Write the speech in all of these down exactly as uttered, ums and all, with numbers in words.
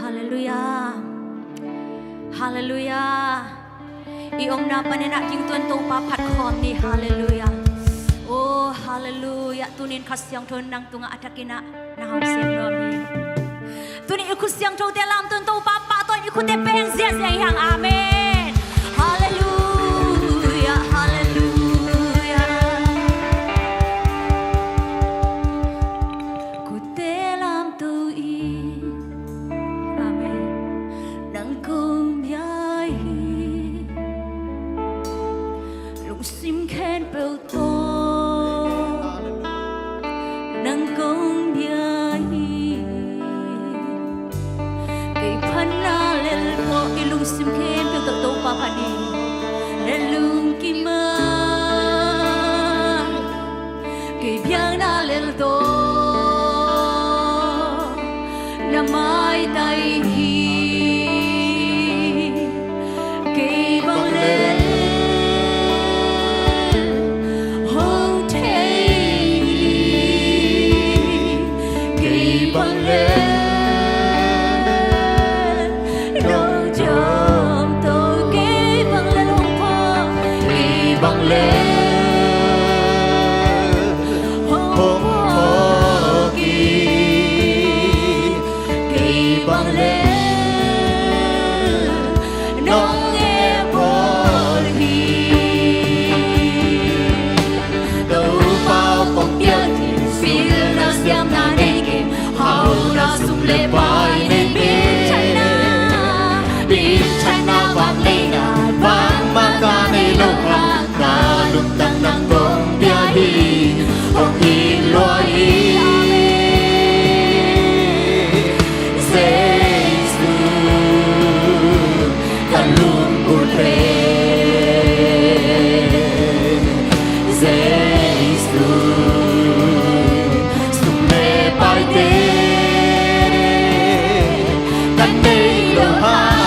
Halleluiah. Halleluiah. I omna panin ah kingtuan Topa phat khawm ni. Halleluiah. Oh, halleluiah. Tunin Kha Siangtho nang tungah a thakin ah na hong sem nuam hi. Tunin i khut siangthote lamto in Topa pahtawi in i khutte beng ziahziah hi hang. Amen. Halleluiah, halleluiah. Khutte lamto in, amen, nang kong bia hi. Lungsim khempeuh tawh nang kong bia hi. Kei phatna lel tawh i lungsim khempeuh tawh Topa phat ni. Na lungkim a, kei biakna lel tawh na maitai hi. Kei bang lel hong thei hi. Kei bang lel nong dawm to. Kei bang lel hong phawk. Kei bang lel hong phawk hi. Kei bang lel nong ebawl hi. Topa kong piak hi. Pilna siamna nei kei. Hauhna sum le pai nei kei. Minthanna, minthanna vangliatna, bangmah ka nei lo hang. Ka lungtang nang kong bia hi, hong it lua hi. Jesu, ka lungput pen Jesu, sum le paite ka nei lo hang.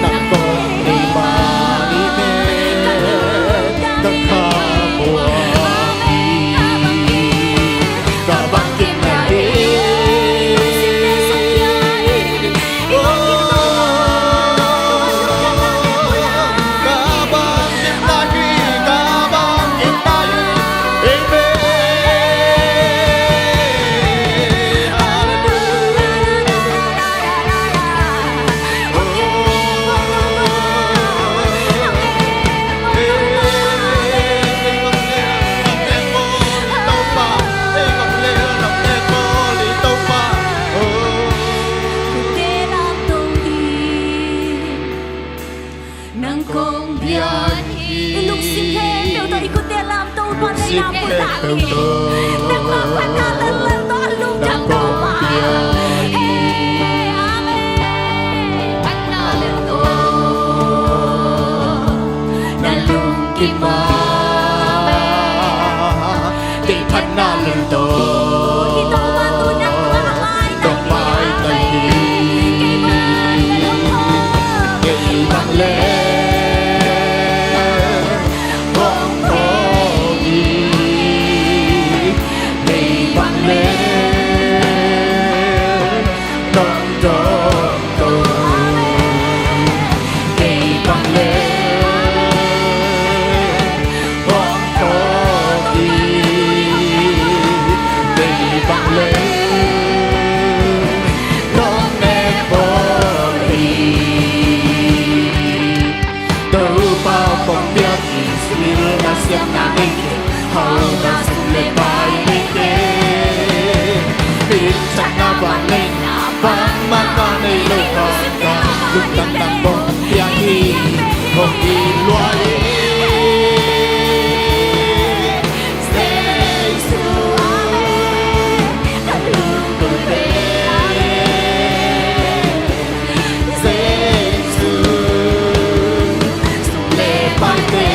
Nang kong nei mah hi ve. Ka kha buai hi. Ka bang kim na hi. Nang kong bia hi. I lungsim khempeuh tawh i khutte lamto, Topa na pulak hi. Nang phatna lel tawh a lungdam Topa. He, amen. Phatna lel tawh na lungkim a, kei phatna lel tawh ka maitai hi. Kei bang lel hong phawk hi. Kei bang lel nong dawm to. Kei bang lel hong phawk hi. Kei bang lel nong ebawl hi. Topa kong piak hi. Pilna siamna nei kei. Hauhna sum le pai nei kei. Minthanna vangliatna, bangmah ka nei lo hang. Ka lungtang nang kong bia hi. Hong it lua hi. Jesu, amen. Ka lungput pen Jesu, sum le paite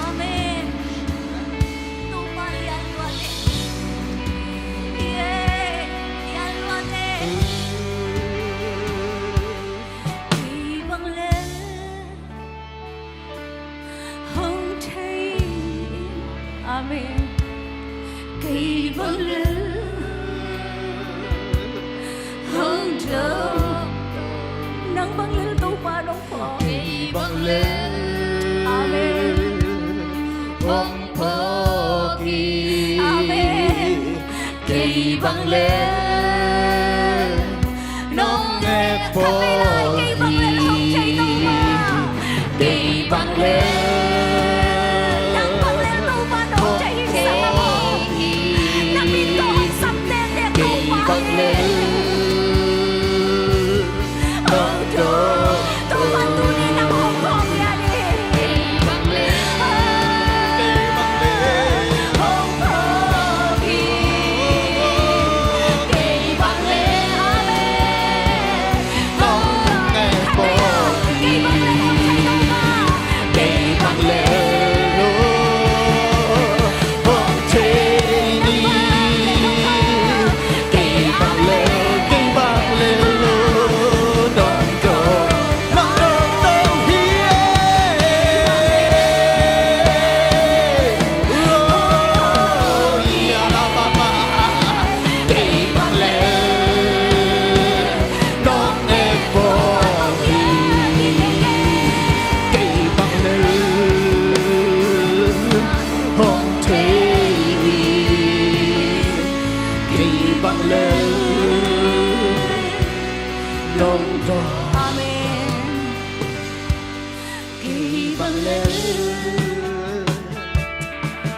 Amen. Topa i an luat e. I e, i an luat e. Kei bang le hong thei. Amen. Kei bang le hong do. Nang bang le Topa nong phawk. Kei bang le. Amen. Hong phawk hi. Amen. Kei bang le nong et phawk hi. Kei bang le nong thei nong ma. Kei bang le nang bang le Topa nong thei hi. Sa ka mo. Na min ko hong sam tete Topa. Kei bang le. Kei bang le nong dawng. Amen. Kei bang le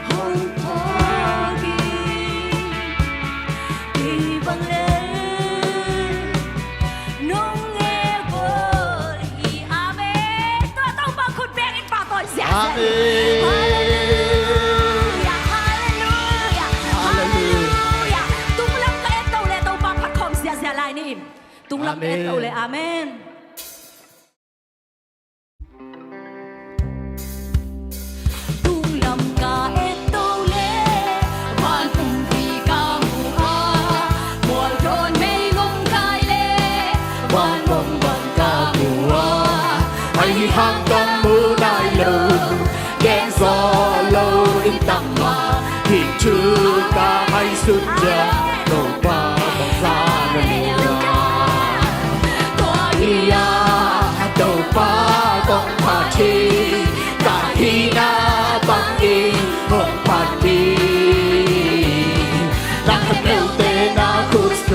hong phawk hi. Kei bang le nong et phawk hi. Amen. Tua Topa khut beng in pahtawi ziahziah. Amen. Halleluiah, halleluiah, halleluiah. Tunglam ka et to le Topa phat khawm ziahziah lai ni. Tunglam ka et to le. Amen. Tunglam ka et to le, van pumpi ka mu a, mual dawn mei lum kai le, van mong bang ka mu a, ahi hang ka mu nai lo, gen zaw lo in tang ma, hih thu ka ngaihsut ciang, Topa bang za na nei a. Tua hi a, Topa kong phat hi, ka hihna bangin hong phat hi. Na khat peuhte na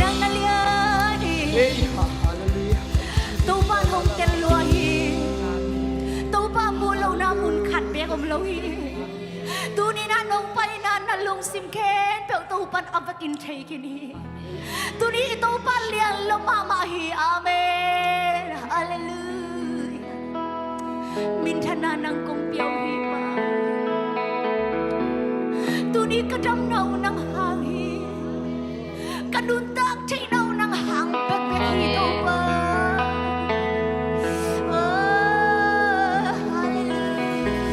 Nang na lian hi. Hey, hallelujah. Topa hong tel lua hi. Topa mu lohna mun khat bek om lo hi. Tuni-in ah nong paina na lungsim khempeuh Topa'n a vekin thei khin hi. Tuni i Topa lian lo mahmah hi. Amen. Hallelujah. Minthanna nang kong pia uh hi Pa. Tuni ka damna uh nang hang hi. Ka nuntak theihna uh nang hang bekbek hi Topa. Oh, hallelujah.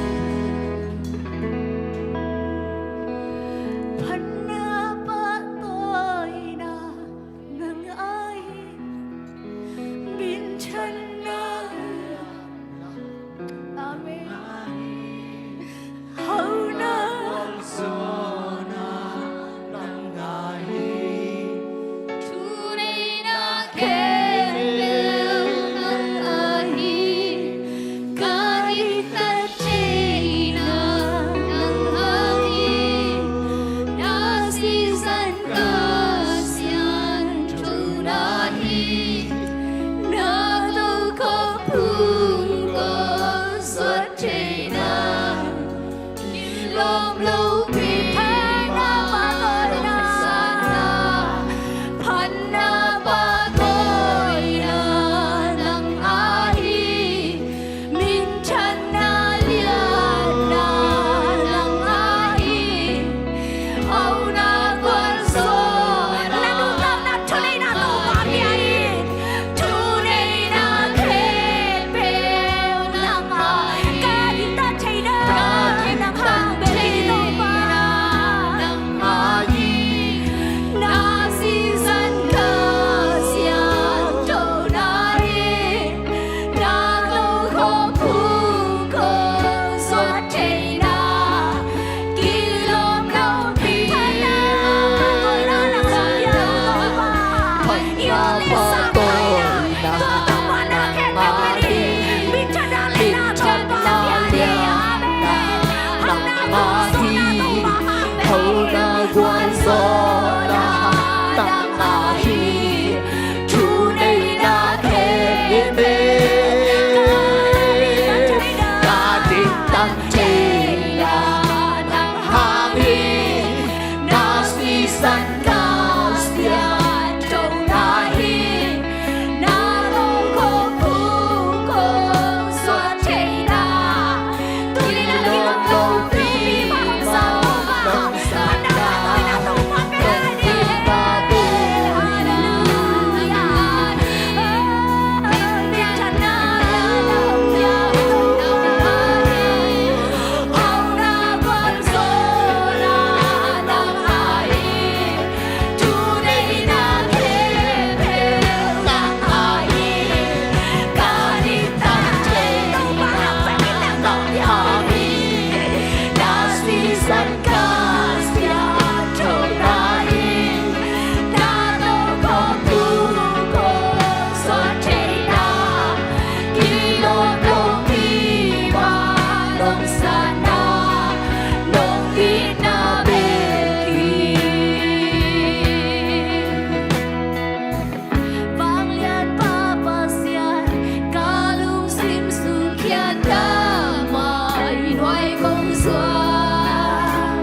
Phatna pahtawina nang ahi. Minthanna. Amen. Hona. Thuneina khempeuh nang ahi. Ka diktat theina nang ahi. Na sisan ka siangtho na hi. Na tokhom phung ko suan theina. Kilawm lopi phatna pahtawina. Phatna pahtawina nang ahi. Minthanna lianna nang ahi. Hona gualzawhna. Na nuntakna thuneina Topa pia in. Thuneina khempeuh nang ahi. Ka diktat theina nang hang bek hi Topa. Nang ahi. Na sisan ka siangtho na hi. Na tokhom phung ko suan theina. Kilawm lopi phatna pahtawina nang ahi. Phatna pahtawina nang ahi. Minthanna lianna nang ahi. Hona gualzawhna nang ahi. Thuneina khempeuh ka diktat theina nang hang hi. Na sisan ka siangtho na hi. Na tokhom phung ko suan theina. Vanglianpa Pasian, ka lungsim sung khiat na mainuai kong zuan.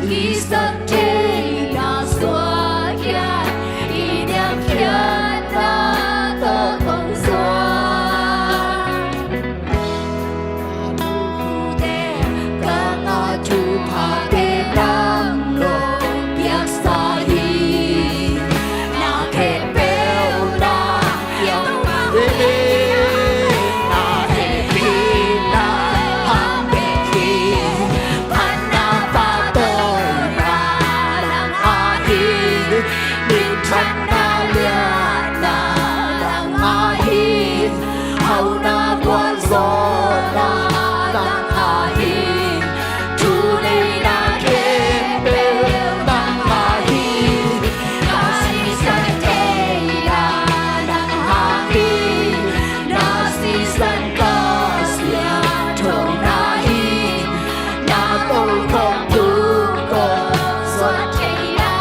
Kisap theina suak khiat, i niamkhiatna Pha te nang lo piaksa hi. Na khempeuh na piak hi. Na hehpihna hang bek hi. Phatna pahtawina nang ahi. Minthanna lianna nang ahi. Hauhna gualzawhna nang ahi. Thuneihna khempeuh nang ahi. Na sisan theihna nang ahi. Na sisan ka siangthona hi. Na tokhom phungkhom zuat theihna.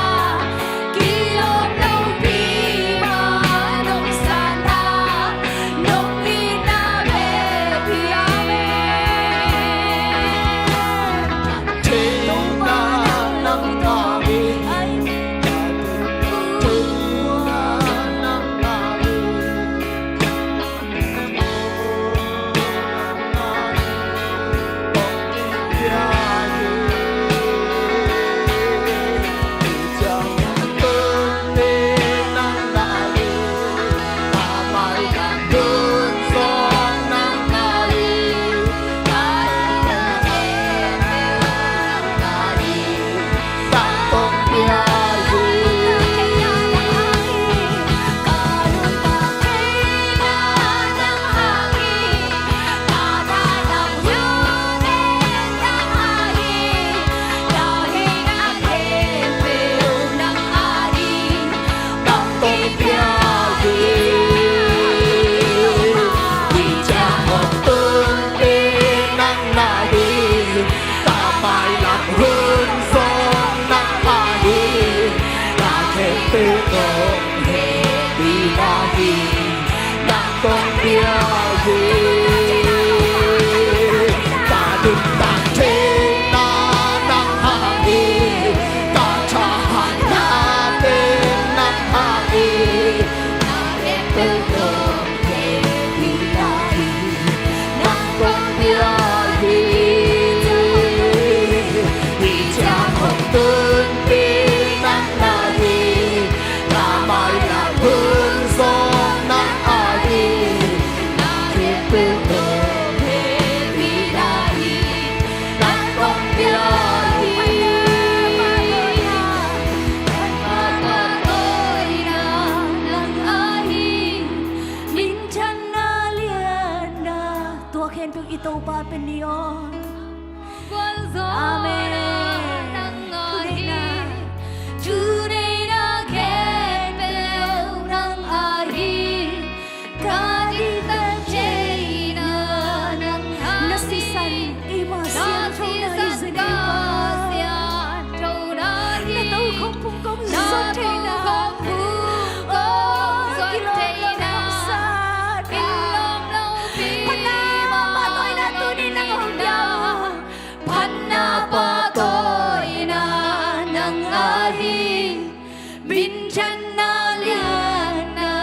Kilawm lopi mah nong sanna, nong itna bek hi. Amen. Theihna nang ngah hi. Theihna nang ngah hi. Nang kong pia hi. Ka nuntak theihna nang hang hi. Ka thahatna pen nang hang hi. Nang kong pia hi. Hih ciang hong tunpih nang na hi. Ka mailam hun zawh nang ahi. Na khempeuh tawh hehpihna hi. Nang kong pia hi. Ka pahtawina nang ahi. Minthanna lianna tua khempeuh i Topa pen ni aw. Amen. Thuneihna, thuneihna khempeuh nang ahi. Ka diktat theihna nang ahi. Na sisan, eima siangthona i Jehovah. Na tokhom phungkhom zuat theihna. Kilawm lopi mah nong sanna. Phatna pahtawina tuni nang hong pia uh. Phatna pahtawina nang ahi. Minthanna lianna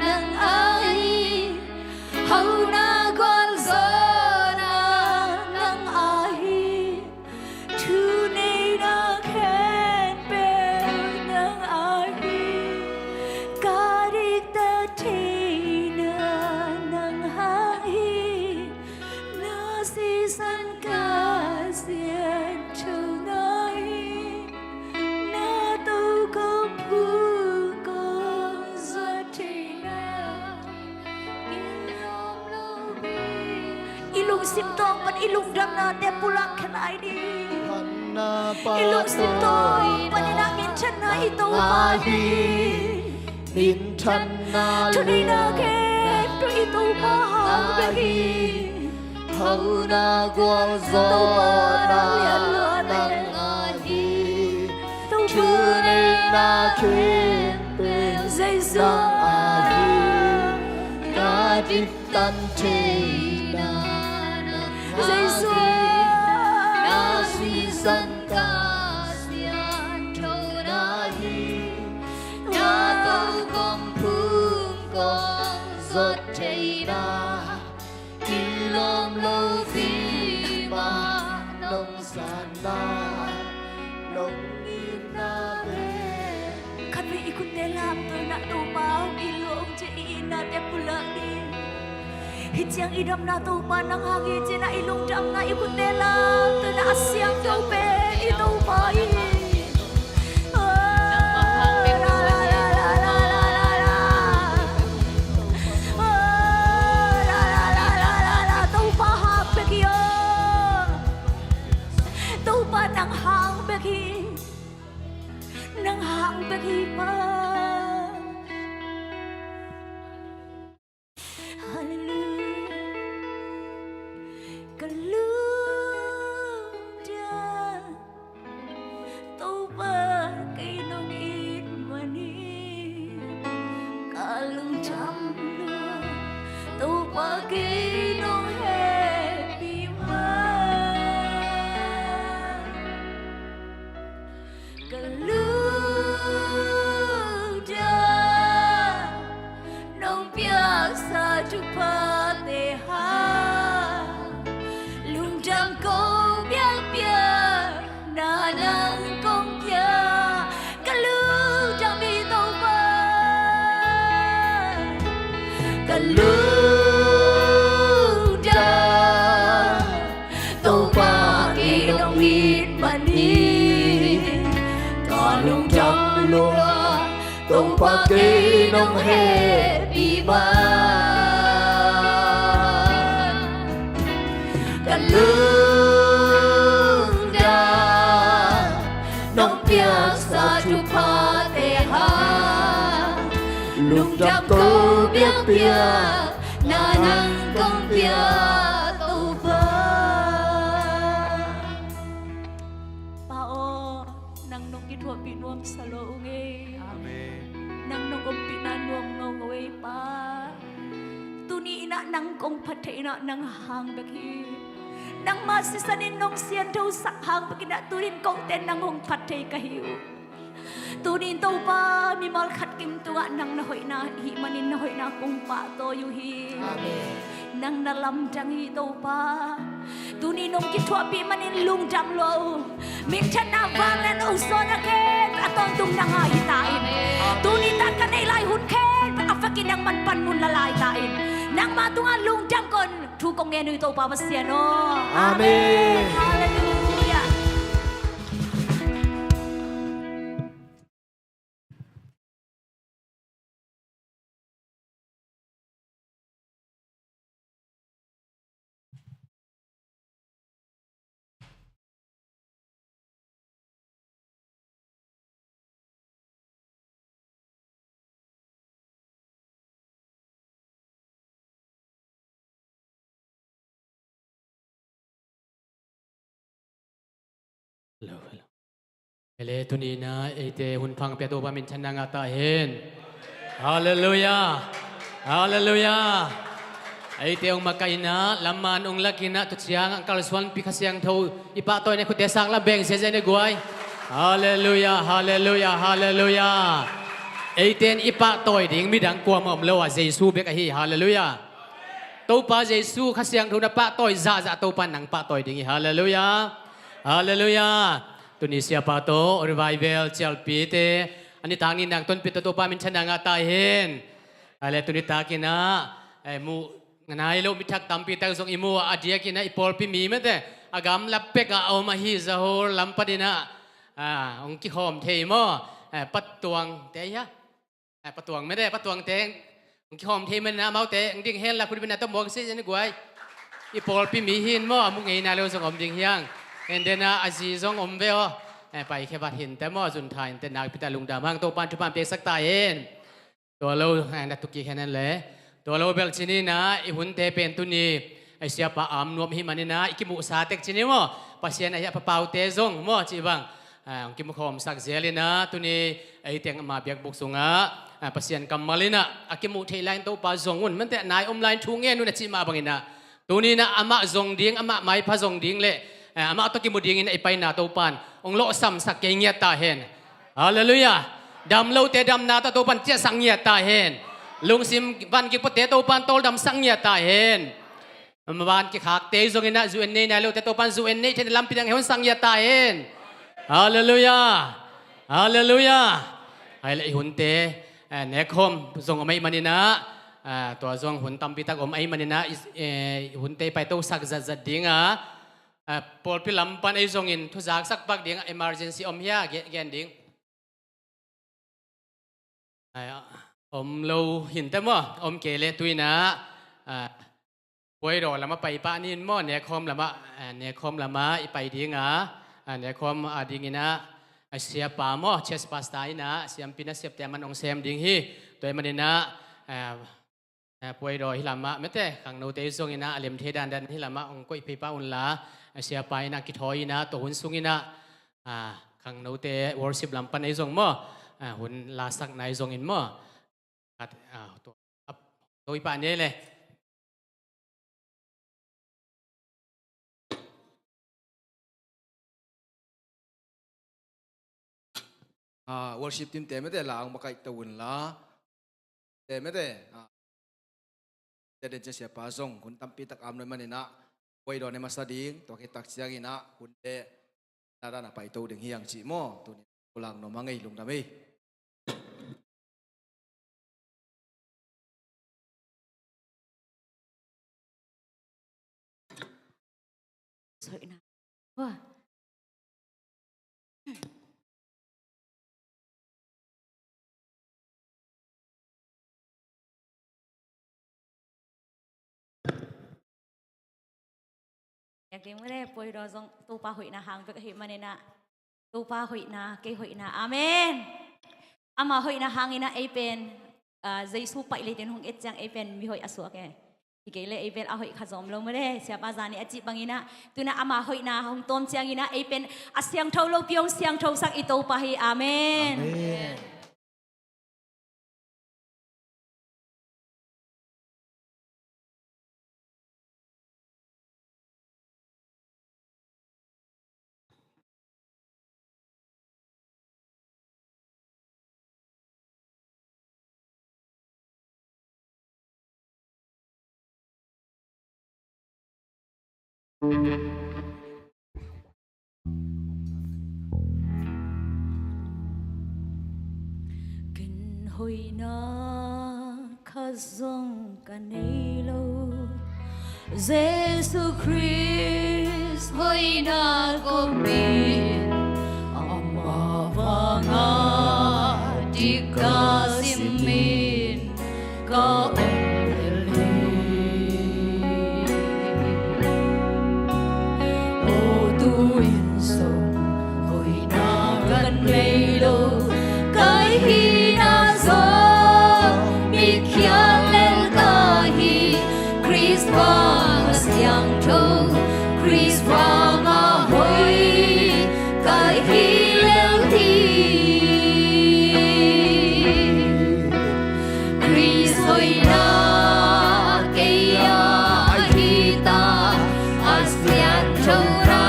nang ahi. Hauhna gualzawhna nang ahi. Thuneihna khempeuh nang ahi. Ka diktat theihna nang ahi. Na sisan ka siangthona hi. Na tokhom phungkhom zuat theihna. I lungsim tawh pan i lungdamnate pulak kha lai ding. I lungsim tawh pan i na minthanna i Topa hi. Minthanna, thuneihna khempeuh i Topa hang bek hi. Hauhna gualzawhna nang ahi. Thuneihna khempeuh Jesu nang ahi. Ka diktat theihna nang ahi. Na sisan ka siangthona hi. Na tokhom phungkhom zuat theihna. Kilawm lopi mah nong sanna. Khatvei i khutte lamto inah Topa hong it lua ung ci-in i itnate pulak ni. Hih ciang i damna Topa nang hang hi ci-inah i lungdamna i khutte lamto inah a siangtho pen i Topa hi. Topa hang bek hi aw. Topa nang hang bek hi. Nang hang bek hi pa. Hallelujah. Ka lungdam Topa kei nong it manin ka lungdam lua. Topa kei nong hehpih manin ka lungdam. Nong piaksa thuphate hang lungdam kong piakpiak, na nang kong pia. Ka lungdam hi Topa. Ka lungdam Topa kei nong it manin ka lungdam lua. Topa kei nong hehpih manin ka lungdam. Nong piaksa thuphate hang lungdam kong piakpiak, na nang kong pia Topa. Pa aw, nang nong kithuahpih nuam sa lo ung ei. Amen. Nang nong ompihna nuam ngaungau ei Pa. Tuni inah nang kong phat thei inah nang hang bek hi. Nangmah sisan in nong siangthosak hang bek inah tuni in kote nang hong phat thei ka hi uh. Tuni in Topa mimal khat kim tungah nang na hoihna hih manin na hoihna kong pahtawi uh hi. Amen. Nang na lamdang hi Topa. Tuni nong kithuahpih manin lungdam lua uh. Minthanna vanglian a ukzawn a khempeuh a tawntung nang a hi ta in. Tuni tak ka neih lai hun khempeuh a vekin nangman panmun la lai ta in. Nangmah tungah lungdam kong thu kong ngen uh hi Topa Pasian aw. Amen. Halleluiah. Hello, hello. Ele tuni inah eite hun pha pia Topa minthanna ngah ta hen. Halleluiah. Halleluiah. Eite hong makaih inah lamman hong lak inah tua ciang a kalsuanpih Kha Siangtho i pahtawina khutte sang la beng ziazia ni guai. Halleluiah. Halleluiah. Halleluiah. Eite in i pahtawi ding midang kuamah om lo a Jesu bek ahi. Halleluiah. Topa Jesu Kha Siangtho na pahtawi zahzah Topa nang pahtawi ding hi. Halleluiah. Halleluiah. Tuni siapa tawh revival cialpite a nitak ni nang tonpih tawh Topa minthanna ngah ta hen. Ale tuni tak inah eh, muh nai lo mithak tampi tak zong i mu a, a diak inah i pawlpi mi mate a gamla pek a om ahi Zahor lam pan inah ah, hong kikhawm thei maw? Eh, Patuangte hia? Eh, Patuang mete, Patuangte hong kikhawm thei manin ah amaute hong ding hen la, khut beng inah tawh muang sih zen guai. I pawlpi mi hi in maw, a mu ngei nai lo zong om ding hi hang. En den ah a zi zong om ve aw. Eh, paikhia vat hi inteh maw, zun tha inteh, nakpi tak lungdam hang. Topa'n thupha piaksak ta hen. Tua lo, eh, na tuk kik hen le. Tua lo bel ci ni inah i hunte pen tuni a siapa am nuam hi manin ah i kimuhsa tek ci ni maw? Pasian ahi a papaute zong maw cih bang ah, hong kimukhawmsak zel inah tuni ei teng ama biakbuk sungah ah, Pasian kammal inah a kimuh theih lai in Topa zong un, mante nai om lai in thu ngen un a cih mah bang inah tuni inah amah zong ding, amah maipha zong ding le eh, amah tawh kimu ding inah i paina Topa'n hong lawhsamsak kei ngiat ta hen. Halleluiah. Dam lote damna tawh Topa'n ciahsak ngiat ta hen. Lungsim van gikpawhte Topa'n tawldamsak ngiat ta hen. Maban kikhakte zong inah zu en nei nai lote Topan zu en nei theihna lampi dang hei hon sang ia ta hen. Halleluiah. Halleluiah. Hai le i hunte, eh, nekhawm zong om ahih maninah, ah, tua zong hun tampi tak om ahih maninah, i, eh, i hunte paitosak zatzat dinga, ah, pawlpi lam pan ei zongin thuzaksak pak dinga emergency om hia, gen, gen ding. Ai, om lo hinte maw, om kei le tuinah, ah, Puaidaw lamah pai pah ni in maw, nekhawm lamah, ah, nekhawm lamah i pai dinga, ah, nekhawm a dinginah, ah, siapa maw, church pastor inah siampi na siapte a man hong sem ding hi. Tua ahih maninah, ah, ah, Puaidaw hih lamah mete khangnote zong inah a lemthei dandan hih lamah hong koih phei pah unla, ah, siapa inah kithawi inah tua hun sung inah, ah, khangnote worship lam pan ei zong maw, ah, hun lasakna ei zongin maw. Khat, ah, tua, ap, tua i pah ni ei le. Ah, worship team te mete la hong makaih to unla. Te mete, ah, te den cia siapa zong hun tampi tak om lo ahih maninah, Puaidaw ne masa ding, tua khit tak cianginah hunte na dan a paito ding hi hang cih maw. Tuni pulak nuam hang ei, lungdam ei. Sorry na. Wah. Yak ding mule, Puaidaw zong Topa hoihna hang bek ahih maninah, Topa hoihna, kei hoihna. Amen. Ama hoihna hanginah ei pen, ah, Jesu paih leitin hong et ciang ei pen mihoih a suak e. Hi kei le ei bel a hoih kha zom lo mule, siapa zani a cih banginah, tunah ama hoihna hong tawm cianginah ei pen a siangtho lopi hong siangthosak i Topa hi. Amen. Amen. Ken hoihna khat zong ka nei lo, Jesu Khrist hoihna komin, ama vanga dik ka simin ka om lel hi. Aw, tu-in zong hoihna kan nei lo, ka hihna zong mitkhia lel ka hi. Khrist vanga siangtho, Khrist vanga hoih ka hi lel hi. Khrist hoihna kei a hi ta, a siangtho ra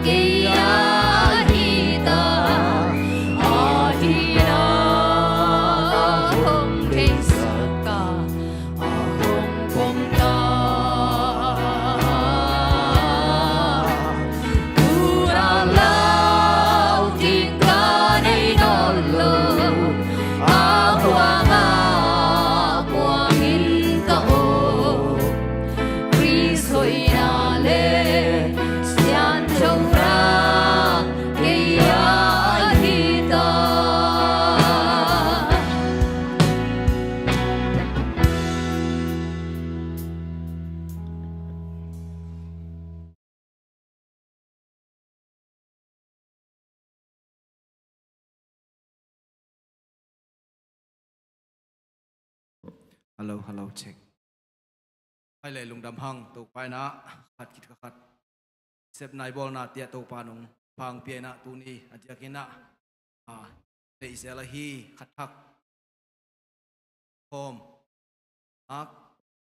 kei a hi ta, a hihna hong theisak ka, a hong pom ta. Tuna lau ding ka nei nawn lo, a huanga puangin ka om. Khrist hoihna le siangtho ra kei a hi ta. Hello, hello, check. Hai le lungdam hang, Topa inah khat khit khat sepna i bawlna tiah Topa nung pang pia inah tuni a diakinah, ah, neihzel ahi khat thak khawm, ak,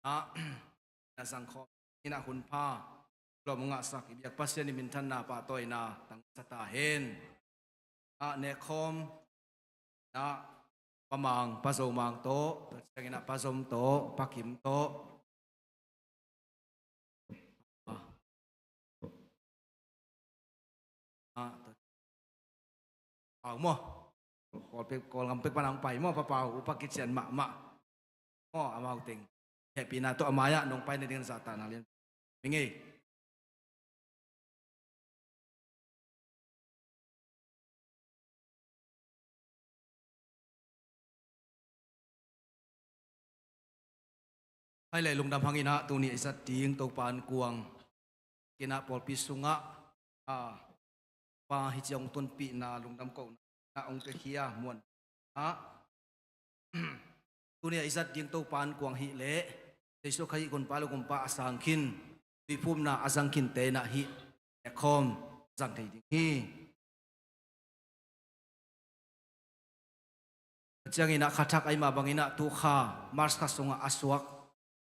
ah, na zang khawm inah hun pha lawm ngahsak i biak Pasian i minthanna pahtawina tangsa ta hen. Ah, nekhawm inah Pa Mang, Pa Zo Mang tawh, tua cianginah Pa Zom tawh, Pa Kim tawh, Pau maw? Kawl pek, Kawlgam pek pan a hong pai maw, Pa Pau, upa kician mahmah. Maw, amau teng hehpihna tawh a mai-ah nong pai nading zahtakna lian. Mingei. Hai le lungdam hang in ah tuni a i zat ding Topa ankuang kinah pawlpi sungah, a, Pa hi ciang hong tunpihna lungdam kohna hong pia khia muan ah. Tuni a i zat ding Topa ankuang hi leh Jesuh Khazih gunpa le gumpa a sang khin, tuiphumna a zang khin te in ah hih nekhawm zang thei ding hi. Ciangin ah khathak a i mah bangin ah tu kha March kha sungah a suak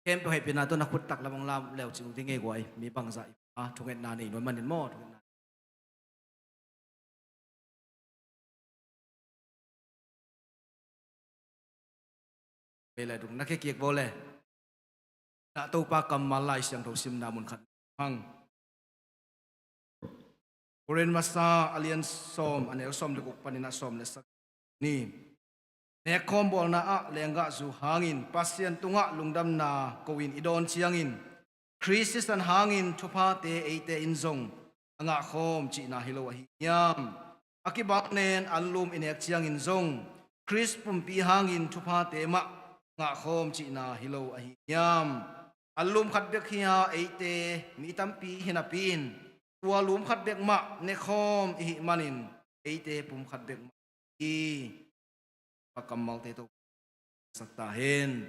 khempeuh hehpihna tawh na khut tak lam hong lam leu cing ding ei guai, mi bangzah i pa thungetna nei nuam manin maw, thungetna. Vei le dung na khe kik baw le. Na Topa kammal Lai Siangtho simna mun khat hang. Korin masa a lian sawm, a neu sawm le guk panin a sawm le sagih ni. Nekkhawm bawlna ah lenggahzu hangin Pasian tungah lungdamna ko-in i dawn ciangin Khrist sisan hangin thuphate eite in zong a ngahkhawm cihna hi lo ahi hiam? A kibalnen anlum i nek ciangin zong Khrist pumpi hangin thuphate mah ngahkhawm cihna hi lo ahi hiam? Anlum khat bek hi a, eite mi tampi hi napi-in tua lum khat bek mah nekhawm i hih manin eite pum khat bek mah hi. Pa kammalte Topa sak ta hen.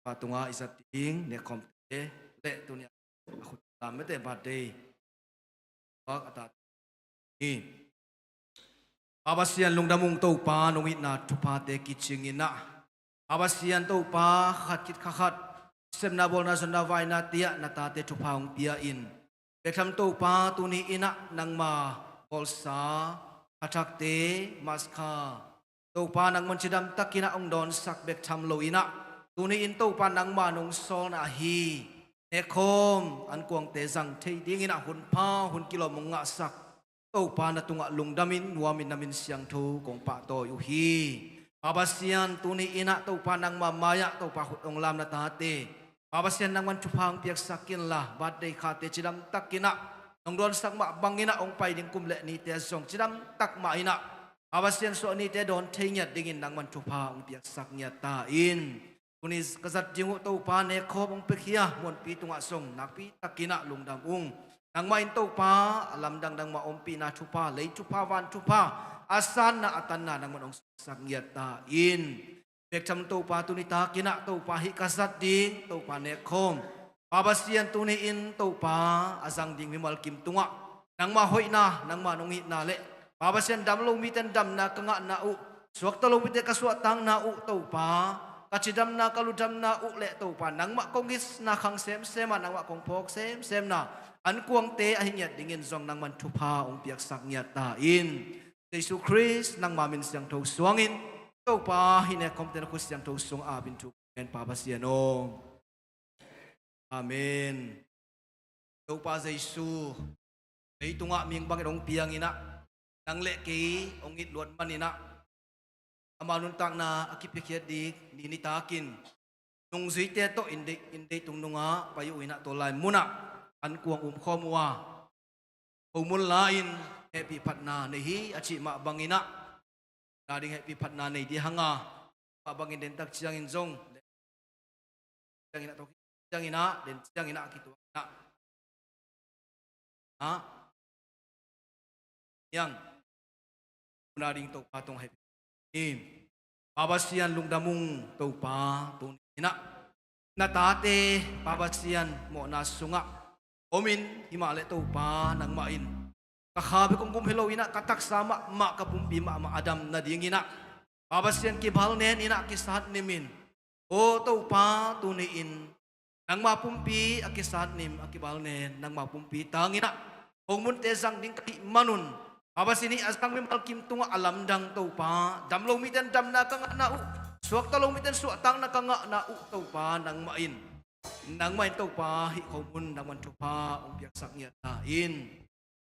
Pa tungah i zat ding nekhawmte le tuni a khut lam mete birthday bak a ta hi. Pa Pasian lungdam ung Topa, nong itna thuphate kicingin ah, Pa Pasian Topa, khat khit kha khat sepna bawlna zonna vaina tiah na tate thupha hong pia in, bek tham Topa, tuni in ah nangma bawlsa khathakte, March kha Topa nangman cidam takin ah hong dawnsak bek tham lo in ah, tuni in Topa nangma nong sawlna ahi nekhawm ankuangte zang thei dingin ah hun pha hun kilawm hong ngahsak Topa na tungah lungdamin nuamin na min siangtho kong pahtawi uh hi. Pa Pasian, tuni in ah Topa nangma mai-ah Topa khut hong lam na tate, Pa Pasian nangman thupha hong piaksak inla, birthday khate cidam takin ah nong dawnsak mah bangin ah hong pai ding kum le nite zong cidam tak mah in ah, Pa Pasian, suah nite dawn thei ngiat dingin nangman thupha hong piaksak ngiat ta in. Tuni ka zat ding uh Topa nekhawm hong piakhia muanpi tungah zong nakpi takin ah lungdam ung. Nangmah in Topa a lamdang nangmah ompihna thupha, lei thupha, van thupha a sanna a tanna nangman hong suaksak ngiat ta in. Bek tham Topa, tuni takin ah Topa hih ka zat ding Topa nekhawm, Pa Pasian, tuni in Topa a zang ding mimal kim tungah nangma hoihna, nangma nong itna le Pa Pasian, dam lo mite in damna ka ngahna uh, suakta lo mite ka suahtakna uh Topa, ka cidamna ka ludamna uh le Topa, nangmah kong itna khang semsem ah nangmah kong phawk semsemna ankuangte ahi ngiat dingin zong nangman thupha hong piaksak ngiat ta in. Jesuh Khrist nangma min siangtho suangin Topa, hih nekhawmte na khut siangtho sungah ap in thu ka ngen, Pa Pasian aw. Amen. Topa Jesuh leitungah mihing bangin hong piang in ah, nang le kei hong it luat man in ah, ama nuntakna a kipiakhiat ding ni nitakin nungzuite tawh inn dei, inn deitung nungah pai uh in ah, tua lai munah ankuang umkhawm uh a, khomun la-in hehpih phatna nei hi a cih mah bangin ah, na ding hehpih phatna nei dih hang a, mah bangin dentak ciangin zong, ciangin ah, tawh ciangin ah, den ciangin ah, a kituak in ah, ah, hiang, na ding Topa tawh hehpih hi. Pa Pasian lungdam ung Topa, tuni in ah na tate Pa Pasian mawhna sungah om in, himah le Topa nangmah in ka kha bek hong gum hi lo in ah, ka taksa mahmah, ka pumpi mahmah a dam nadingin ah, Pa Pasian, kibalnen in ah kisat nim in. Aw Topa, tuni in nangma pumpi a kisat nim, a kibalnen, nangma pumpi tangin ah khomunte zang ding ka hih manun, Pa Pasian, hih a zang mimal kim tungah a lamdang Topa, dam lo mite in damna ka ngahna uh, suakta lo mite in suahtakna ka ngahna uh Topa, nangmah in, nangmah in Topa, hih khomun nangman thupha hong piaksak ngiat ta in.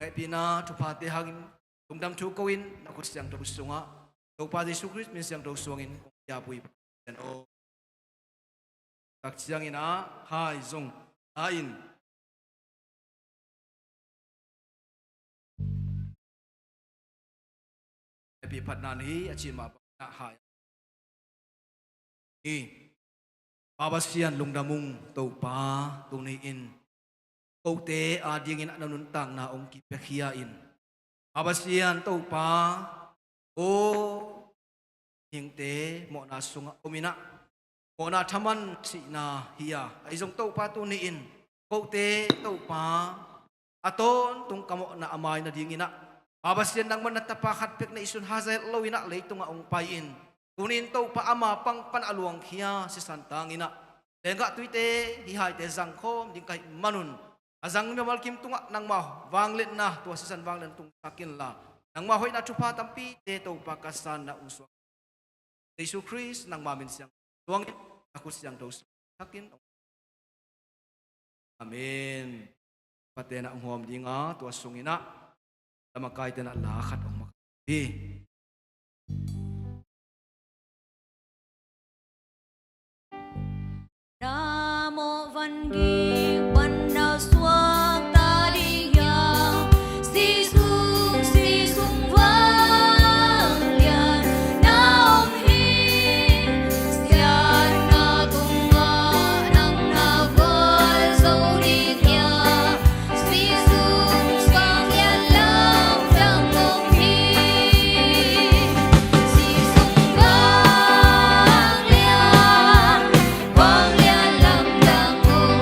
Hehpihna thuphate hangin lungdam thu ko-in na khut siangtho sungah Topa Jesu Khrist min siangtho suangin kong piapui Pasian aw. Tak ciangin ah hai zong hai in hehpihphatna hi a cih mah bangin ah hai hi. Pa Pasian lungdam ung Topa, tuni-in kote adingin ah na nuntakna hong kipiakhia in, Pa Pasian Topa, ko hingte mawhna sungah om in ah, mawhna thaman sihna hi a, ahi zong Topa tuni-in kote Topa a tawntung ka mawhna a mai nadingin ah, Pa Pasian nangman na tapa khat bek neihsun haza het lo-in ah leitungah hong pai in, tuni-in Topa ama pang pan a luangkhia sisan tangin ah, lenggah tuite hi haite zangkhawm ding ka hih manun, a zang mimal kim tungah nangma vangliatna, tua sisan vangliatna tungsak inla, nangma hoihna thupha tampite Topa ka sanna hong suak Jesu Khrist nangma min siang suangin a khut siangtho sungin. Amen. Paten ah hong hawm ding a, tua sungin ah lamakaiten ah la khat hong makaih hi. Na mawh van gik pan na suakta ding hiam? Si sung si sung vanglian na om hi. Siatna tungah nang na gual zo ding hiam? Si sung vanglian lamdang om hi. Si sung vanglian, vanglian lamdang om.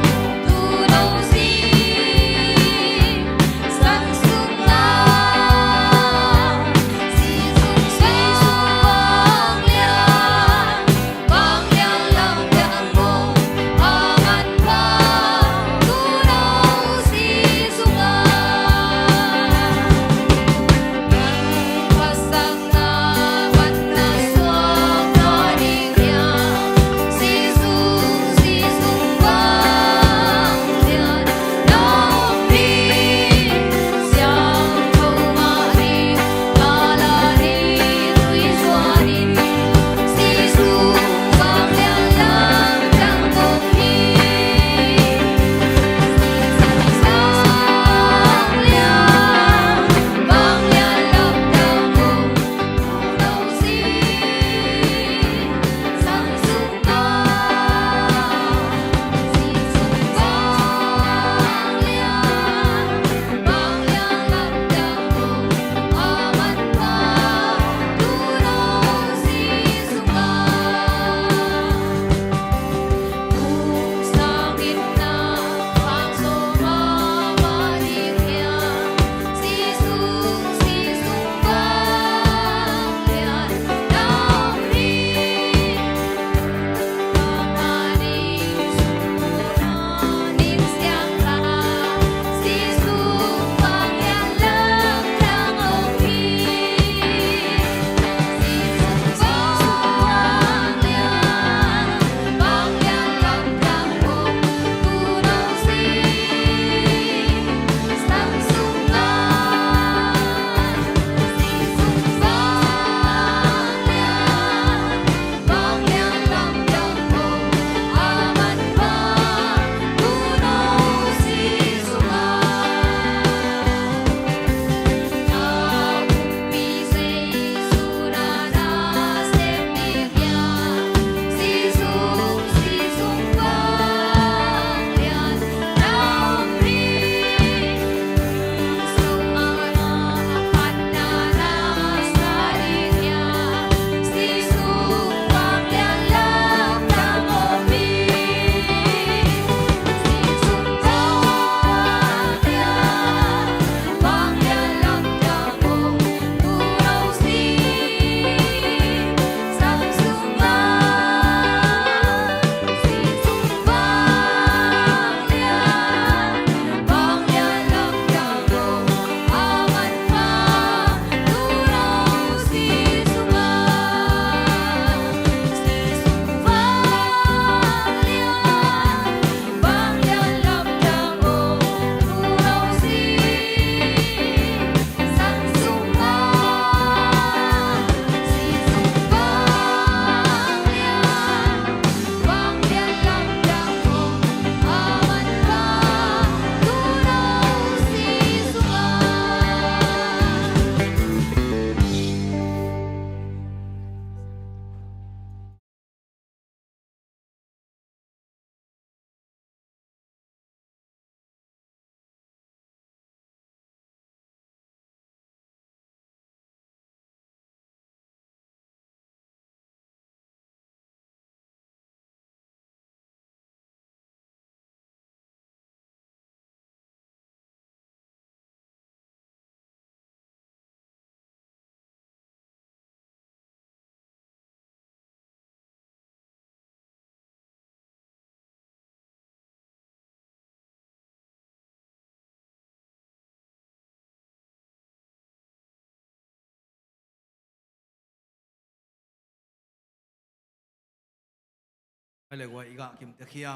Ai le guai i gah kim te khia.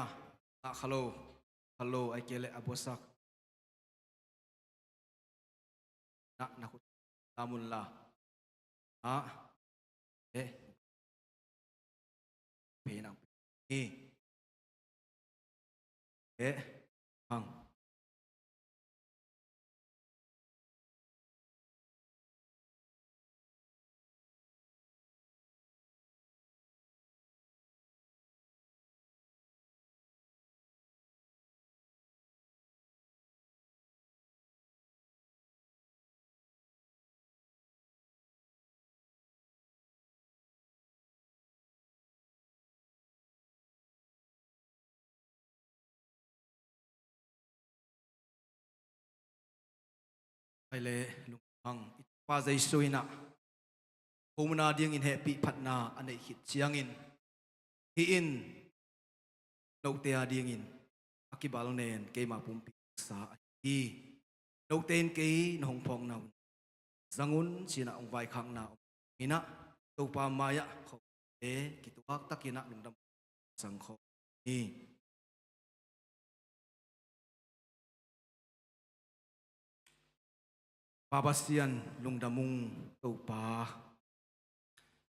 Gah kha lo. Kha lo ai kei le a buasak. Na, na khut ta mun la. Ah. Eh. Pe nang. Ni. Eh. Hang. Ai le lungdam hang i Topa Jesu in ah, ko mun a dingin hehpih phatna a neih khit ciangin, hih in note a dingin a kibal nen keima pumpi sa ahi hi. Note in kei na hong phawkna un zang un ci-in ah hong vaikhakna om in ah, Topa mai-ah khawmte kituak takin ah lungdam zang khawm hi. Pa Pasian lungdam ung Topa.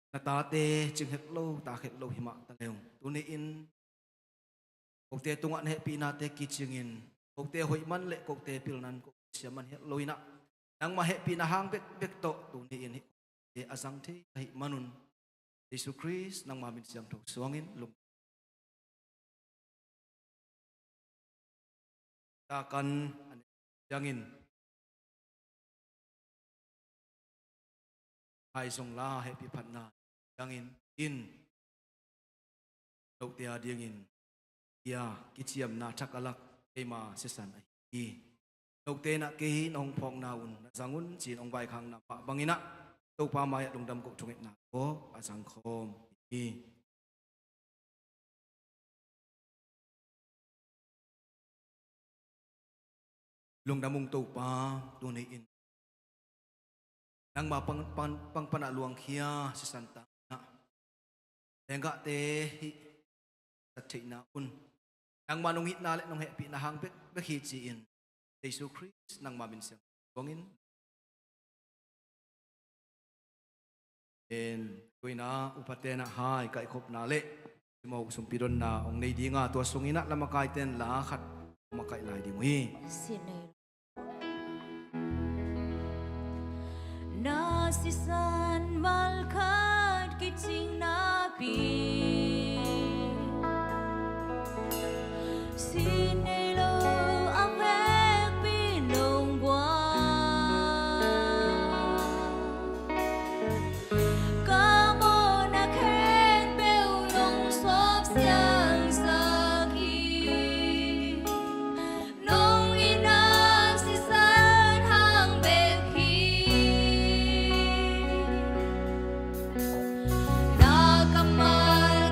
Na tate cing het lo, tak het lo hi mah ta leng, tuni-in kote tungah na hehpihnate kicingin, kote hoih man le kote pilna in kote siam man hi het lo in ah, nangmah hehpihna hang bekbek tawh tuni-in hih kote a zang thei ahih manun, Jesu Khrist nangmah min siangtho suangin lung takan a neih ciangin, hai zong la hehpih phatna ciangin in note a dingin ia kiciamna thak a lak keima sisan ahi hi. Note in ah kei na hong phawkna un na zang un ci-in hong vaikhakna mah bangin ah, Topa mai-ah lungdam koh thungetna tawh a zang khawm hi. Lungdam ung Topa, tuni-in nangmah pang, pang, pang panah luangkhia sisan ta in ah, lenggahte hih sat theihna un nangmah nong itna le nong hehpihna hang bekbek hi ci-in, Jesu Khrist nangmah min siang suangin. En, tuina upate na hai kaihkhopna le simaw sumpidonna hong nei dinga, tua sungin ah lamakaite in la khat makaih lai ding uh hi. Sin nei. Na sisan malkhat kicing napi, sin nei lo a vekpi nong guan. Ka mawhna khempeuh nong suak siangsak hi. Nong itna sisan hang bek hi. Na kammal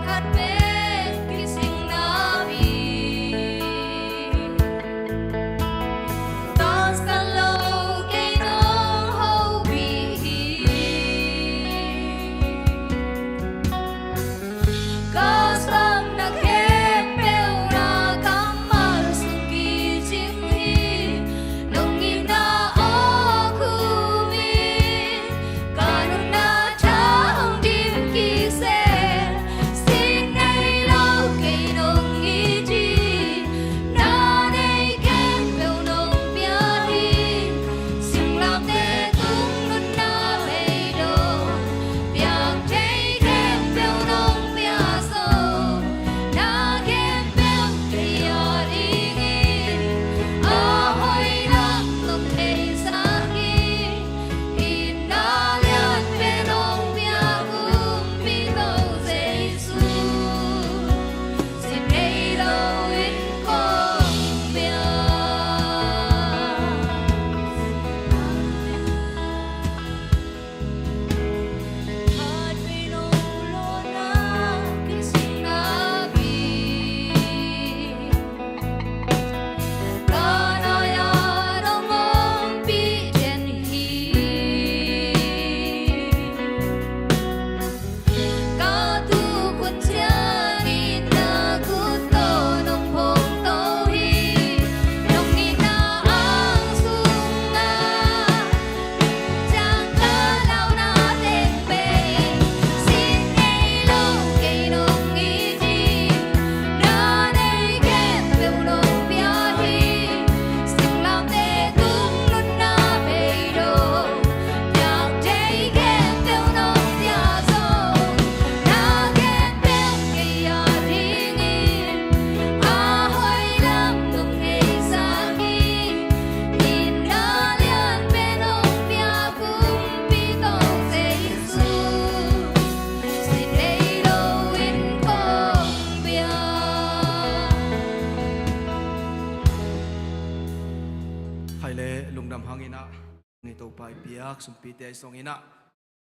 biak sumpite ahi zongin ah,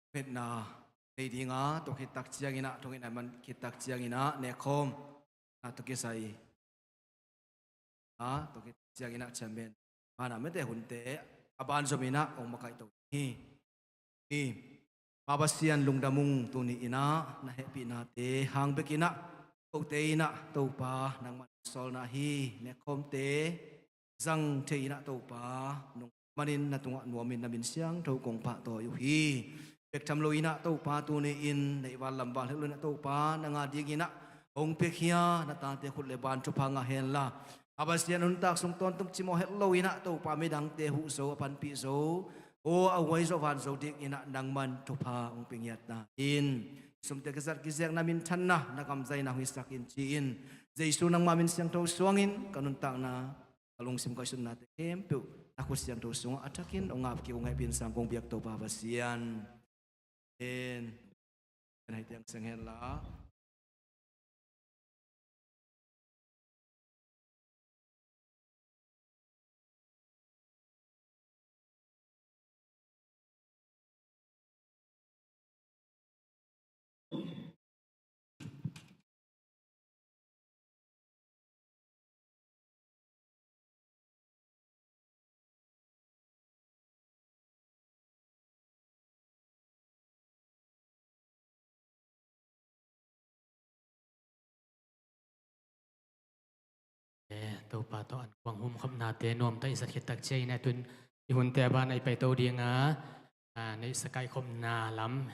thungetna nei ding a, tua khit tak ciangin ah, thungetna man khit tak ciangin ah, nekhawm na tua kisai a, tua khit tak ciangin ah chairman, mana mete hunte a ban zom in ah hong makaih to hi. Hi. Pa Pasian lungdam ung, tuni in ah na hehpihnate hang bek in ah kote in ah Topa nangmah na sawlna hi. Nekhawmte zang thei in ah Topa nong manin na tungah nuamin na min siangtho kong pahtawi uh hi. Bek tham lo in ah Topa tuni in neih val lam val het lo in ah Topa nang a ding in ah hong piakhia na tate khut le ban thupha ngah henla, Pa Pasian nuntak sung tawntung cimawh het lo in ah Topa midangte huh zo a panpih zo, aw a huai zo van zo ding in ah nangman thupha hong pia ngiat ta in. Sumte kizat kizekna minthanna na kamzaina hong hisak in ci-in, Jesu nangmah min siangtho suangin ka nuntakna, ka lungsim ka hoihsutnate khempeuh na khut siangtho sungah a thakin hong ap kik ung. Hehpihna sang kong biak Topa Pasian. Amen. Hei tiang seng hen la. Eh, Topa tawh an kuang humkhopnate nuamta i zat khit tak ciangin ah tun i hunte a ban a i paito ding a, ah, neihsa kaikhopna lam.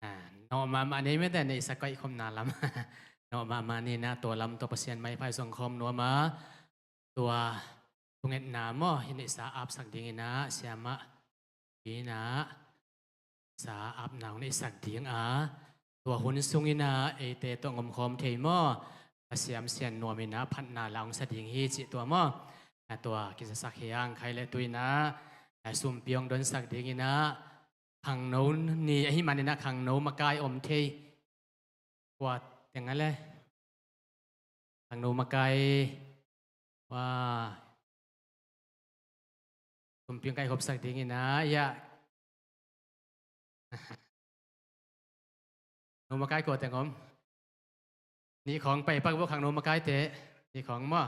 Ah, nawh mahmah ni mete neihsa kaikhopna lam. Nawh mahmah ni na tua lam tawh Pasian maiphai zong khawm nuam a, tua thungetna maw, hi neihsa apsak ding in ah siamah in ah sa apna hong neihsak ding a, tua hun sung in ah eite tawh ngomkhawm thei maw, a siam sian nuam in ah phatna la hong sa ding hi cih tua maw. A tua kizasak hi hang khai le tu in ah, a sumpi hong donsak ding in ah khangno ni ahi man in ah khangno makai om thei. Kua teng a le khangno makai. Wa. Sumpi hong kaikhopsak ding in ah, ya. Khangno makai kua teng om. Nih khawng pai pak bawk khangno makaite. Nih khawng maw.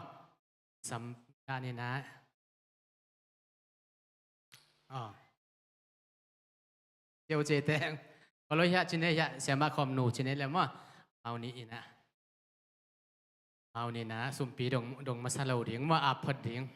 Sam dan in ah. Aw. Cio cie teng. Kua lo hiah cine hiah siamah khawm nu cine le maw. Mau ni in ah. Mau ni na, sumpi dong, dong masa lo ding, maw ap phot ding.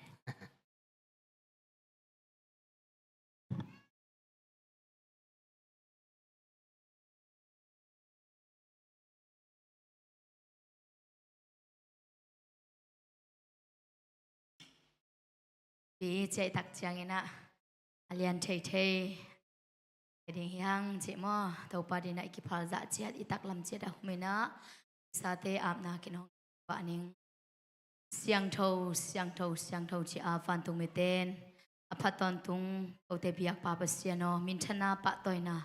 Pi ciah i tak ciangin ah a lian theithei ding hi hang cih maw, Topa ding ah i kiphal zah ciat, i taklam ciat ah hum in ah sate apna kin hong pah ning. Siangtho, siangtho, siangtho ci a vantung mite in a phat tawntung kote biak Pa Pasian aw, minthanna pahtawina,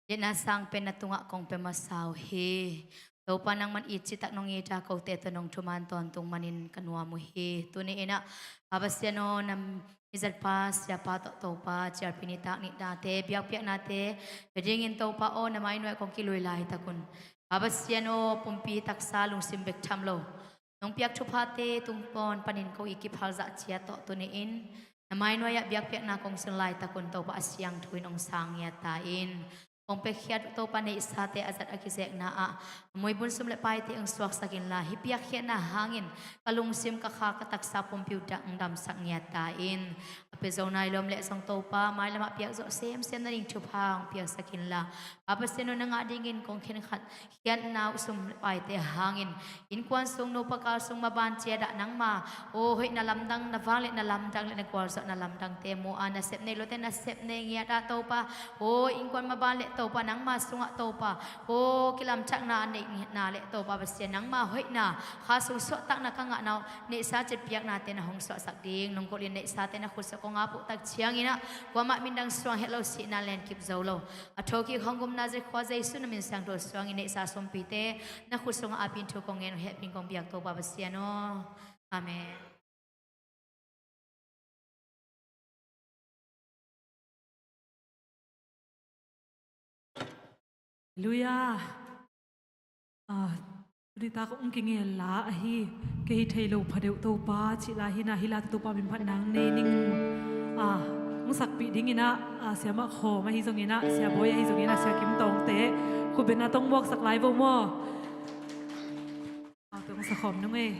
liatna sang pen na tungah kong pia masa uh hi. Topa nangman it citak nong it a, kote tawh nong thuman tawntung manin ka nuam uh hi. Tuni in ah Pa Pasian aw, na mizatpa siapa tawh Topa cialpi nitak nihnate, biakpiaknate pia dingin Topa aw, na mai nuai kong kilui laitak un Pa Pasian aw, pumpi taksa lungsim bek tham lo nong piak thuphate tungtawn panin ko i kiphal zah ciat tawh tuni in na mai nuai ah biakpiakna kong sin laitak un Topa a siangtho in hong sang ngiat ta in. Kong piakkhiat uh Topa neihsate a zat a kizekna ah a muibun sum le paite hong suaksak inla, hih piakkhiatna hangin ka lungsim, ka kha, ka taksa pumpi uh dah hong damsak ngiat ta in. A pia zo nai lawm leh zong Topa mailam ah piak zawh semsem nading thupha hong piaksak inla, Pa Pasian aw, na ngah dingin kong khenkhat khiatna uh sum le paite hangin innkuan sung, nupa kal sung maban ciat ah nangma aw hoihna lamdang, na vangliatna lamdang le na gualzawhna lamdangte mu a, nasep nei lote nasep nei ngiat ah Topa aw, innkuan maban le Topa nangma sungah Topa aw kilamthakna a neihna le Topa Pasian nangma hoihna, kha sung suahtakna ka ngahna uh neihsa citpiaknate na hong suahsak ding nong kulh in neihsate na khutsa kong ap uh tak ciangin ah kuamah mindang suang het lo, sihna lenkip zo lo, a thokik hong gumna zet khua Jesu na min siangtho suangin neihsa sumpite na khut sungah apin thu kong ngen uh hehpin kong biak Topa Pasian aw. Amen. Halleluiah. Ah, tuni tak hong kingel la ahi, kei hi thei lo pha deuh Topa cih la hi na, hi la tawh Topa min phat nang nei ning. Ah, hong sakpih dingin ah, ah, Sia Mah Khawm ahi zongin ah, Sia Bawi ahi zongin ah, Sia Kim Tawngte, khut beng a tawh hong buaksak lai vo maw. Ah, tawh hong sa khawm nung ei.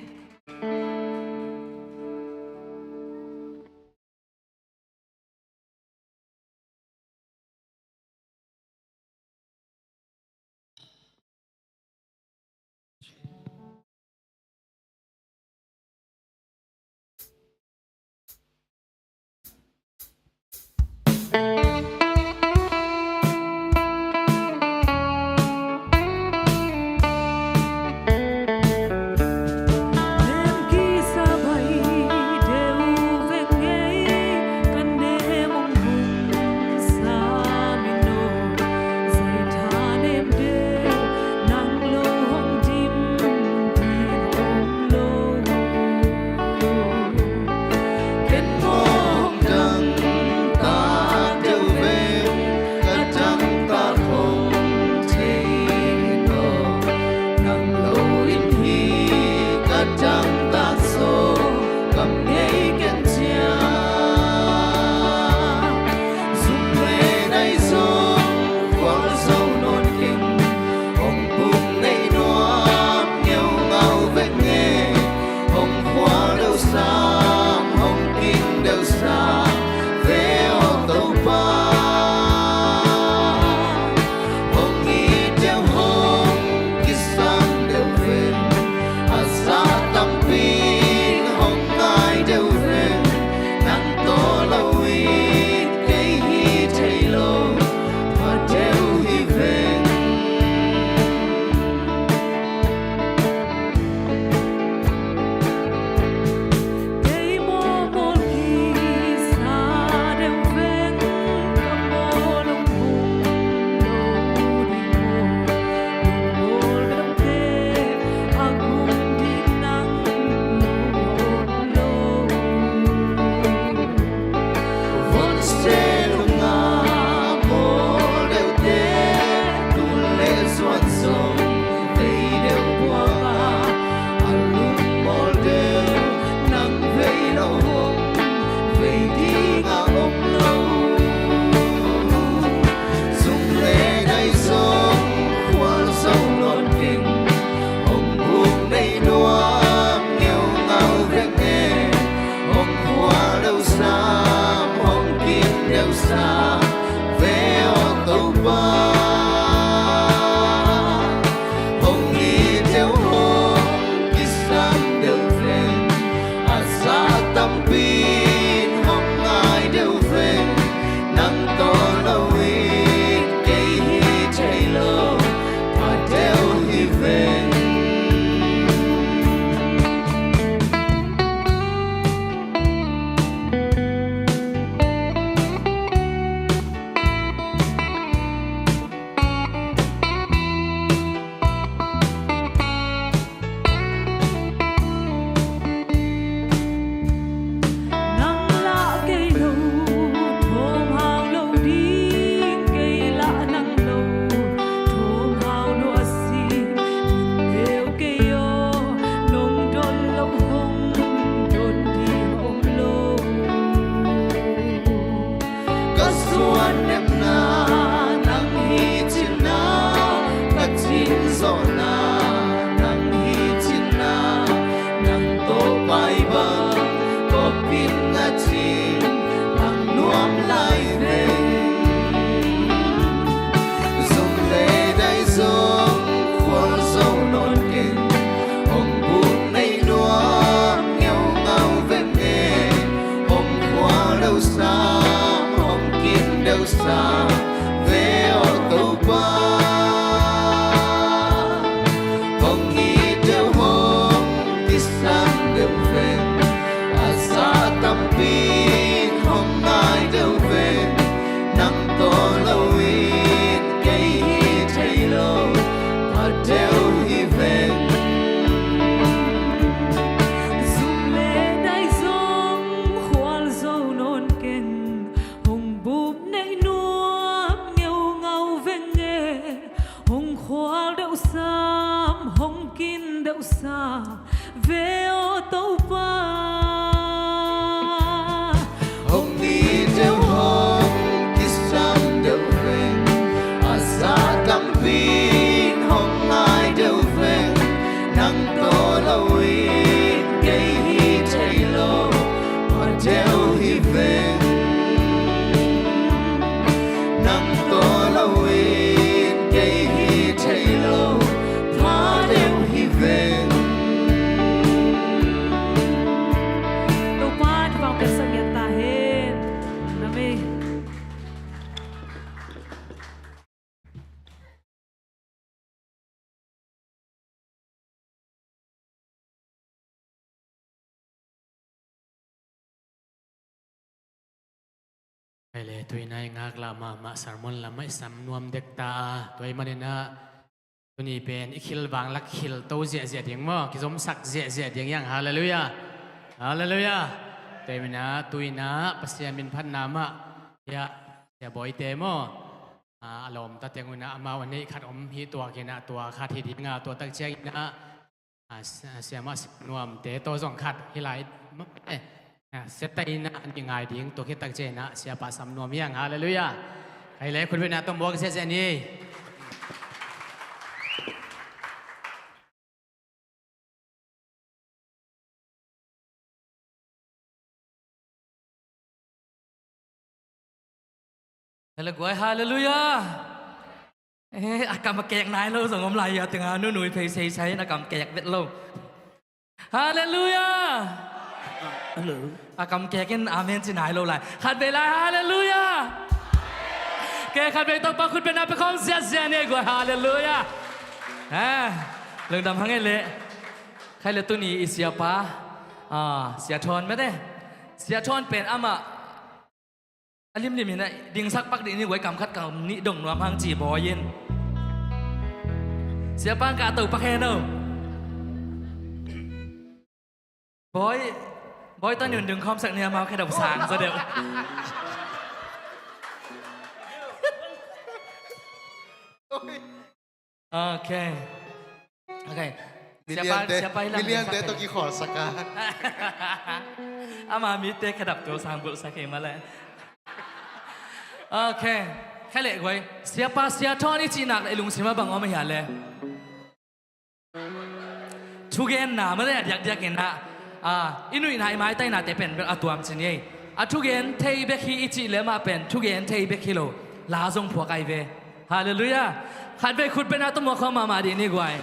Nang tawh lo in kei hi thei lo, pha deuh hi veng. Topa in vang piaksak ngiat ta hen. Amen. Hei le, tu-in ah i ngaklah mahmah sermon lamah i sam nuam dek ta a, tua ahih manin ah tuni pen i khil vanglak khil to ziahziah ding maw, kizomsak ziahziah ding hi hang. Halleluiah. Halleluiah. Tua ahih manin ah tu-in ah Pasian min phatna mah, hiah, Sia Bawi te maw, a, a lawmta teng un ah amau a neih khat om hi, tua kei in ah tua khat hi ding a, tua tak ciangin ah, a, s-, a, Siamah Sia Nuam te tawh zong khat hi lai, eh, a, siatta in ah a nih ngai ding, tua khit tak ciangin ah Siapa sam nuam hi hang. Halleluiah. Hei le, khutbetna tawh muak ziahziah ni. Hei le guai, halleluiah. Eh, a kam a kek nai lo zong om lai a, tengah nunui phei sei sai in a kam kek vet lo. Halleluiah. Hello. A kam kek in amen ci nai lo lai. Khat vei lai, halleluiah. Kei khat vei tawh pa khutbetna pia khawm ziahziah ni guai, halleluiah. Eh, lungdam hang e le. Khai le, tuni i siapa, ah, Sia Thawn mete. Sia Thawn pen amah a limlim in ah dingsak pak dih ni guai, kam khat kam nih dong nuam hang ci Bawi in. Siapa in ka to pak hen o. Bawi, Bawi tawh nundung khawmsak ni, amau khedap sang zaw deuh. Ok. Ok. Siapa, Miliante, siapa hilang miliante to kikhawlsak a. Ama mite khedap to sang bulhsak hi mah leh. Ok. Khai le guai. Siapa Sia Thawn i cih nak leh i lungsim ah bang om a hia le? Thugenna mah leh a diakdiak in ah, ah, i nuihna, i maitainate pen a tuam ci ni ei. A thugen thei bek hi i cih leh amah pen thugen thei bek hi lo, la zong phuak ai ve. Halleluiah. Khat vei khutbetna tawh muak khawm mahmah dih ni guai.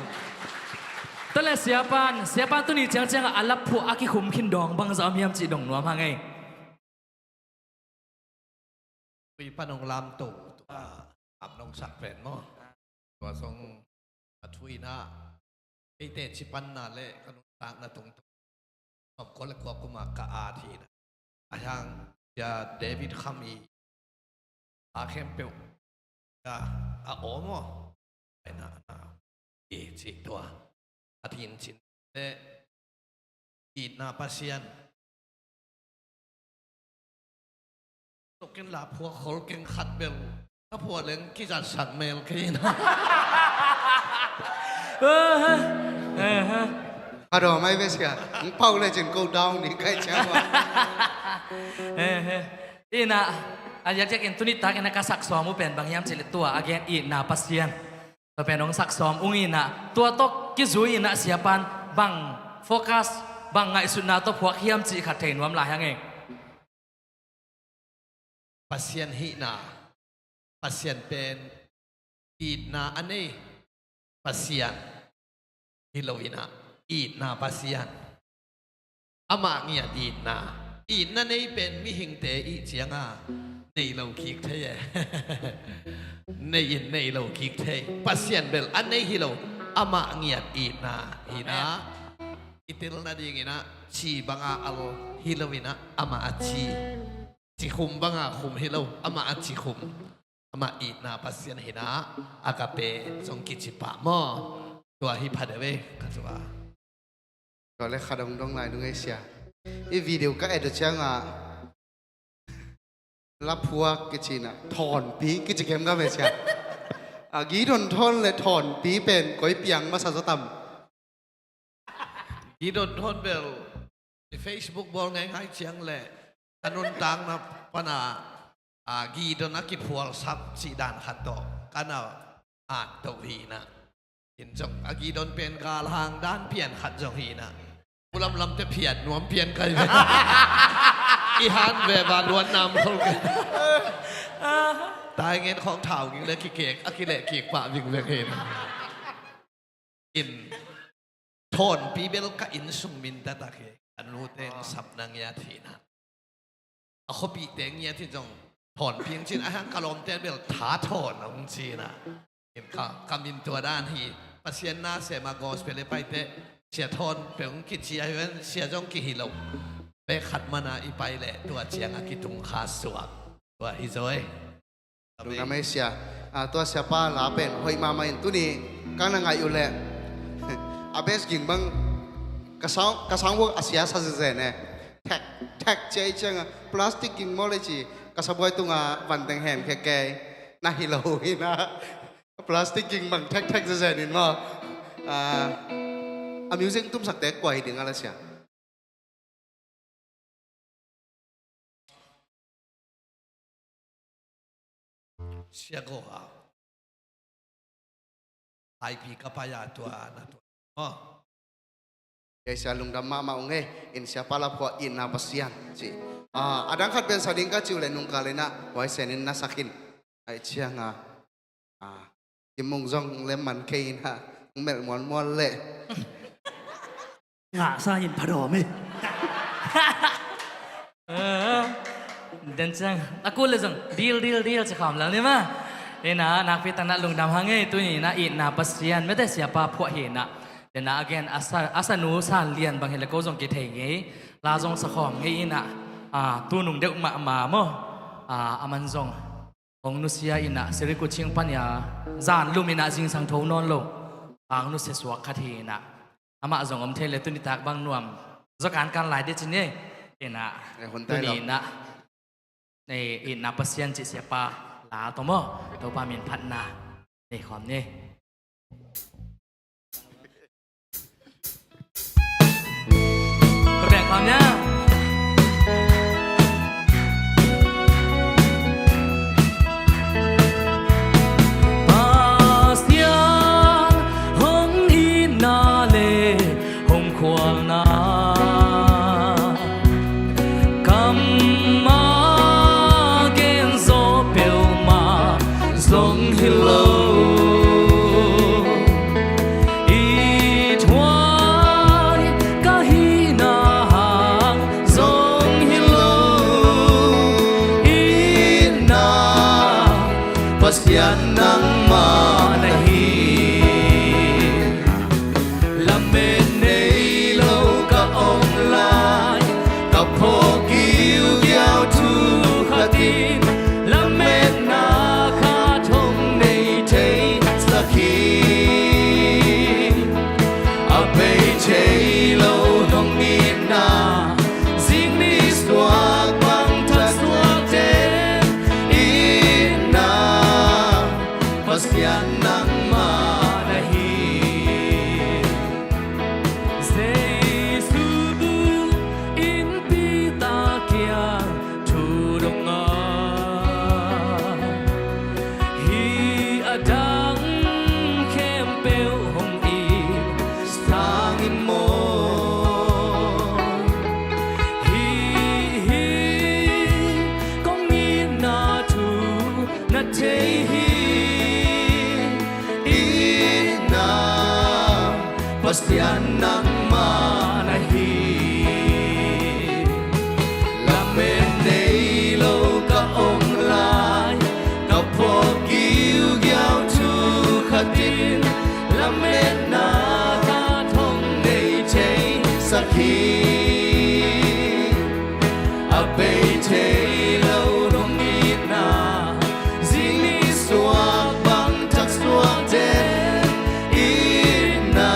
Tua leh Siapa in, Siapa in tuni ciangciang ah a laphuak a kikhum khin dawng bangzah om hiam cih dong nuam hang ei. Tui pan hong lamto, tua, ah, am nong sak pen maw. Tua zong a thu in ah eite cipanna le ka nuntakna tungtawn sawmkua le kua kum a ka at hi in ah, a hiang Sia David Kham i a khempeuh a, a om aw. Ai na, na, i cih tua a thin cin le itna Pasian. Tokin la phuak khol keng khat bel ka phuak leng kizatsak mel kei na. Aha. Aha. A dawm ai ve sia. Pau le cin ko down ni kai ciang wa. Aha. Ina, a diakdiak in tuni tak ina ka sak sawm uh pen bang hiam cih leh tua a gen itna Pasian. Tua pen hong sak sawm ung ina, tua tawh kizui ina Siapa in bang focus, bang ngaihsutna tawh phuak hiam cih khat thei nuam lai hang e. Pasian hihna, Pasian pen itna a nei Pasian hi lo ina, itna Pasian. Amah ngiat itna, itna nei pen mihingte ih cianga nei lo kik thei e. Nei in nei lo kik thei. Pasian bel a nei hi lo, amah ngiat itna hi na. Amen. I tel nading ina ci banga al hi lo ina, amah a ci. Ci khum banga khum hi lo, amah a ci khum. Amah itna Pasian hi na, agape zong kici pah maw. Tua hi pha deuh e, ka zua. Tua le kha dongdong lai nung ei sia. I video ka et uh cianga la phuak kici na, thawnpi kici kemkam e sia. A, Gideon Thawn le thawnpi pen koi piang masa zaw tam? Gideon Thawn bel i Facebook bawl ngeingai ciang le ka nuntakna pana, a, Gideon a kiphualsap cih dan khat tawh ka na at toh hi na. In zong a Gideon pen galhang dan pian khat zong hi na. Pulamlamte phiat nuam pian kai ve. I han ve ba luan nam khol kai. Taingen khawng thau ging le kikek, a kileh kik pah vingveng hi na. In thawnpi bel ka inn sung min taktak hi. Ka nu teng sapna ngiat hi na. A khuapih teng ngiat hi zong thawnpi hong ci na, a hang ka lawmte bel tha thawn hong ci na. In ka, ka min tua dan hi. Pasian na sem a gospel i paite Sia Thawn peuh hong kici a hi ven, sia zong kihi lo. Pek khat mana i pai leh tua ciang a kitung kha suak. Tua hi zaw e. Lungdam ei sia. Ah, tua siapa la pen hoih mahmah in tuni ka na ngaih uh leh a bass ging bang ka sound, ka sound work a sia sa zezen e. Thek, thek cia i cianga plastic ging maw le ci ka sabuai tunga vanteng hem khe kei na hi lo hi na. Plastic ging bang thek thek zezen in maw. Ah, a music tumsakte kua hi ding a la sia. Sia Go Hau. Taipi ka pai a tua na tua. Oh. Kei sia lungdam mahmah ung e, in siapa la phuah itna Pasian ci. Ah, a dang khat pen sa ding ka ci uh le nungkal in ah huai sen in na sak in. Ai cianga. Ah, Kim Mung zong lem man kei in ah hong melh mualmual leh. Ngah sa in phadawm hi. Eh, den ciang a kul le zong dil dil dil ci khawm lel ni ma. Ina nakpi tak na lungdam hang ei, tuni na itna Pasian mete siapa phuah hi na. Dena again a sa, a sanu San Lian bang hi le ko zong kithei ngei. La zong sa khawm ngei ina, ah, tu nung deuh mahmah maw. Ah, a man zong hong nusia ina sirikut cing pan ia zan lum ina zingsang tho nawn lo. Ang nusia suak khat hi ina. Amah zong om thei le tuni tak bang nuam zaw kankan lai dih ci ni. Ina, eh, hun tai lo. Tuni ina, eh, itna Pasian cih siapa la tawh maw, Topa min phatna nei khawm ni. Bek khawm ni. Pasian hong itna le hong khualna, kam a gen zaw peuhmah zong hi lo. It huai ka hihna hang zong hi lo. Itna Pasian nangmah na hi. Lamet nei lo ka om lai, ka phawk giugiau thu khatin, lametna khat hong nei thei sak hi. A bei thei lo nong itna, zing ni suak bang thak suak den, itna Pasian nangmah na hi. Jesu in Peter kiang thu dong a, hih a dang khempeuh hong it sang in maw. Hih hi kong itna thu na thei hi. Itna Pasian nangmah na hi. Lamet nei lo ka om lai, ka phawk giugiau thu khatin, lametna khat hong nei thei sak hi. A bei thei lo nong itna, zing ni suak bang thak suak den, itna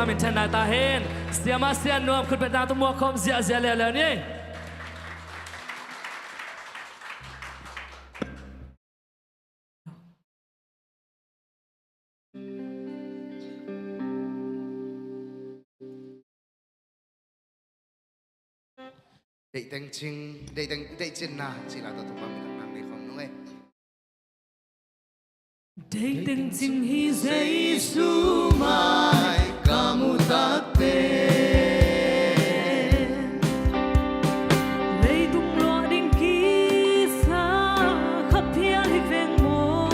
Min than nai ta hen. Siama Sian Nuam khutbetna tawh muak khawm ziahziah leuleu ni. Deih teng cing, deih teng, deih cinna cih la tawh tua mi tak nang nei khawm nung ei. Deih teng cing hi Jesu mai ka muh takte, leitung luah ding kisa kha phial hi veng maw.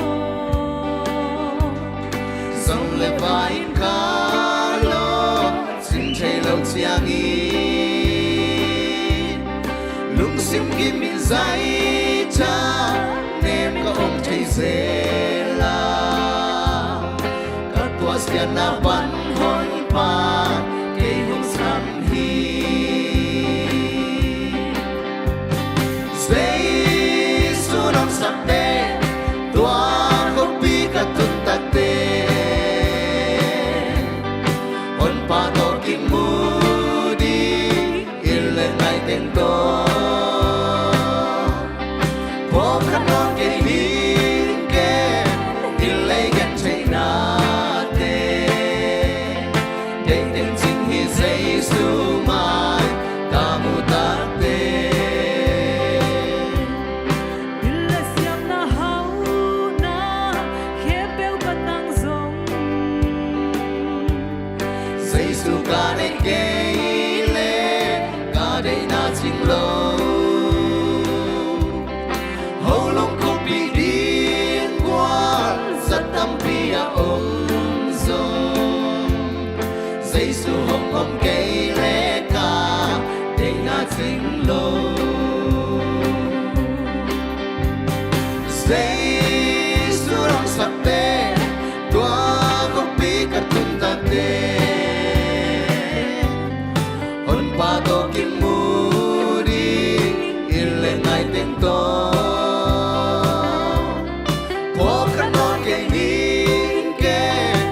Zong le vai in ka lo cing thei lo ciangin, lungsim kim in zai ca nem ka om thei zel a, ka tuahsiatna pan Honpa kei hong sam hi. Jesu nong sakte, tua khuapi ka tun takte, Honpa tawh kimu ding, inn le ngai teng tawh. Phawk kha nawn kei ning ken, inn le gentheihnate, deih teng cing hi Jesu mai ka muh takte. Inn le siamna hauhna khempeuh ka tang zong, Jesu ka deih kei leh ka deihna cing lo. Holong khuapi ding guan zat tampi a om zong, Jesu hong om kei leh ka deihna cing lo. Jesu nong sakte, tua khuapi ka tun takte, Honpa tawh kimu ding, inn le ngai teng tawh. Phawk kha nawn kei ning ken,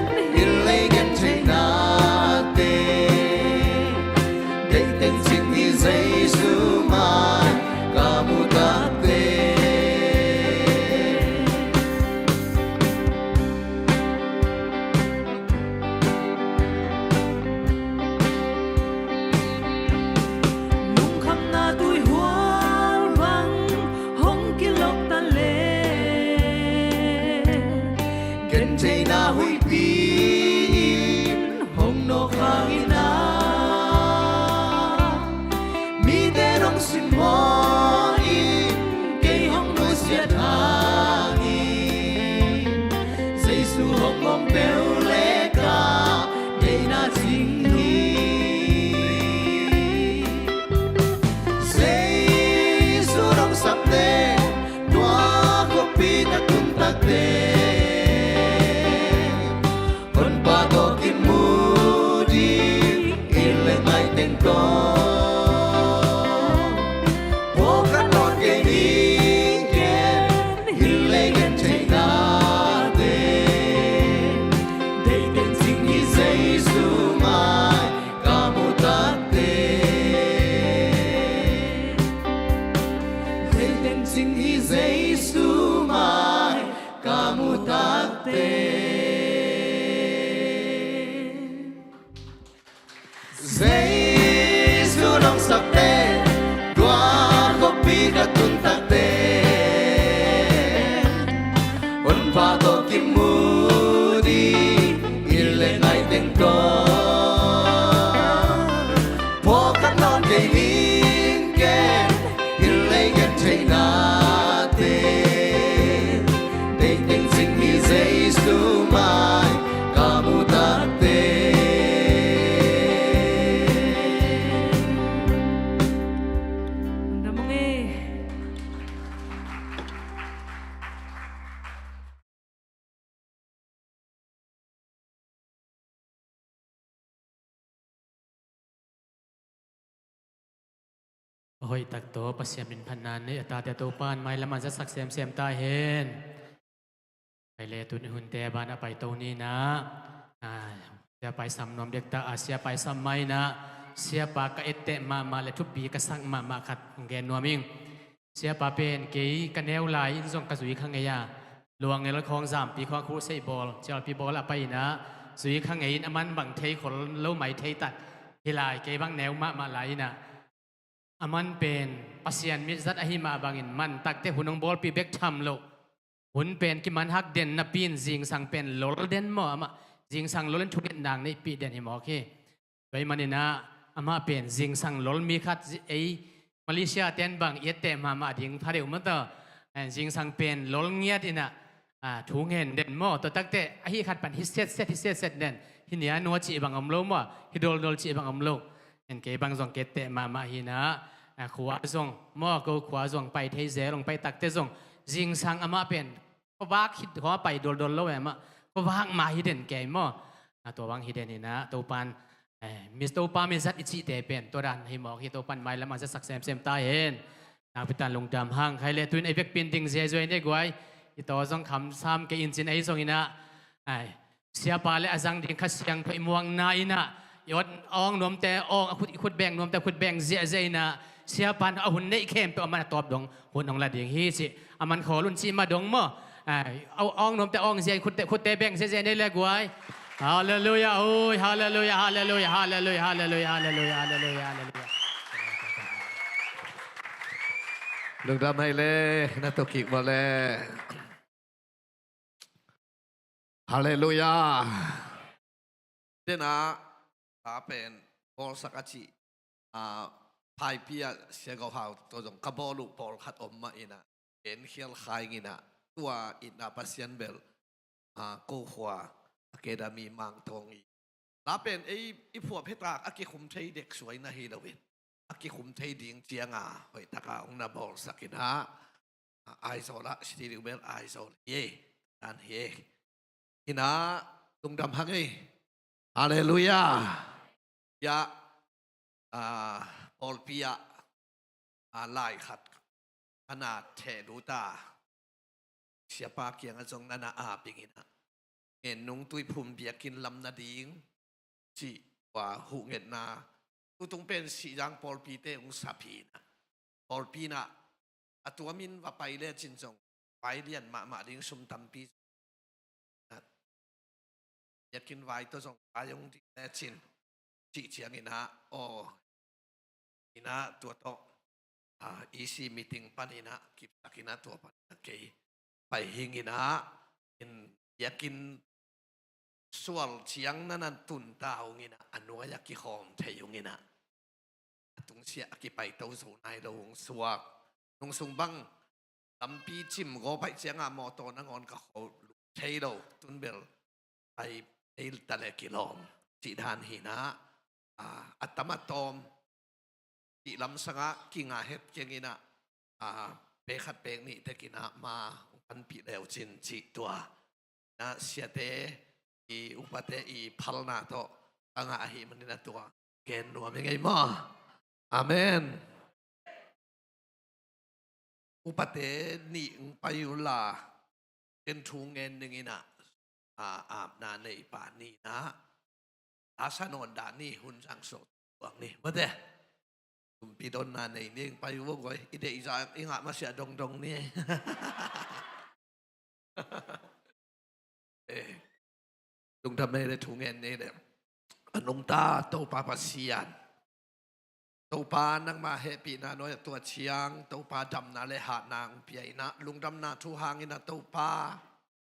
inn le gentheihnate, deih teng cing hi Jesu mai ka muh takte. Lungkhamna tuihual bang hong kilok ta leh, gentheihna huihpi in hong nawk hangin ah, mite nong simmawh in kei hong nusiat hangin, Jesu hong om peuh leh ka deihna cing hi. Jesu nong sakte, tua khuapi ka tun takte, Honpa tawh kimu ding, inn le ngai teng tawh. Phawk kha nawn kei ning ken, inn le gentheihnate, deih teng cing hi Jesu mai ka muh takte. Deih teng cing hi Jesu mai ka muh takte. Jesu nong sakte, tua khuapi ka tun takte, Honpa tawh kimu ding, inn le ngai teng tawh. Phawk kha nawn kei ning ken, inn le gentheihnate, deih teng cing hi Jesu mai ka muh takte. Ram ong e. A hoih tak tawh Pasian min phatna nei a, a tate a Topa in mailam ah zatsak semsem ta hen. Pai le tuni hunte a ban a paito ni in ah, a, Siapa i sam nuam dek ta, a, Siapa i sam mah in ah, Siapa ka etteh mahmah le thupi ka sak mahmah khat hong gen nuam ing. Siapa pen kei ka neu lai in zong ka zui kha ngei a, Luangngel khawng, Zampi khawng, Crusade bawl, Cialpi bawl a pai in ah, zui kha ngei in, aman bang thei khol lo mai thei tat hi lai, kei bang neu mahmah lai in ah, aman pen Pasian mi zat ahi mah bangin, man takteh hun hong bawlpih bek tham loh, hun pen kiman hak den napi in, zingsang pen lol den maw, amah zingsang lol in thungetna neihpih den hi mawk hi. Tua ahih manin ah, amah pen zingsang lol mi khat, zi-, ei Malaysia ten bang i etteh mahmah ding pha deuh maw taw. Eh, zingsang pen lol ngiat in ah, ah, thu ngen den maw. Tua takteh ahi khat pan hi setset, hi setset den. Hi nianua cih bang om lo maw, hi doldol cih bang om lo. En kei bang zong ka etteh mahmah hi in ah, ah, khua zong maw, ko khua zong pai thei zel, hong pai takteh zong zingsang amah pen khuavak khit khua pai doldol lo e mah. Khuavak mah hi den kei maw. A, tua bang hi den hi in ah, Topan, eh, Miss Topa mi zat i cihte pen tua dan hi mawk hi. Topan mailam a zatsak semsem ta hen. Nakpi takin lungdam hang. Khai le tu-in ei vekpi in ding ziazua in e guai. I taw zong kham sam kei in cin, ei zong in ah, ai, Siapa le a zang ding Kha Siangtho i muakna in ah, i awng nuamte awng, a khut, i khut beng nuamte khut beng ziahziah in ah, Siapa in a hun neih khempeuh aman a tawp dong hun hong la ding hi cih, aman khawl un cih mah dong maw. Ai, a awng nuamte awng ziah in, khutte, khutte beng ziahziah in e le guai. Halleluiah, ui, halleluiah, halleluiah, halleluiah, halleluiah. Lungdam hi le, na tawh kik maw le. Halleluiah. Dena, ta pen, bawlsak a cih, a, Phaipi ah Sia Go Hau tawh zong ka bawl uh pawlkhat om mah in ah, en khial kha ing in ah, tua in ah Pasian bel, a, ko khua, Academy Mangthawng i. La pen ei, i phuah phetak a kikhum thei dek suai na hi loin, a kikhum thei ding cianga hoih taka hong na bawlsak in ah, Aizawl ah, studio bel Aizawl hi e, dan hi e. Hi in ah, lungdam hang e. Halleluiah. Ia, a, pawlpi ah, a, lai khat ka na theh lut a, Siapa kiangah zong na na ap ing in ah, Ngennung Tuiphum biakinn lam nading cih tua huhngetna, tutung pen Sihzang pawlpite hong sap hi in ah, pawlpi in ah a tuamin va pai lecin zong vai lian mahmah ding, sum tampi, biakinn vai tawh zong vai hong ding lecin cih ciangin ah, aw, in ah tua tawh, a, E C meeting panin ah kipsak in ah tua panin ah kei pai hi ing in ah, in biakinn sual ciang na na tun ta ung in ah, a nuai ah kikhawm thei ung in ah, a tungsiah a kipaito zo nai lo hong suak. Nungsung bang lampi cim gawp ahih ciangah mawtaw nangawn ka kho thei lo, tun bel pai thei ta leh kilawm cih dan hi in ah, a, a tam a tawm cih lamsangah kinga het keng in ah, a, pek khat pek nih tek in ah ma hong panpih leu cin cih tua. Na siate, i upate i phalna tawh ka ngah ahih manin a tua gen nuam hi ing ei maw. Amen. Upate nih hong pai uh la, ken thu ngen ning in ah, a, apna nei pa ni in ah, a sa nawn dah ni, hun zang sawh tuak ni, mate. Tumpi donna nei ning pai uh guai, i deih zah i ngah masiah dongdong ni. Eh, lungdam hi le, thu ngen hi le. A nungta Topa Pasian, Topa nangma hehpihna nuai-ah tua ciang Topa damna le hatna hong pia in ah, lungdamna thu hangin ah Topa,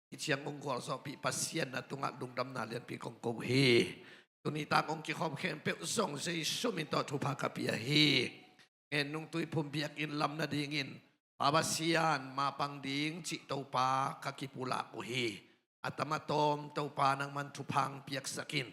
hih ciang hong gualzawhpih Pasian na tungah lungdamna lianpi kong ko hi. Tuni tak hong kikhawm khempeuh zong Jesu min tawh thupha ka pia hi. Ngennung Tuiphum biakinn lam nadingin Pa Pasian, mapang ding cih Topa ka kipulak uh hi. A tam a tawm Topa nangman thupha hong piaksak in.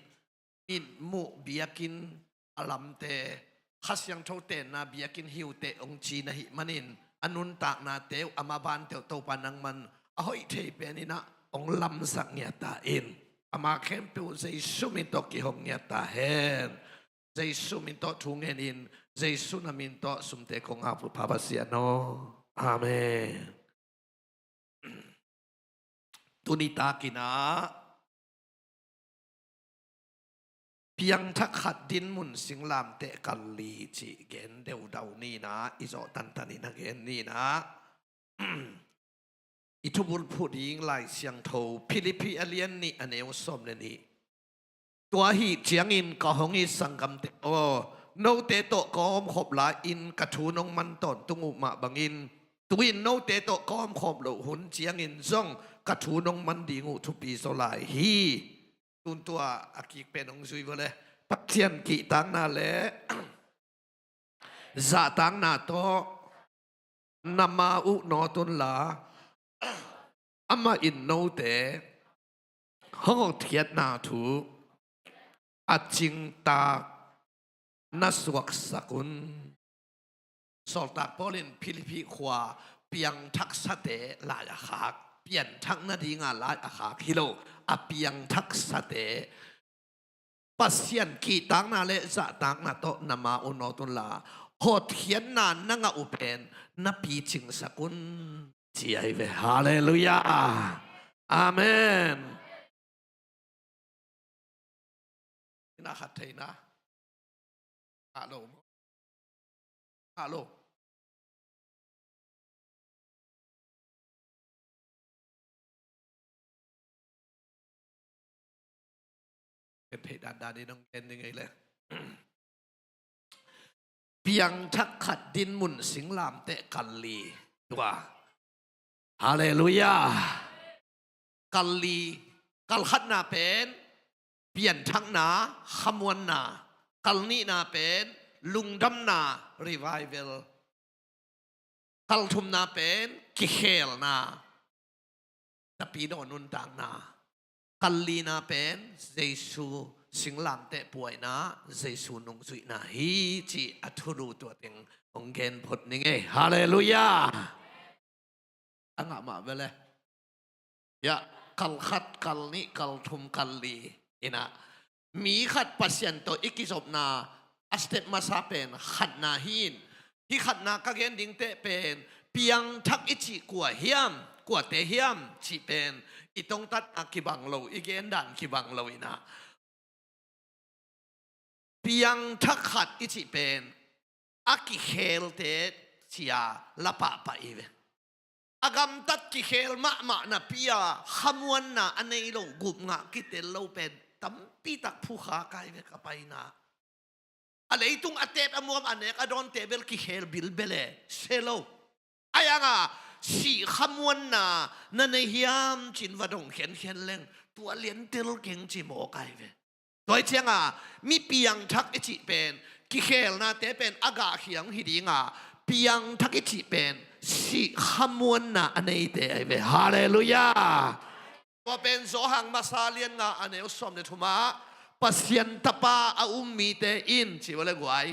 Mitmuh biakinn a lamte, Kha Siangtho tenna biakinn hi uh teh hong ci na hih manin, a nuntaknate uh, a mavante uh Topa nangman a hoih thei pen in ah hong lamsak ngiat ta in. Ama khempeuh Jesu min tawh kihong ngiat ta hen. Jesu min tawh thu ngenin, Jesu na min tawh sumte kong ap uh, Pa Pasian aw. Amen. Tuni takin ah Piangthak khat dinmun singlamteh kal li cih gen deudau ni in ah, i zawh tantan in a gen ni in ah, i thupulphuh ding Lai Siangtho Philippi a lian nih a neu sawm le nih. Tua ahih ciangin ka hong it sanggamte aw, note tawh ka omkhop lai-in ka thu nong man tawntung uh mah bangin, tu-in note tawh ka omkhop loh hun ciangin zong ka thu nong man ding uh thupi zaw lai hi. Tun tua a kik pen hong zui vua le. Pathian kihtakna le zahtakna tawh na ma uh nawt unla, amah in note hong hotkhiatna thu a cingtak na suaksak un. Sawltak Paul in Philippi khua piangthaksate lai a khak, pianthak nadinga lai a khak hi lo, a piangthaksate Pasian kihtakna le zahtakna tawh na ma uh nawt unla, hotkhiatna na ngah uh pen na picingsak un, ci ahi ve. Halleluiah. Amen. Ina khat theihna. Hallo. Hallo. Ken theih dandan in hong gen ding ei le. Piangthak khat dinmun singlamteh kal li. Tua. Halleluiah. Kal li, kal khatna pen pianthakna, khamuanna, kal nihna pen lungdamna, revival, kal thumna pen kikhelna, Tapidaw nuntakna, kal lina pen Jesu singlamteh puaina, Jesu nungzuihna hi cih a thulu tua teng hong gen phot ning ei. Halleluiah. A ngah mah ve le. Ya, kal khat, kal nih, kal thum, kal li. Ina, mi khat Pasian tawh i kizopna a step masa pen khatna hi in, hih khatna ka gen ding teh pen piangthak i cih kua hiam, kuate hiam cih pen i tongtatna kibang lo, i gendan kibang lo ina. Piangthak khat i cih pen a kikhelte cia la pahpah i ve. A gamtat kikhel mahmah napi-a khamuanna a nei lo, gupngah kitel lo pen tampitak phukha kai ve ka paina. A leitung a tet a muam a nek a dawnte bel kikhel bilbel e, se lo. Ai anga sih khamuanna na nei hiam cin va dong khenkhen leng tua liantel keng ci mawk ai ve. Tua hi cianga mi piangthak i cih pen kikhelnate pen a gah khiang hi dinga, piangthak i cih pen sih khamuanna a neite ai ve. Halleluiah. Tua pen Johan masa lian nga a neu sawm le thumah Pasian Tapa a um mite in ci vale guai.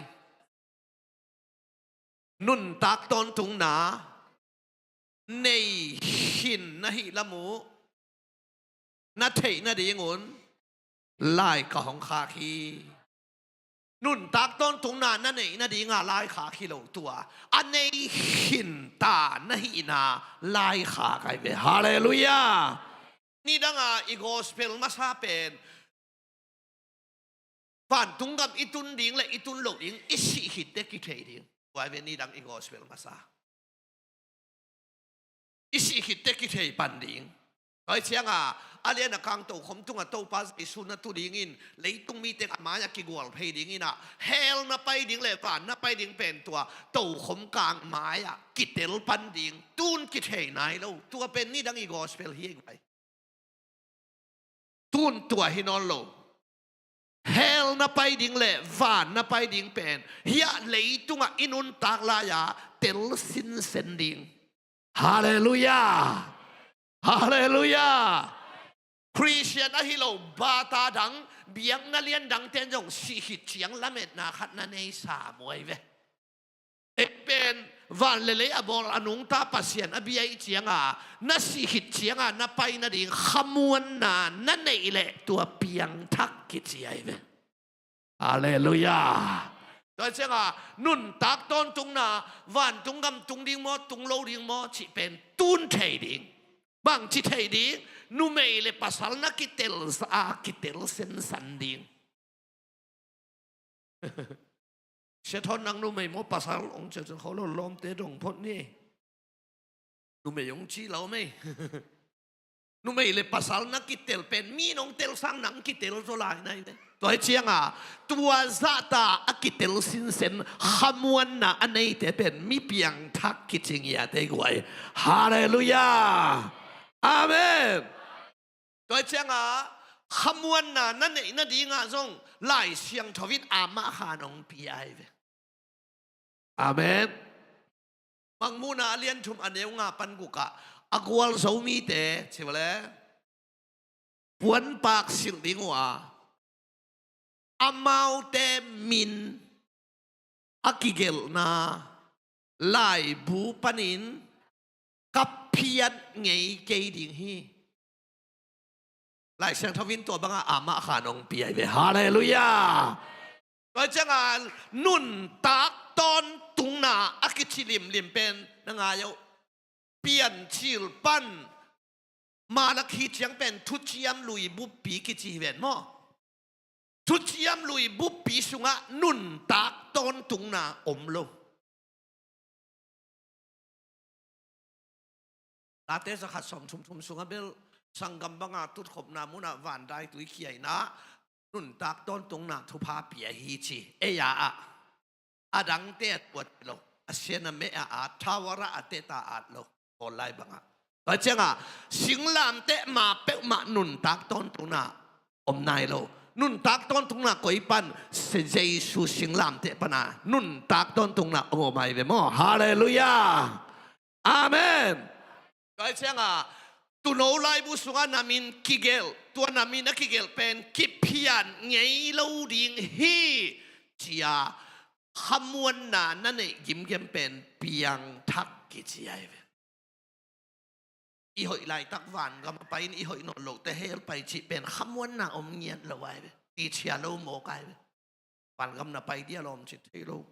Nuntak tawntungna nei khin na hih lam uh na theih nadingun lai ka hong khak hi. Nuntak tawntungna na neih nadinga lai khak hi lo tua, a nei khinta na hihna lai khak ai ve. Halleluiah. Nidanga i gospel masa pen vantung gam i tun ding le i tun loh ding, i sih khitte kithei ding. Tua ve nidang i gospel masa. I sih khitte kithei pan ding. Tua hi cianga a lian a kang tokhom tunga Topa Jesu na tu dingin leitung mite a mai-ah kigual phei dingin ah, hell na pai ding le van na pai ding pen tua tokhom kang mai-ah kitel pan ding. Tun kithei nai lo. Tua pen nidang i gospel hi ei ngai. Tun tua hi nawn lo. Hell na pai ding le van na pai ding pen hiah leitungah i nuntak lai-a tel sinsen ding. Halleluiah. Halleluiah. Khristian ahi lo bata dang, biakna lian dangten zong sih khit ciang lametna khat na nei sa muai ve. Ei pen van le lei a bawl a nungta Pasian a bia i cianga na sih khit cianga na pai nading khamuanna na neih leh tua piangthak kici ai ve. Halleluiah. Tua cianga nuntak tawntungna, vantung gam tung ding maw, tung lo ding maw cih pen tun thei ding. Bangci thei ding? Numei le pasal na kitel sa a kitel sensan ding. Sia Thawn, nang numei maw pasal? Hong ci ciang, kho lo, lawmte dong phot ni. Numei hong ci lo mei. Numei le pasal na kitel pen mi nong tel sang nang kitel zaw lai nai ve. Tua hi cianga tua zahta a kitel sinsen khamuanna a neite pen mi piangthak kici ngiate guai. Halleluiah. Amen. Tua hi cianga khamuanna na neih nadinga zong Lai Siangtho in amah khan hong pia hi ve. Amen. Mangmuhna a lian thum a neu nga pan gukah a gualzo mite ci vele puanpak silh ding uh a, amaute min a kigelhna laibu panin ka phiat ngei kei ding hi. Lai Siangtho in tua banga amah khan hong pia hi ve. Halleluiah. Tua cianga nuntak tawntungna a kici limlim pen na ngai uh. Piancil pan Malakhi ciang pen thuciam lui buppi kici hi ven maw? Thuciam lui buppi sungah nuntak tawntungna om lo. Late zakhat sawm thum thum sungah bel sanggam banga tutkhopna munah vandaitui khiaina nuntak tawntungna thupha pia hi ci. Ei a ah a dangte a tuat lo, a sian a meh a at, thawara a teta at lo. Paul lai bangah tua cianga singlamteh ma peuhmah nuntak tawntungna om nai lo. Nuntak tawntungna koi pan? Jesu singlamteh pana nuntak tawntungna om om ai ve maw? Halleluiah. Amen. Tua cianga tuuno laibu sungah na min kigelh, tua na min a kigelh pen kiphiat ngei lo ding hi cia khamuanna na neih gimgem pen piangthak kici ai ve. I hoih laitak vangam a pai-in i hoih nawn lote hell pai cih pen khamuanna om ngiat lo ai ve. Tichia lo mawk ai ve. Vangam na pai dia lawm cih thei lo.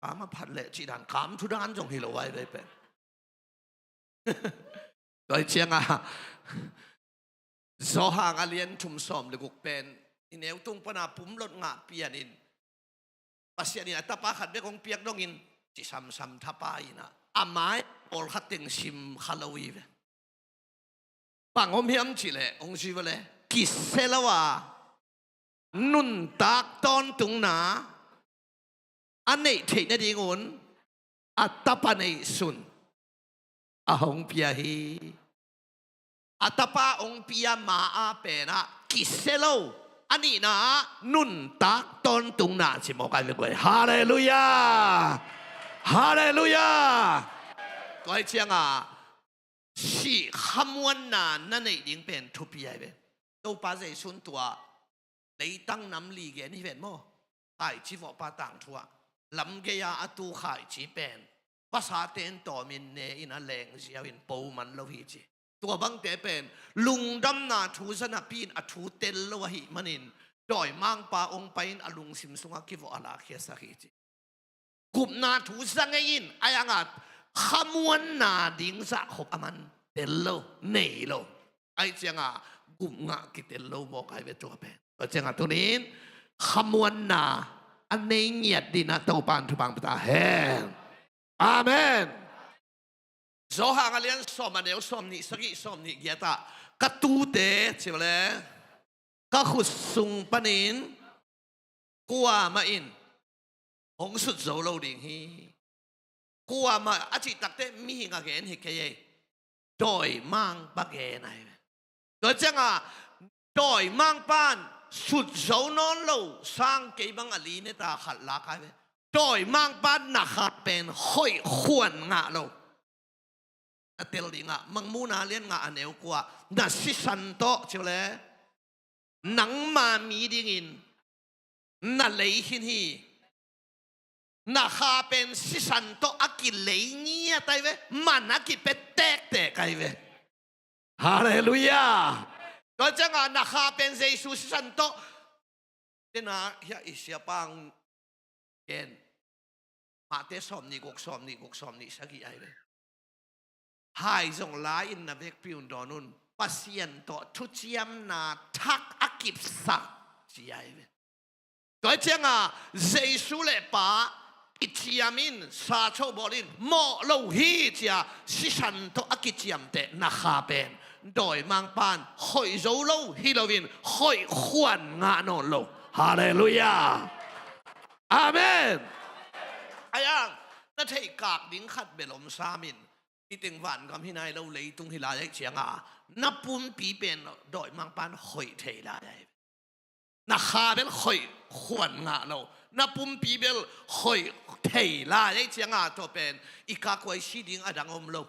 Kam a phat leh cih dan, kam thu dan zong hi lo ai ve pen. Tua hi cianga Zawhang a lian thum sawm le guk pen i neu tung pana pumlot ngah pianin Pasian in a tapa khat bek hong piak dongin ci samsam thapa inah a mai pawlkhat teng sim kha lo hi ve. Bang om hiam cih leh hong ci vele, kisia lo a nuntak tawntungna a neih theih nadingun a tapa neihsun a hong pia hi. A tapa hong pia ma a penah kisia lo, a nihna ah nuntak tawntungna ci mawk ai ve guai. Halleluiah. Halleluiah. Tua hi cianga sih khamuanna na neih ding pen thupi ai ve. Topa Jesu'n tua leitang nam li gen hi ven maw? Khaici vawhpa tangthu ah lamgei-a a tu khaici pen pasate in tawmin ne in a leng ziau in po man lo hi ci. Tua bangte pen lungdamna thu za napi in a thu tel lo ahih manin dawimangpa hong pai-in a lungsim sungah kivawh a lakkhiasak hi ci. Gupna thu za ngei in a yanga khamuanna ding zahkhop a man tel lo, nei lo. Ai cianga gupngah kitel lo mawk ai ve tua pen. Tua cianga tunin khamuanna a nei ngiat dinah Topa in thupha pia ta hen. Amen. Zawhang a lian sawm a neu sawm nih sagih sawm nih giatah ka tute ci vele ka khut sung panin kuamah in hong sut zo lo ding hi. Kuamah a cih takteh mihing a gen hi kei ei. Dawimangpa gen ahi ve. Tua cianga dawimangpa in sut zo nawn lo sang kei bang a li neta khat lak ahi ve. Dawimangpa in na kha pen hoih khuan ngah lo. Na tel dingah Mangmuhna lian nga a neu kua, na sisan tawh ci vele nangma mi dingin na lei khin hi. Na kha pen sisan tawh a kilei ngiat ai ve, man a kipia tektek ai ve. Halleluiah. Tua cianga na kha pen Jesu sisan tawh. Tena hiah i siapa hong gen Mate sawm nih guk, sawm nih guk, sawm nih sagih ai ve. Hai zong la in na vekpi un dawn un, Pasian tawh thuciamna thak a kipsak ci ai ve. Tua hi cianga Jesu le Pa kiciam in, sa cho bawl in, mawh lo hi cia sisan tawh a kiciamteh na kha pen dawimangpan hoih zo lo hi loin hoih khuan ngah nawn lo. Halleluiah. Amen. Aiang, na theihkak ding khat bel om samin, hiteng vangam hi nai lo, leitung hi lai aih cianga na pumpi pen dawimangpan hoih thei lai aih. Na kha bel hoih khuan ngah lo, na pumpi bel hoih thei lai aih cianga tua pen i kakuai si ding a dang om lo.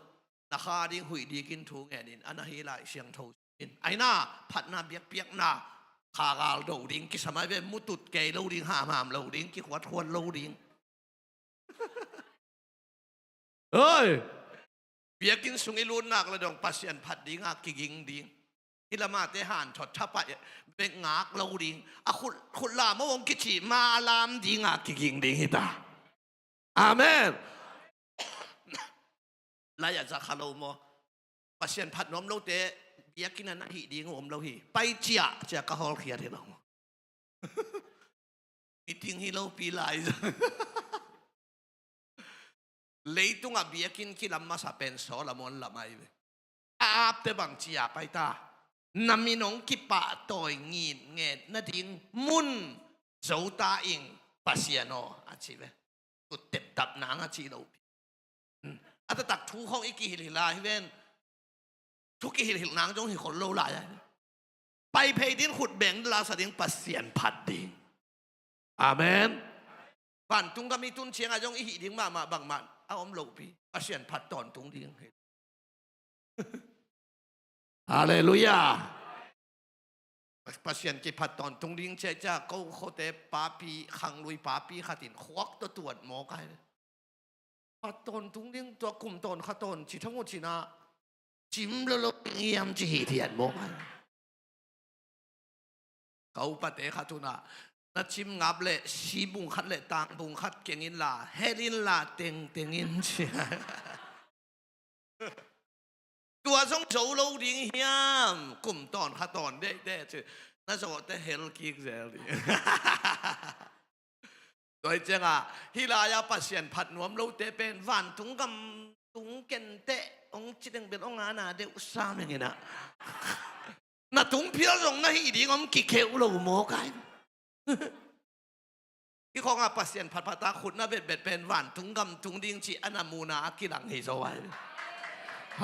Na kha ding huih dikin thu ngenin a na hi lai siangtho in aina phatna biakpiakna kha gal do ding kisam ai ve, mutut kei lo ding, hamham lo ding, kikhuatkhuat lo ding. Oi! Biakinn sung i lutnak le dong Pasian phat dinga kiging ding. I lamate hanthot thapai bek ngak lo ding. A khut, khut lam awng kici ma lam dinga kiging ding hita. Amen. Lai a za kha lo maw? Pasian phat nuam lote biakinn a na hih ding om lo hi. Pai ciah ciah ka hawlkhiat hi lo maw? Miting hi lopi lai zong. Leitungah biakinn kilam masa pen Solomon lam ahi ve. A apte bang ci a pai ta, na min hong kipahtawi ngitnget nading mun zo ta ing, Pasian aw, a ci ve. Tuttep dap nang a ci lo. A taktak thu khong i kihilhil a hi ven. Thu kihilhilh nang zong hi khol lo lai a hi. Pai phei din, khut beng la sa ding, Pasian phat ding. Amen. Vantung gam i tun ciangah zong i hih ding mahmah bangmah a om lopi. Pasian phat tawntung ding hi. Halleluiah. Pasian kiphat tawntung ding ciahciah ko khote papi, khanglui papi khatin khuak tawh tuat mawk ai. Phat tawntung ding tua kum tawn kha tawn ci thang uh cinah cim lolo ding hiam ci hithiat mawk ai. Ka upate khat unah na cim ngap le si bung khat le tang bung khat keng inla, hel inla tengteng in ci. Tua zong zo lo ding hiam? Kum tawn kha tawn dehdeh ci. Na zawhte hel kik zel ding. Tua hi ciangah hih lai-ah Pasian phat nuam lote pen vantung gam tung kenteh hong ci deng bel hong ana deuh sa mengin ah. Na tung phial zong na hih ding om kikheuh lo mawk ai. Hih khawngah Pasian phatphat a khut na betbet pen vantung gam tung ding cih a na muna a kilang hi zo ai.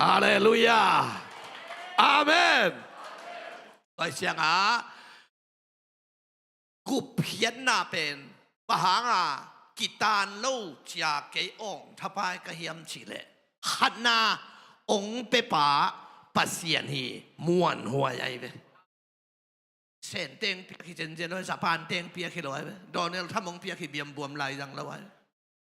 Halleluiah. Amen. Tua hi ciangah gupkhiatna pen bang hanga kitaan lo cia kei awng thapai ka hiam cihleh, khatna hong pepa Pasian hi, muanhuai ai ve. Sen teng piak hi zenzen lo, Japan teng piak hi lo ai ve. Donald Trump hong piak hi biambuam lai zang lo ai.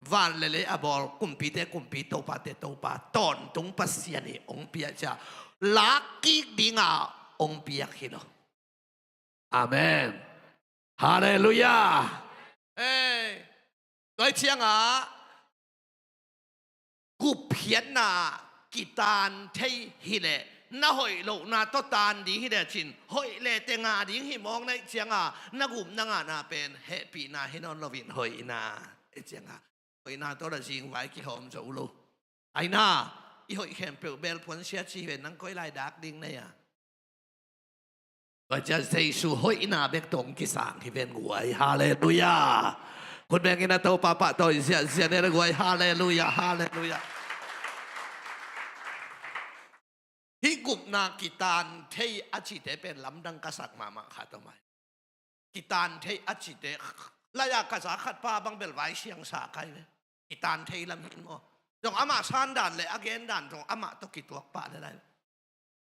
Van le lei a bawl kumpite kumpi, topate topa, tawntung Pasian hi hong piak cia, lak kik dinga hong piak hi lo. Amen. Halleluiah. Ei, tua hi ciangah gupkhiatna kitaan thei hileh na hoih lohna tawh taan ding hileh cin, hoih le tengah ding hi mawk na hih ciangah na gupna ngahna pen hehpihna hi nawn loin hoihna hi ciangah, hoihna tawh la zingvai kihawm zo lo. Aina, i hoih khempeuh belpuan sia ci hi ve, nang koi lai dak ding na hia? Tua cia Jesu hoihna bek tawh hong kisang hi ven guai. Halleluiah. Khut bengin a Topa pahtawi ziahziah ni le guai. Halleluiah, halleluiah. Hih gupna kitaan thei a cite pen lamdang ka sak mahmah khat om ai. Kitaan thei a cite, lai-ah ka za khat pa bang bel vai siangsa kai ve. Kitaan thei lam hin maw? Zong amah sandan le a gendan zong amah tawh kituak pah le lai.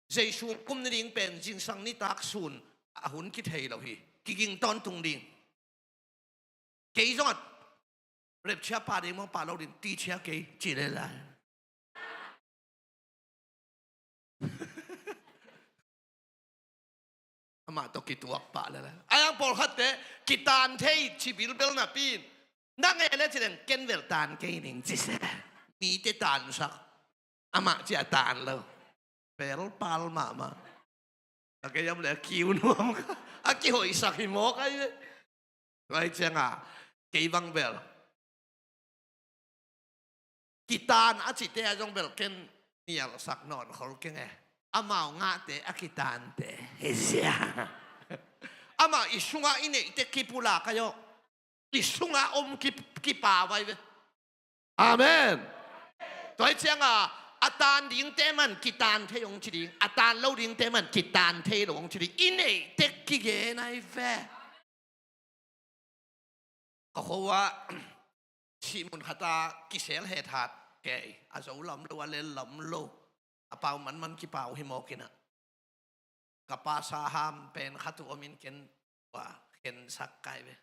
Jesu kum ni ding pen zingsang nitak sun a hun kithei lo hi. Kiging tawntung ding. Kei zong a rapture pa ding maw, pa lo ding, tichia kei ci le lai. Amah tawh kituak pah le lai. Ayang pawlkhatte kitaan thei ci bilbel napi in, na ngeh le ci leng ken vel taan kei ning ci se. Mite taansak. Amah cia taan lo. Pelpal mahmah. A kei am le a kiu nuam kha. A kihoihsak hi mawk ai ve. Tua hi ciangah kei bang bel kitan a cite a zong bel ken nialsak nawn khol keng e. Amau ngahte a kitante hi sia. Amau i sungah i neihte kipulak ahi aw. I sungah om kip, kipau ahi ve. Amen. Tua hi ciangah a tan dingte man kitan thei hong ci ding, a tan lo dingte man kitan thei lo hong ci ding. I neihte kigen ahi ve. Ka khua ah sihmun khat ah kisel hethat kei, a zo lam lo, a lel lam lo, a pau manman kipau hi mawk inah. Ka pa Saham pen khat uh om in ken tua khensak kai ve.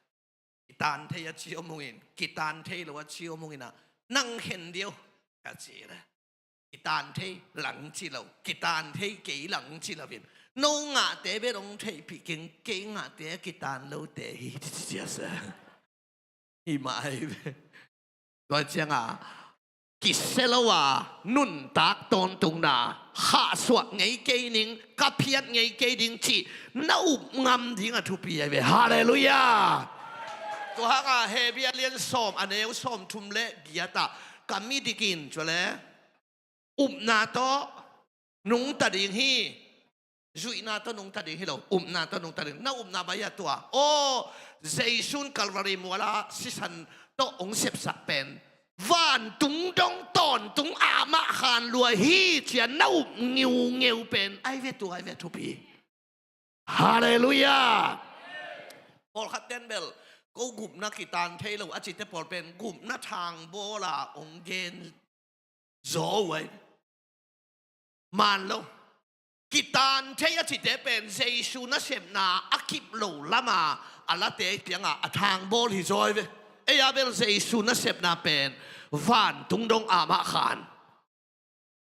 Kitan thei a ci om ung in, kitan thei lo a ci om ung inah, nang khen diau ka ci le. Kitan thei lang ci lo, kitan thei kei lang ci lo in, no ngahte bel hong theihpih keng, kei ngahte a kitan lote hi ci ci cia sa. Hi mah ahi ve. Tua ciangah kisia lo a nuntak tawntungna, khahsuah ngei kei ning, ka phiat ngei kei ding cih na up ngam ding a thupi ahi ve. Halleluiah. Tua hangah Hebru a lian sawm, a neu sawmthum le giat ah, ka midik in, tua le upna tawh nungta ding hi. Zuihna tawh nungta ding hi lo, upna tawh nungta ding. Na upna bang hi a tua? Aw, Jesu in Calvary mual ah sisan tawh hong sepsak pen vantung dong tawntung amah khan lua hi ci-a na up ngiungeu pen ahi ve, tua ahi ve, thupi. Halleluiah. Pawlkhat ten bel ko gupna kitan thei lo a cite pawl pen gupna thangbawl a hong gen zaw uh ahi. Man lo. Kitan thei a cite pen Jesu nasepna a kip lo lama a late kiangah a thangbawl hi zaw ahi ve. Ei a bel Jesu nasepna pen vantung dong amah khan.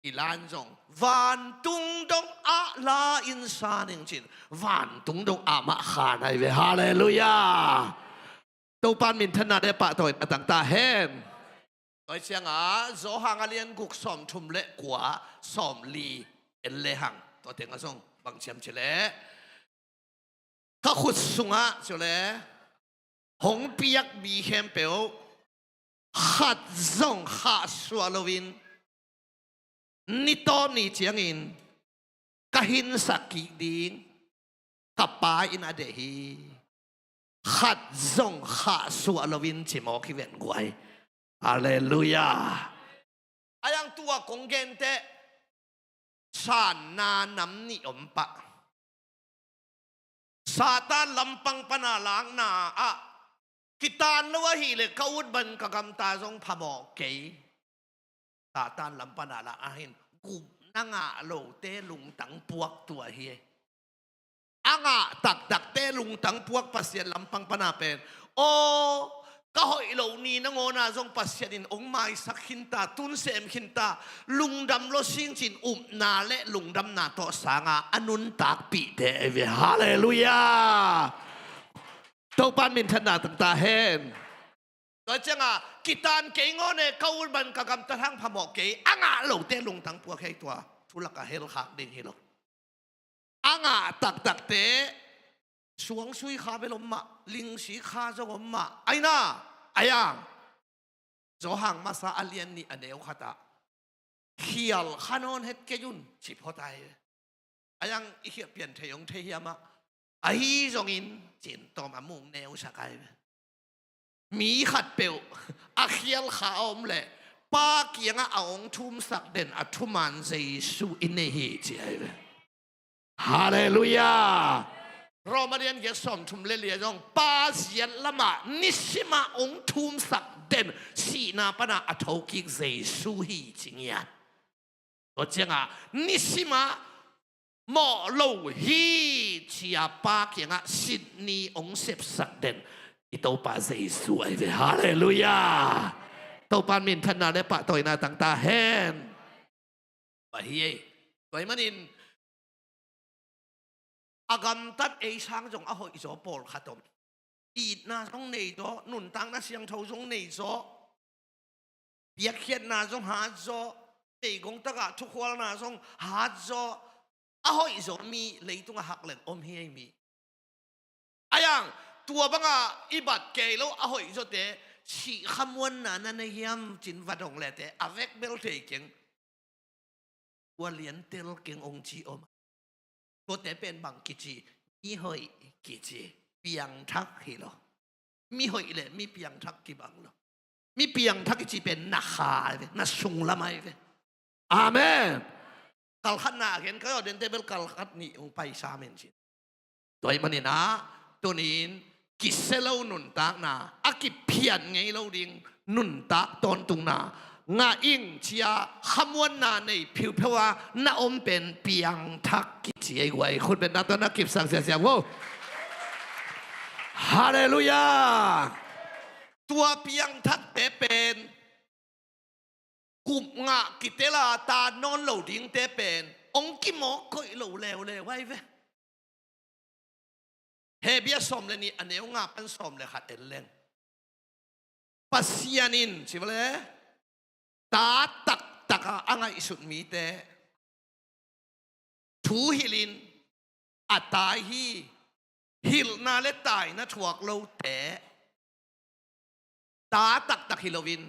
I lan zong vantung dong ah la in sa ning cin, vantung dong amah khan ahi ve. Halleluiah. Topa in minthanna le pahtawina tang ta hen. Tua ciangah Johan a lian guk sawmthum le kua, sawmli en le hang. Tua tengah zong bang ci hiam cih leh, ka khut sungah cih leh hong piak mi khempeuh khat zong khahsuah loin ni tawp ni ciangin ka hinsak kik ding ka Pa in a deih hi. Khat zong khahsuah loin ci mawk hi ven guai. Halleluiah. A yang tua kong genteh sanna nam nih om pah. Satan lampang pana lakna ah kitan lo ahih leh ka ut ban ka gamta zong phamawh kei. Satan lam pana lak ahin gupna ngah lote lungtang puak tua hi. A ngah taktakte lungtang puak Pasian lampang pana pen, aw, ka hoih lo ni nangawna zong Pasian in hong maisak khinta, tun sem khinta, lungdam lo sing cin upna le lungdamna tawh sanga a nuntakpihte ahi ve. Halleluiah. Topa in minthanna tang ta hen. Tua ciangah kitan kei ngawn e, ka ut ban ka gamtat hang phamawh kei, a ngah lote lungtang puak hi tua. Thulak a helkhak ding hi lo. A ngah taktakte suangsui kha bel om mah, lingsi kha zong om mah. Aina, a yang Johan masa a lian nih a neu khat ah khial kha nawn het kei un ci phot ahi ve. A yang i khialh pian thei hong thei hiam ah, ahi zongin cin tawm a mung neusak ahi ve. Mi khatpeuh a khial kha a om leh Pa kiangah a hong thumsak den a thuman Jesu i nei hi ci ahi ve. Halleluiah. Rom a lian giat sawmthum le li ah zong Pa ziat lamah nisimah hong thumsak den, sihna pana a thokik Jesu hi ci ngiat. Tua ciangah nisimah mawh lo hi ci-a Pa kiangah sitni hong sepsak den i Topa Jesu ahi ve. Halleluiah. Topa in minthanna le pahtawina tang ta hen. Tua hi ei. Tua ahih manin a gamtat ei sang zong a hoihzaw pawlkhat om. Itna zong neizaw, nuntakna siangtho zong neizaw, piakkhiatna zong hatzaw, meigong tagah thukhualna zong hatzaw, a hoihzaw mi leitungah hakleng om hi ei mi. A yang Tua banga i bat kei lo a hoih zawte, sih khamuanna na nei hiam ci-in va dong lete a vek bel thei keng. Tua liantel keng hong ci om. Tuate pen bang kici, mihoih kici, piangthak hi lo. Mihoih le mi piangthak kibang lo. Mi piangthak kici pen na kha ahi ve, na sunglam ahi ve. Amen. Kalkhatna a gen ka aw, dente bel kalkhat nih hong pai sam in ci. Tua ahih manin ah, tunin kisia lo nuntakna, a kiphiat ngei lo ding nuntak tawntungna ngah ing ci-a khamuanna nei phiupheu a na om pen piangthak kici ei guai. Khut beng na tawh na kipsak siasia vo. Halleluiah. Tua piangthakte pen gup ngah kitel a ta nawn lo dingte pen hong kimawk koih lo leuleu ahi ve. Hebru sawm le nih a neu nga pan sawm le khat en leng, Pasian in ci vale, ta taktak a a ngaihsut mite thu hilhin a tai hi. Hilhna le taina thuak lote ta taktak hi loin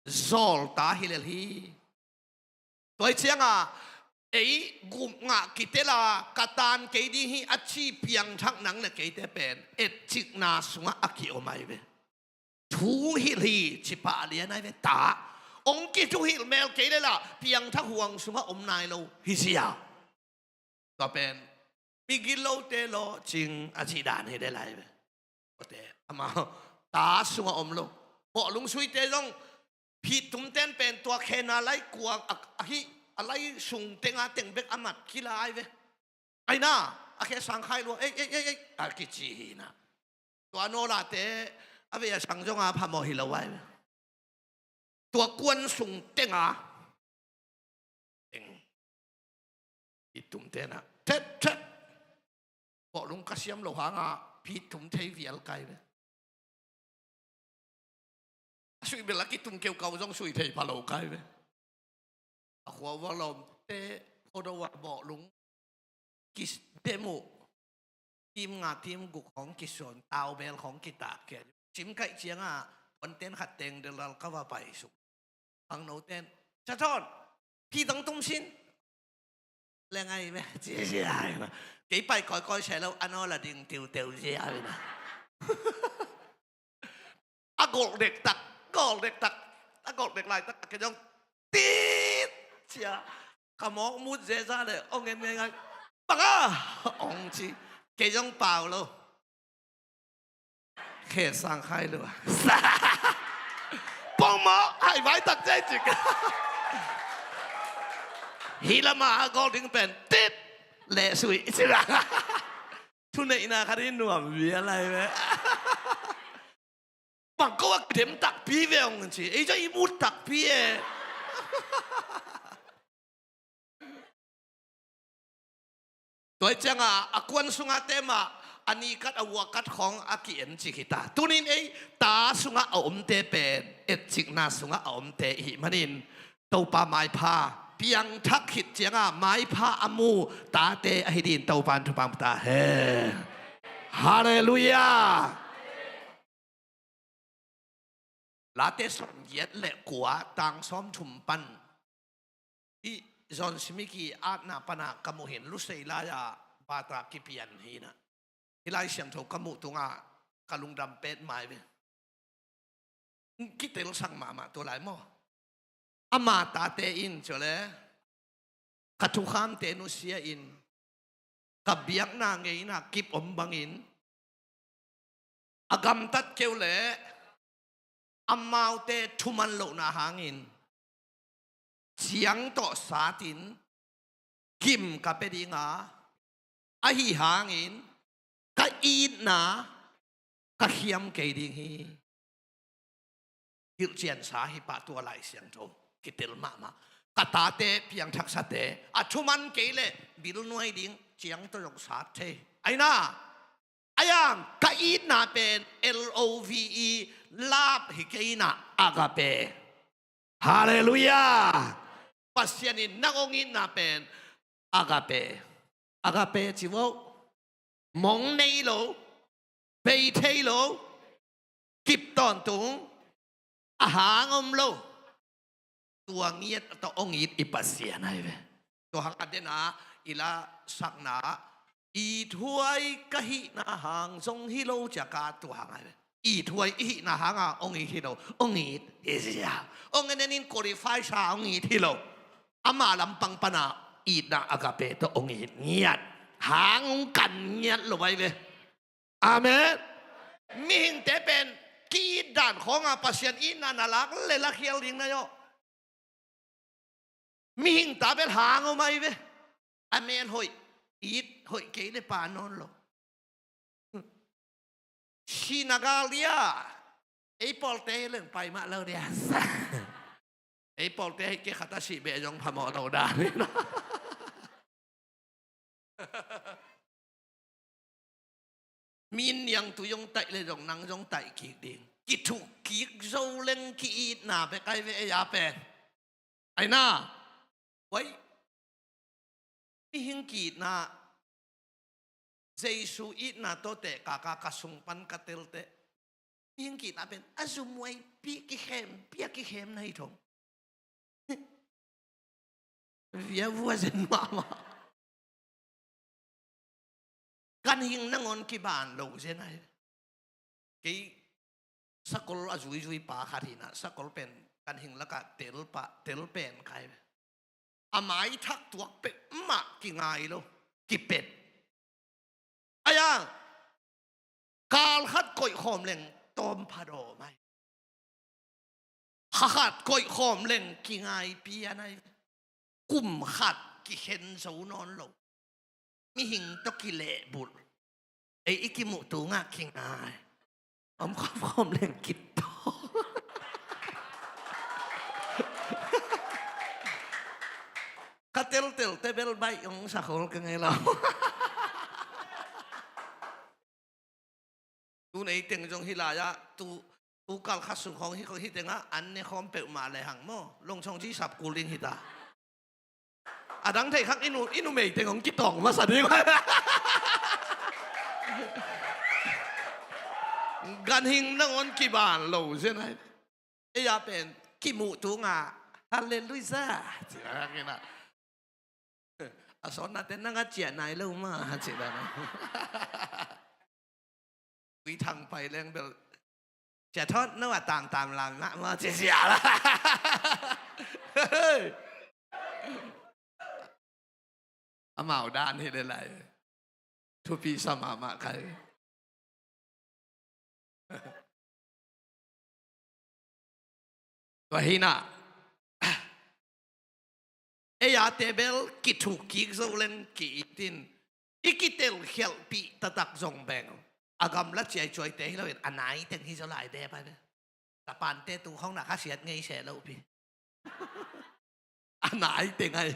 zawlta hi lel hi. Tua hi cianga ei gup ngah kitel a ka tan kei ding hi a ci piangthak nang le keite pen etcikna sungah a kiom ahi ve. Thu hilh hi ci pah lian ahi ve ta. Hong kithuhilh mel kei le lah piangthak huang sungah om nai lo hi sia. Tua pen migilo te lawhcing a cih dan hi le lai ve. Tua te amau ta sungah om lo. Bawhlung suite zong phitthum ten pen tua khena lai kuang a, a hi a lai sung tenga teng bek a mat kila ahi ve. Aina a khe sang khai lua ei ei ei ei a kici hi na. Tua nawlate a vei a sang zonga phamawh hi lo ai. Tua kuan sung tenga teng i tum tena thet thet. Bawhlung ka siam lo hanga phitthum thei vial kai ve. A suih bel a kitum keu kau zong suih thei pha lo kai ve. A khua ua lawmte phodo a bawhlung kidem uh. Tim nga tim guk hong kisuan taubel hong kitak ke. Cim kaih cianga puanten khat teng delal ka va pai suk. Ang noten, Sathon, phi dang tum sin. Leng ai me ci ci ai ma. Kei pai koi koi sai lo ano la ding tiu teu ci ai ma. A gol dek tak, gol dek tak, a gol dek lai tak ke jong tit cia. Ka mawk mut zeza le ong en ngai ngai. Panga ong ci. Kei jong pau lo. Khe sang khai lua. Pong mawk hai vai tak zai cik. Hi lama a gol ding pen tit le sui cik. Thuneihna khat hi nuam vial lai ve. Bang ko a kidem takpi ve ong ci. Ei zong i mut takpi e. Tua cianga a kuan sunga tema a ni kat a ua kat khong a ki-en ci kita. Tunin ei ta sunga a omte pen etcikna sunga a omte ihi manin Topa maipha piangthak khit cianga maipha a mu tate ahi din Topan thupang ta he. Halleluiah. Late sawm giat le kua tang sawm thum pan i John Smith i atna pana ka muh hin lusei lai-a bata kipian hina. Hi Lai Siangtho ka muh tunga ka lungdam pet mai ve. Kitel sang mahmah tua lai maw? Ama tate in cule ka thukhamte nusia in ka biakna ngeina kip om bangin a gamtat keu le amaute thuman lohna hangin ciang tawh satin gim ka pia dinga ahi hangin ka itna ka khiam kei ding hi. Hilhciansa hi pah tua Lai Siangtho kitel mahmah. Ka tate piangthaksate a thuman kei le bilnuai ding ciang tawh zong sat thei. Aina ayang ka itna pen L O V E, love hi kei na, agape. Halleluiah. Pasian in nang hong itna pen agape. Agape ci vo. Mong nei lo. Bei thei lo, kip tawntung, a hang om lo. Tua ngiat tawh hong it i Pasian ahi ve. Tua hang a den a i la sakna ah, ithuai ka hihna hang zong hi lo ci a, ka tua hang ahi ve. Ithuai i hihna hanga hong it hi lo, hong it hi zia. Hong en en in qualify sa hong it hi lo. Ama lampang pana itna agape tawh hong it ngiat, hang hong kan ngiat lo ahi ve. Amen. Mihingte pen ki-it dan khawnga Pasian itna na lak le lakhial ding na hi aw. Mihing ta bel hang om ahi ve. A mel hoih, it hoih kei le pa nawn lo. Sinagal dia ei pawlte hi leng pai mah lo dia. Ei pawlte hi kei khat a sih beh zong phamawh lo dan hi na. Min niangtui hong taih le zong nang zong taih kik ding. Kithuh kik zo leng ki-itna bek ahi ve ei a pen. Ahi na. Wai. Mihing ki-itna, Jesu itna tawh teh kaka ka sung pan ka telteh. Mihing ki-itna pen a zumhuaipi kikhempi a kikhem na hi thong. Via vua zen mahmah. Ganhing nangawn kiban lo zen ahi. Kei sakol a zuizui pa khat hi na, sakol pen ganhing lakah tel pa, tel pen kai. A maithak tuak peuh mah kingai lo, kipet. Ahi a, kal khat koih khawm leng tawm pha daw mai. Kha khat koih khawm leng kingaipi a nai. Kum khat kikhen zo nawn lo. Mihing tawh kilehbulh. Ei i kimuh tungah kingai. Om khawm khawm leng kitawk. Ka teltel te bel baih hong sa khol ka ngei lo. Tu nei teng zong hi lai-ah, tu, tu kal kha sung khawng hi, hi tengah an ne khawm peuhmah le hang maw. Longchong ci sap kul ding hi ta. A dang thei khak i nu, i numei teng hong kitawng masa ding. Ganhing nangawn kiban lo zen ahi. Ei a pen kimuh tungah, Halleluiah, ci a kina. A sawtnate nang a ciah nai lo ma, ci dan a. Ui thang pai leng bel, cia thawt no a tangtam lam mah maw, ci sia la. Amau dan hi le lai. Thupi sa mahmah kai. Tua hi na. Ei a te bel kithuk kik zo leng ki-it in. I kitel khialhpih taktak zong beng. A gamla ciaicuaite hi loin a nai teng hi zo lai de pa ne. Tapante tu khawng na khasiat ngei se lo pi. A nai teng ahi.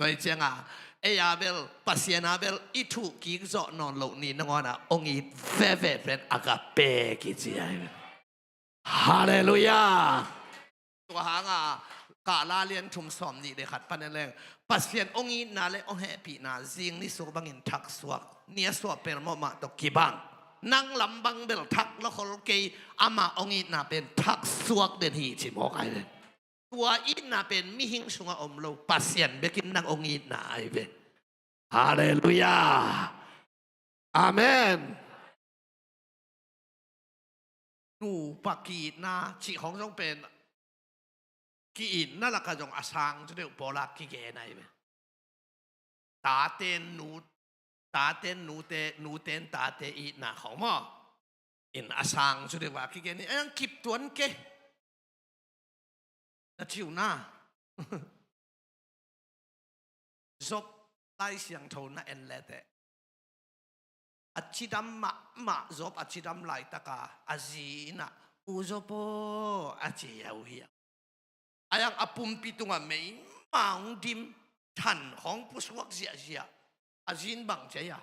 Tua hi cianga, ei a bel, Pasian a bel i thuh kik zawh nawn loh ni nangawn a hong it veve pen agape kici ahi. Halleluiah. Tua hanga, Kahla lian thum sawm nih le khat pan en leng, Pasian hong itna le hong hehpihna zing ni suk bangin thaksuak, ni a suah pelmawh mah tawh kibang. Nang lam bang bel thak lawkhol kei, ama hong itna pen thaksuak den hi ci mawk ahi ve. Tua itna pen mihing sungah om lo, Pasian bekin nang hong itna ahi ve. Halleluiah. Amen. Nupa ki-itna cih khawng zong pen ki-itna lakah zong a sang cu deuh pawlak kigen ahi ve. Tate nu, tate nute, nute tate itna khawng maw? In a sang cu deuh a kigen hi, a yang kip tuan ke. Na ciu na. Job Lai Siangtho na en leteh, a cidam mahmah Job a cidam laitaka a zi inah, "U Job aw," a ci a uh hi a. A yang a pumpi tungah meima hong dim, than khawng pusuak ziahziah. A zi in bang ci a,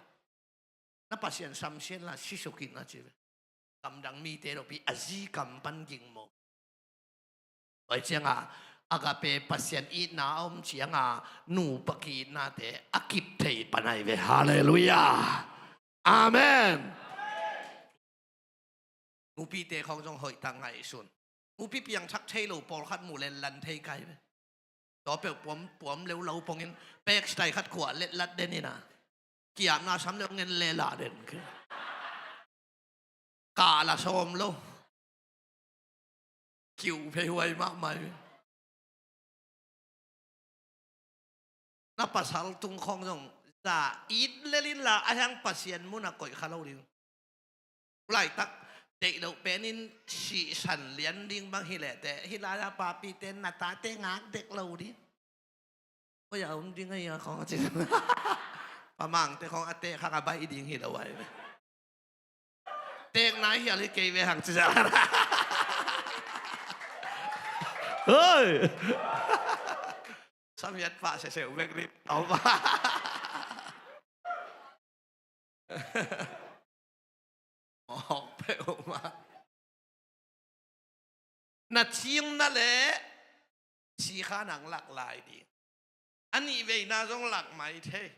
"Na Pasian samsiat la, sisuk in," a ci ve. Gamdang mite lopi a zi kam pan ging maw. Tua cianga agape Pasian itna a om cianga nupa ki-itnate a kip thei pan ahi ve. Halleluiah. Amen. Nupite khawng zong hoihtak ngaihsun. Nupi piangthak thei lo pawlkhat muh lenlan thei kai ve. Tua peuh puam, puam leu lo pongin pek sitai khat khuah letlat den ina. Kiapna sam leu ngen le la den. Kah la sawm lo. Kiu phei huai mahmah hi. Na pasal tung khawng zong za it lel inla a hiang Pasian munah koih kha lo ding. Laitak deih loh penin sihsan lian ding bang hi leh teh hih lai-a papite na tate ngak dek lo ding. Koi a om ding a ia khawng a ci. Pamangte khawng a teh khang a baih ding hi lo ai. Tek nai hial hi kei ve hang ci. Hoi. Samiat pah seseu vek ri. Om. Mawk peuh mah. Na cingna le sikha nang lak lai ding. A nih veina zong lak mai thei.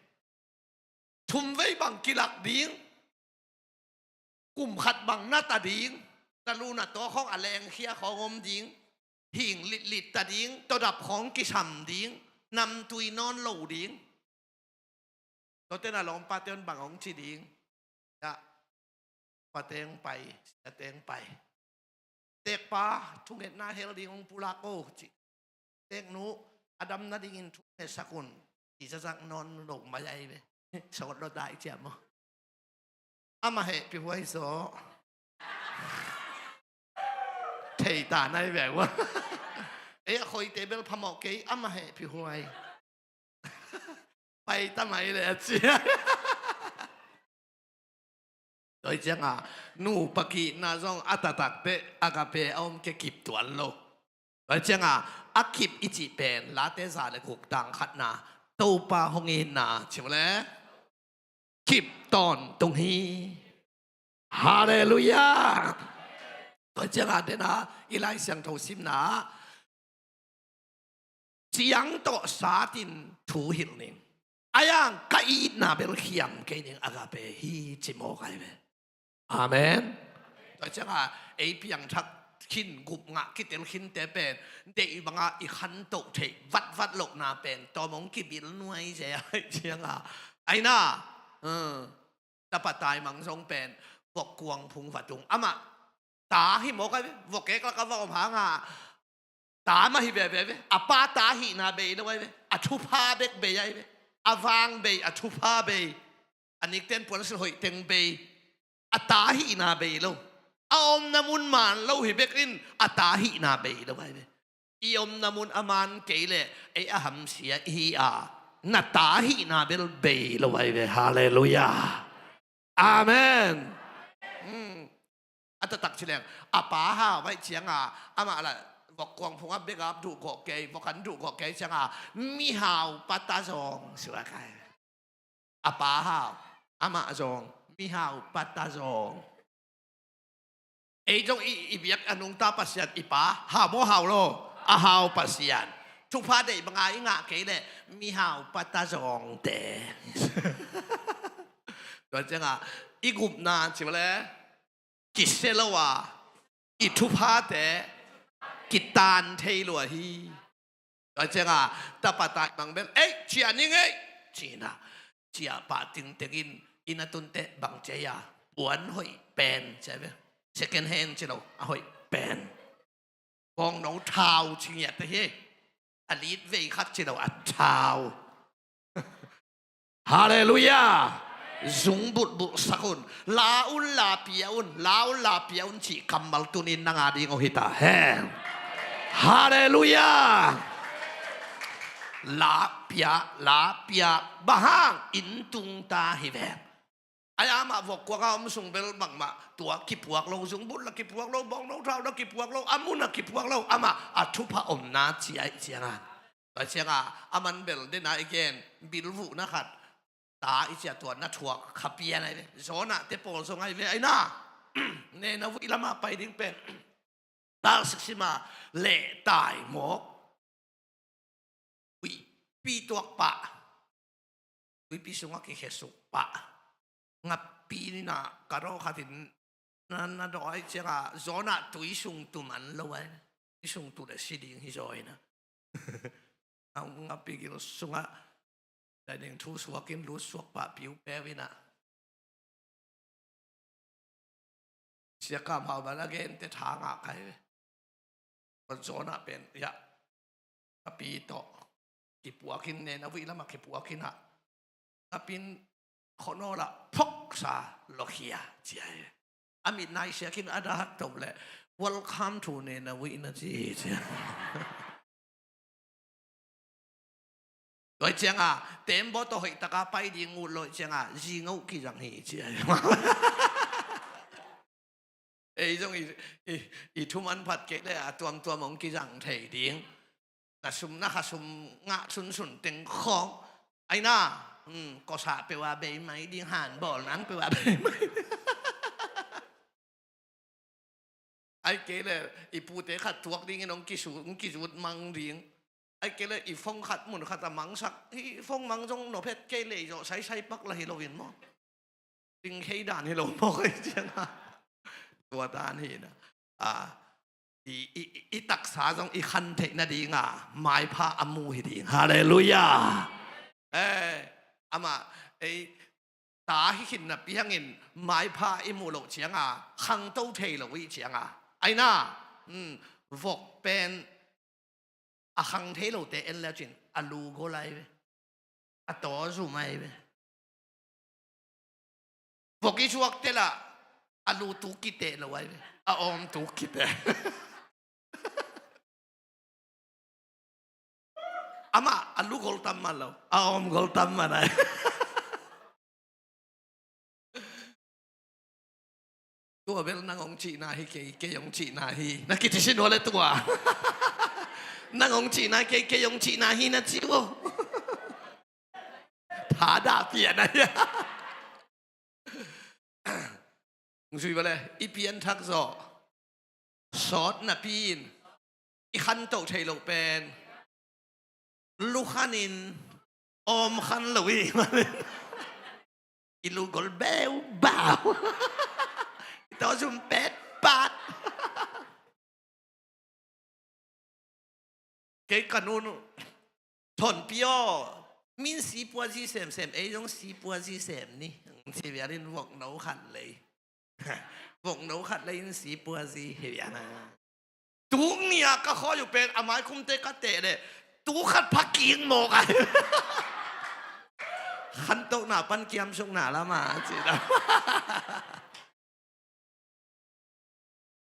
Thum vei bang kilak ding. Kum khat bang na ta ding. Na lu na taw khawng a lengkhia khawng om ding. Hing litlit ta ding. Tawdap khawng kisam ding. Namtui nawn lo ding. Tuate na lawmpate un bang hong ci ding. Dah. Pateng pai, siateng pai. Tekpa, thungetna hel ding hong pulak o ci. Teknu, a dam nadingin thungetsak un. Ci zazak nawn lo mai ai ve. Sawt lo dai ciam o. Amah hehpih huai zaw. Thei ta nai ve ua. Ei a khoite bel phamawh kei amah hehpih huai. Pai ta mai le a cia. Tua cianga nupa kihna zong a taktakte agape a om kei kip tuan lo. Tua cianga a kip i cih pen Late za le guk tang khatna Topa hong itna ci mawle. Kip tawntung hi. Halleluiah. Tua cianga dena i Lai Siangtho simna ciang tawh satin thu hilh ning. A yang ka itna bel khiam kei ning agape hi ci mawk ai ve. Amen. Tua cianga ei piangthak khin gup ngah kitel khinte pen deih banga i khantoh theih vatvat lohna pen tawmong kibil nuai zia ai cianga aina. Tapa taimang zong pen vok kuang phung va tung amah ta hi mawk ai ve. Vok kek laka va om hanga ta mah hi veve ve. A pa ta hihna bei lo ai ve. A thupha bek bei ai ve. A vang bei, a thupha bei. A nikten puansilh hoih teng bei. A ta hihna bei lo. A omna mun man lo hi bekin a ta hihna bei lo ai ve. I omna mun a man kei leh ei a hamsia ihi a na ta hihna bel bei lo ai ve. Halleluiah. Amen. A taktak ci leng a pa hau vai cianga amah la vok kuang phunga begap duh gawh kei, vok an duh gawh kei cianga mihau pata zawng sua kai. A pa hau amah zawng mihau pata zawng. Ei zong i biak a nungta Pasian i pa hau maw hau lo a hau Pasian. Thupha deih banga i ngah kei leh mihau pata zawngte. Tua cianga i gupna ci mawle. Kisia lo a i thuphate kitan thei lua hi. Tua cianga tapa taimang bel ei cia ning ei cina cia pah tingtengin inn a tunte bang cia ia puan hoih pen cia bel second hand ci lo a hoih pen. Bawngno thau ci ngiat te hi. A lit vei khat ci lo a thau. Halleluiah. Zung bulhbulh sak un. La un la pia un la un la pia un cih kammal tunin nanga ding uh hita hen. Halleluiah. La pia la pia bahang inn tungta hi veng. Ai amah vok kuanga om sung bel bangmah tua kipuak lo zung bulh la kipuak lo bawngno thau la kipuak lo a mun a kipuak lo amah a thupha omna ciai cianga. Tua cianga a man bel dena i gen bilvuhna khat ta i cia tua na thuak khapian ai ve. Zawnah te pawl zong ai ve aina. Nena vuih lamah pai ding pen. Tal siksima leh tai mawk. Huihpi tuak pah. Huihpi sungah kikhesuk pah. Ngappi nina ka raw khatin na, na dawh ahih ciangah Jonah tui sung tu man lo ai. Tui sung tu le si ding hi zaw hi na. A hong a pigil sungah daiding thu suakin lut suak pah piupeu in ah. Sia Kam Hau bang a gente tha ngah kai ve. Jonah pen, ya, ka pi tawh kipuakin, Nineveh lamah kipuakin ah, ka pin khonawlah phoksa lokhia ci ai. A mit naisiakin a dak to leh, "Welcome to Nineveh," na ci hi ci ai. Tua ciangah tembaw tawh hoihtaka pai ding uh lo ciangah zingoh kizang hi ci ai. Ei zong i, i, i thuman phat kei le a tuamtuam hong kizang thei ding. Na sum na kha sum ngah sunsun teng khawng. Ai na, hmm, kosah peuh a bei mai ding, hanbawl nang peuh a bei mai. Ai kei le i pute khat tuak dingin hong kisu, hong kizut mang ding. Ai kei le i phone khat mun khat a mangsak, i phone mang zong nop het kei le i zawh saisai pak la hi loin maw. Ding khei dan hi lo maw, kei ciangah. Tua dan hi na. A, i, i, i, i taksa zong i khan theih nadinga maipha a mu hi ding. Halleluiah. Eh, amah, ei, ta hi khin napi hangin maipha i muh loh cianga khangto thei lo i cianga. Ai na, hmm, vok pen a khang thei lote en le cin a lu gol ai ve. A taw zum ai ve. Vok i suak te lah a lu tuk kiteh lo ai ve. A awm tuk kiteh. Amah a lu gol tam man lo, a awm gol tam man ai. Tua bel nang hong cihna hi kei, kei hong cihna hi na kici sin uh le tua. Nang hong cihna hi kei, kei hong cihna hi na ci uh. Thadah pian ahi. Hong zui bale, i pianthak zawh sawt napi in i khantoh thei loh pen lukhan in awm khan lo i, i lu gol beubau. I taw zum petpat. Kei ka nu nu, Thonpi aw, min sipuazi semsem, ei zong sipuazi sem ni, ci vialin vokno khat lei. Vokno khat lei in sipuazi hi vial na. Tuk ni-a ka khawi uh pen a maikhumte ka teh leh tuk khat pha kik mawk a. Khantohna pan kiamsukna lama ci na.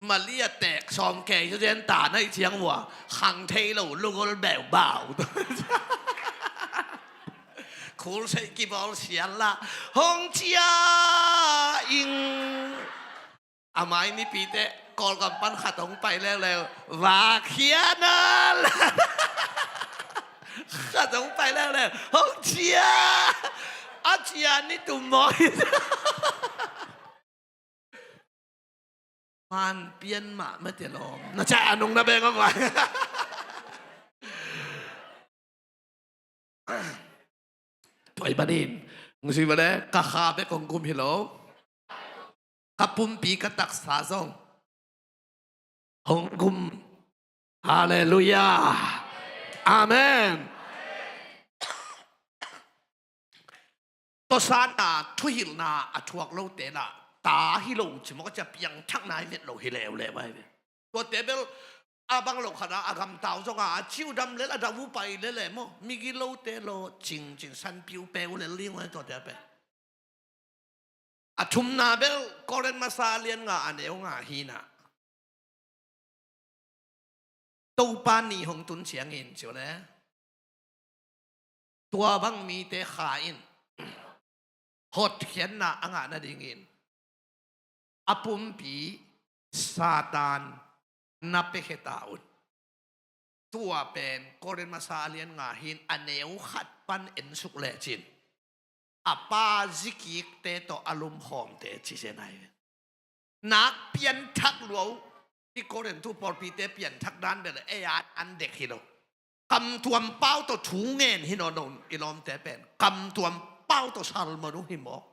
Malia tek sawm kei cu zen ta na i ciang ua khang thei lo lugol beubau. Khul seih kibawl sial lah hong cia ing. A mai mipite Kawlgam pan khat hong pai leuleu, vak hian a la. Khat hong pai leuleu hong cia. A cia ni tum mawi. Man pian mah mete lawm na ca a nung na beng a vai. Tua i banin hong zui bale, ka kha bek hong gum hi lo, ka pumpi ka taksa zong hong gum. Halleluiah. Amen. Tawsanna thuhilhna a thuak lote lah ta hi lo ci mawk a, cia piangthakna i vet lo hi leuleu ai ve. Tuate bel a bang lo khat a, a gamtau zong a, a ciu dam lel a dau pai lele maw, migilote law cingcing san piupeu lel ding uh a, tuate a pen. A thumna bel Korin masa a lian nga a neu nga hi na. Topa ni hong tun ciangin ci uh le, tua bang mite kha in hotkhiatna a ngah nadingin a pumpi Satan na piakhia ta un. Tua pen Korin masa a lian nga hi-in a neu khat pan ensuk lecin a pa zikikte tawh a lumkhawmte ci zen ai. Nak pianthak lua uh. Hih Korin tu pawlpite pianthak dan bel ei a an dek hi lo. Kamtuam pau tawh thu ngen hi nawn lo, i lawmte pen kamtuam pau tawh salmon uh hi mawk.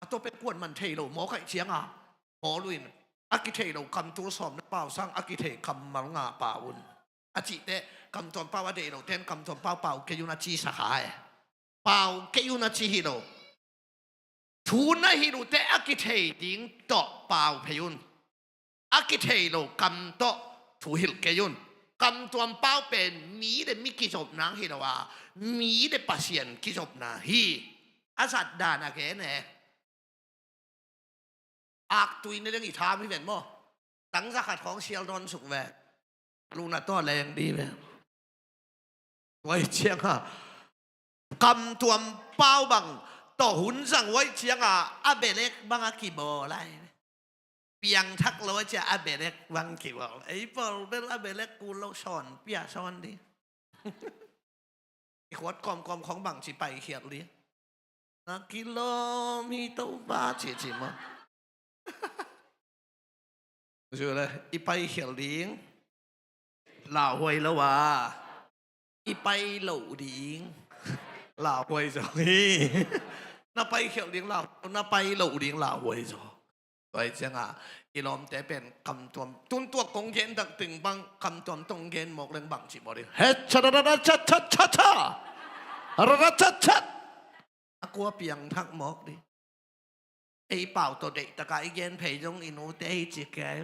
A tua pen kuan man thei lo mawk ahih cianga Paul in a kithei lo kamtul sawm na pau sang a kithei kammal nga pau un. A cih teh kamtuam pau a deih lo ten kamtuam pau pau kei un a ci sa kha e. Pau kei un a ci hi lo. Thu na hilh uh teh a kithei ding tawh pau phei un. A kithei lo kam tawh thu hilh kei un. Kamtuam pau pen mi le mi kizopna hi lo a, mi le Pasian kizopna hi. A zat dan a gen e. Aktui na ding i tham hi ven maw? Tang za khat khawng sial dawn suk ve. Luna tawh leng dih ve. Tua hi ciangah kamtuam pau bang tawh hun zang uh aih ciangah a belek bang a kibawl lai. Piangthak lo aih ciah a belek bang kibawl. Ei pawl bel a belek kul lo sawn pia sawn dih. I khuat kawmkawm khawng bangci paikhiat dih. Na kilawm hi Topa ci ci maw? Zu le i paikhial ding lauhuai lo a, i pai loh ding lauhuai zaw hi. Na paikhial ding lau, na pai loh ding lauhuai zaw. Tua hi ciangah i lawmte pen kamtuam tun tuak kong gen dak ting bang kamtuam tong gen mawk leng bangci mawk ding. He cha ra ra ra cha cha cha cha. Ra ra cha cha. A kua piangthak mawk dih. Ei pau tawh deih takah i gen phei zong i nute hi ci kei.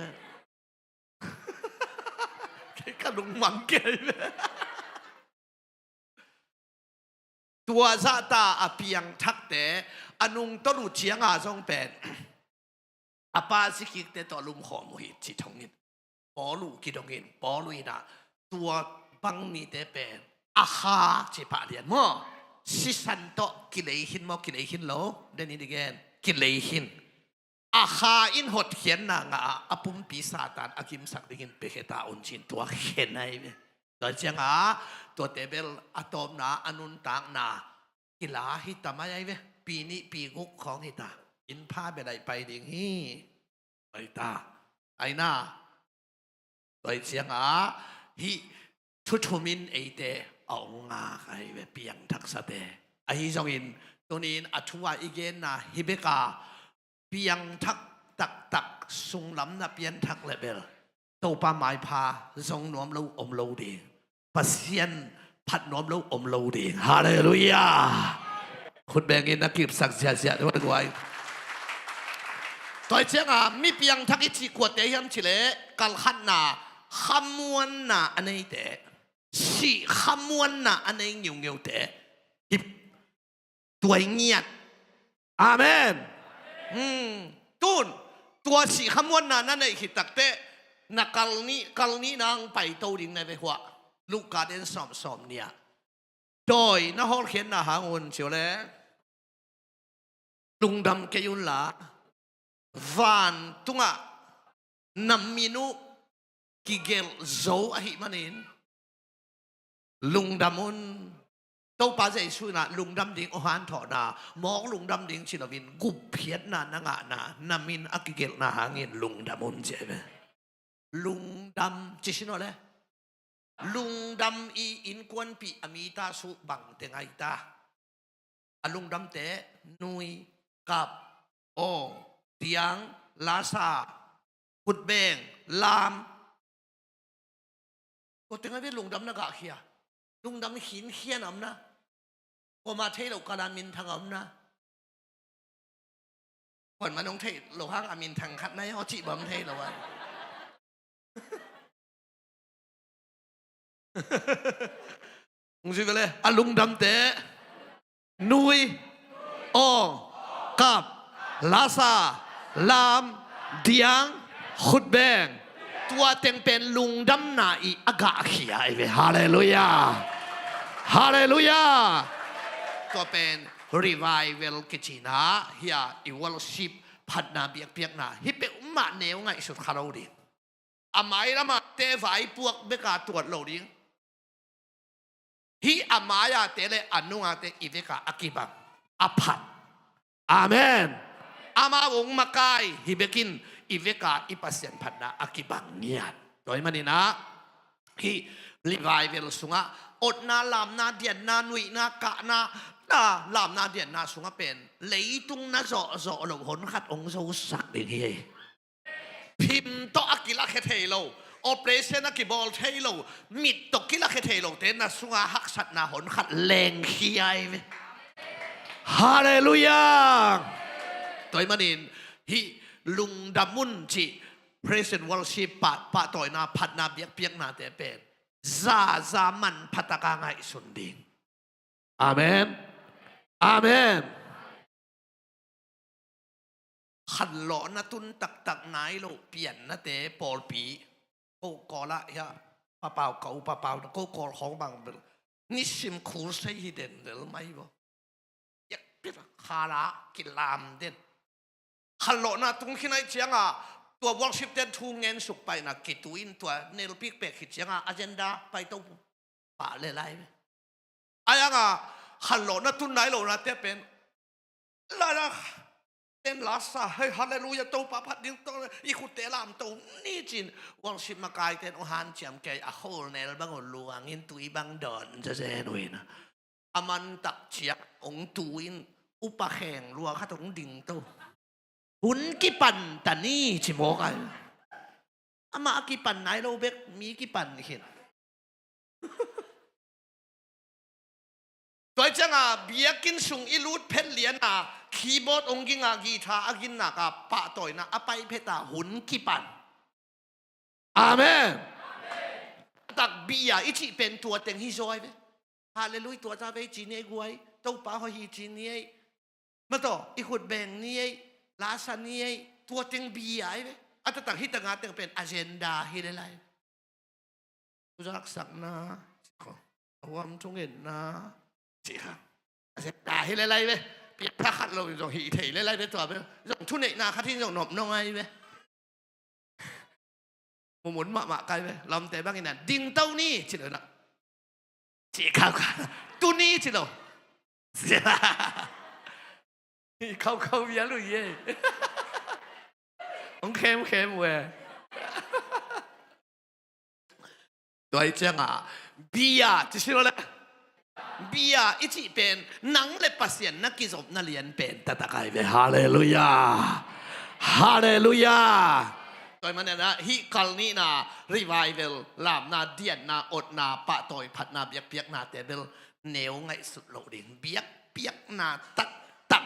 Kei ka lungmang kei. Tua zahta a piangthakte a nungtolh uh cianga zong pen a pa zikikte tawh lumkhawm uh hi ci thongin. Paul uh kidongin, Paul uh inah tua bang mite pen a kha ci pah lian maw? Sisan tawh kilei khin maw, kilei khin lo? Then in again, kilei khin. A kha in hotkhiatna ngah a, a pumpi Satan a kimsak dingin piakhia ta un cin tua khen ahi ve. Tua ciangah tuate bel a tawpna, a nuntakna kila hi ta mai ahi ve. Pi nih pi guk khawng hi ta. Inn pha bel aih pai ding hi. Pai ta. Aina. Tua hi ciangah hih thu thumin eite a ong ngak ahi ve, piangthaksate. Ahi zongin tunin a thu a i genna hi beka piangthak taktak sunglamna pianthak le bel Topa maipha zong nuam lo om lo ding. Pasian phat nuam lo om lo ding. Halleluiah. Khut bengin na kipsak ziahziah ding guai. Tua hi cianga mi piangthak i cih kuate hiam cileh kalkhatna khamuanna a neite, sih khamuanna a nei ngiungiute hi. Tua i ngiat. Amen. Hmm. Tun tua sih khamuanna na neih khit takteh na kal nih, kal nih nang paito ding na ve huah. Luka den sawmsawm nih ah dawi na hawlkhiatna hang un cio le lungdam kei unla vantungah na min uh kigelh zo ahih manin lungdam un. Topa Jesu inah lungdam ding aw hanthawhna, mawk lungdam ding ci loin gupkhiatna na ngahna, na min a kigelhna hangin lungdam un ci ahi ve. Lungdam ci sin aw le. Lungdam i innkuanpih a mi ta suh bangte ngai ta. A lungdamte nui, kap, aw, diang, lasa, khutbeng, lam. Tua teng a ve lungdam na gahkhia. Lungdam khinkhia na om na. Kuama thei lo kala minthang a om na. Kuan man hong theih loh hang a minthang khat nai aw cih bang hong theih loh a. Hong zui vele a lungdamte nui, aw, kap, lasa, lam, diang, khutbeng. Tua teng pen lungdamna i a gahkhia ahi ve. Halleluiah. Halleluiah. Tua pen revival kicina hia i worship phatna biakpiakna hi peuhmah neu ngaihsut kha lo ding. A mailamah te vaipuak beka tuat lo ding. Hih a mai-a te le a nunga te i veka a kibang a phat. Amen. Ama ong makai hi bekin i veka i Pasian phatna a kibang ngiat. Tua hi maninah hih revival sungah otna, lamna, dianna, nuihna, kahna, na lamna, dianna sungah pen leitung na zawhzawh loh hon khat ong zosak ding hi. Phim tawh a kilakhia thei lo, operation a kibawl thei lo, mit tawh kilakhia thei lote na sunga haksatna hon khat lengkhia hi ve. Halleluiah. Tua ahih manin hih lungdam un cih praise and worship, pah, pahtawina, phatna, biakpiaknate pen zaza manpha taka ngaihsun ding. Amen. Amen. Khanlawhna tun taktak nai lo piannate pawlpi. Ko Kawl ah hiah papau, ka u papau, ko Kawl khawng bang bel nisim khul sei hi den del mai bo. Khala kilam den. Khanlawhna tung khin ahih cianga tua worship ten thu ngen suk paina kitu in tua nelpik pek khit cianga agenda paito pah le lai ve. Ayanga khanlawhna tun nai lo nate pen lala ten lasa hei, halleluiah, Topa phat ding, to i khutte lamto ni cin worship makaiten uh hanciam kei a khol nel bang uh luangin tui bang dawn zazen uh ina. A mantak ciak ong tu in upa kheng lua khat ong ding to. Hun kipan ta ni ci mawk ai. Amah a kipan nai lo bek mi kipan khin. Tua cianga biakinn sung i lut phet liana keyboard ong ginga guitar a ginnak a pahtawina a pai pheta hun kipan. Amen. Tak bia i cih pen tua teng hi zaw ai ve. Halleluiah, tua ca vei ci ni ei guai. Topa hoih hi ci ni ei. Mataw, i khut beng ni ei. Lasa ni ei. Tua teng bia ai ve. A taktak hi tanga teng pen agenda hi le lai. Thuzaksakna, a huam thungetna cih kha. Agenda hi le lai ve. Piakpha khat lo zong hi thei le lai ve tua ve. Zong thuneihna khat hi zong nop nong ai ve. Mumun mahmah kai ve. Lawmte bangin a dingto ni ci lo na. Ci khaukhau. Tu ni ci lo. Hi khaukhau bia lui ye. Hong khemkhem ve. Tua hi cianga bia ci si lo le. Bia i cih pen nang le Pasian na kizopna lian pen taktak ai ve. Halleluiah. Halleluiah. Tua hi manin ah hih kal nihna revival, lamna, dianna, otna, pahtawi phatna, biakpiaknate bel neu ngaihsut loh ding. Biakpiakna taktak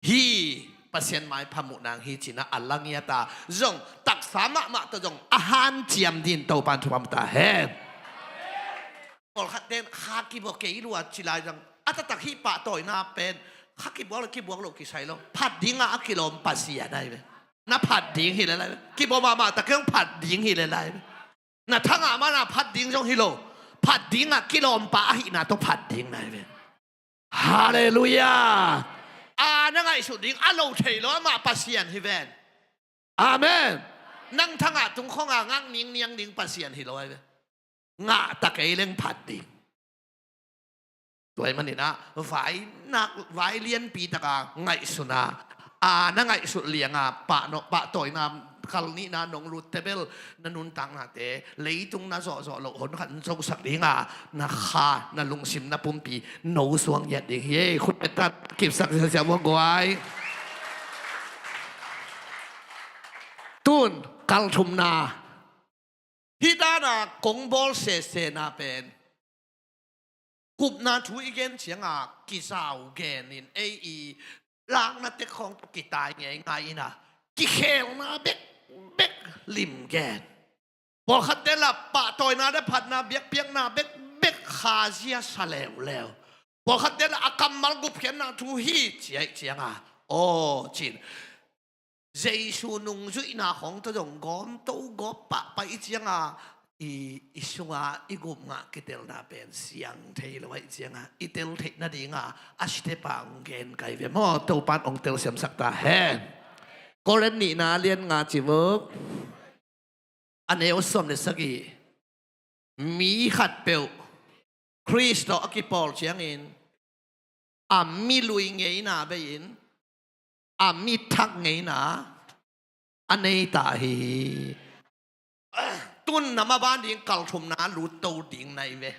hi. Pasian maipha muh nang hi cina a langiata zong taksa mahmah tawh zong a hanciam din Topan thupha ta hen. Pawlkhat ten kha kibuak kei lua ci lai zang a taktak hih pahtawina pen kha kibuak lo, kibuak lo kisai lo. Phat dinga a kilawm Pasian ai ve. Na phat ding hi le lai ve. Kibuak mahmah tak kei zong phat ding hi le lai ve. Na thangah mana phat ding zong hi lo. Phat dinga kilawmpa ahihna tawh phat ding nai ve. Halleluiah. A na ngaihsut ding a lo thei lo amah Pasian hi ven. Amen. Nang thangah tungkhawnga ngak ningniang ding Pasian hi lo ai ve. Ngah ta kei leng phat ding. Tua hi maninah vai nak, vai lianpi taka ngaihsuna a na ngaihsut lianga pah no, pahtawina kal nihna nong lutte bel na nuntaknate leitung na zawhzawh loh hon khat zosak dinga na kha, na lungsim, na pumpi no suang ngiat ding hi. Khut pettat kipsak siasia muang guai. Tun kal thumna. Hih dana kong bawl sesena pen kupna thu i gen cianga kizau genin ei i lakna tek khawng kitai ngeingai ina kikhelna bekbek lim gen. Pawlkhatte la pahtawina le phatna biakpiakna bekbek khazia sa leuleu. Pawlkhatte la a kammal gupkhiatna thu hi ciaih cianga aw cin Jesu nungzuihna khawng tawh zong gawmto gawp pahpah i cianga i, i sunga i gupngah kitelna pen siang thei lo aih cianga i tel theih nadinga a sitepa hong gen kai ve maw? Topan hong telsiamsak ta hen. Korin nihna lian nga civuk a neu sawm le sagih. Mi khatpeuh Khrist tawh a kipawl ciangin a mi lui ngeina bei-in a mi thak ngeina a nei ta hi. Tun na maban ding kal thumna lutto ding nai ve.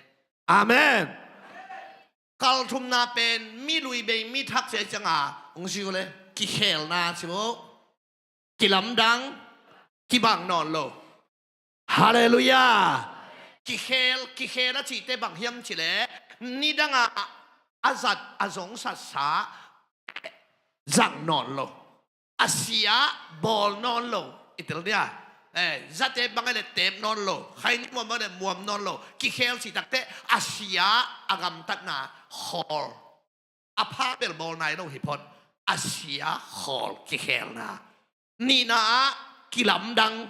Amen. Kal thumna pen mi lui bei mi thak sia cianga hong si uh le kikhelna si uh. Kilamdang, Kibang nawn lo. Halleluiah. Kikhel, kikhel a cihte bang hiam cih leh, nidangah a zat a zongsatsa zang nawn lo. A sia bawl nawn lo. I tel dia. Eh, zate bang a le tep nawn lo. Khaini muam bang a le muam nawn lo. Kikhel cih takte a sia a gamtatna khawl. A pha bel bawl nai lo hi phot. A sia khawl kikhelna. Nihna ah kilamdang.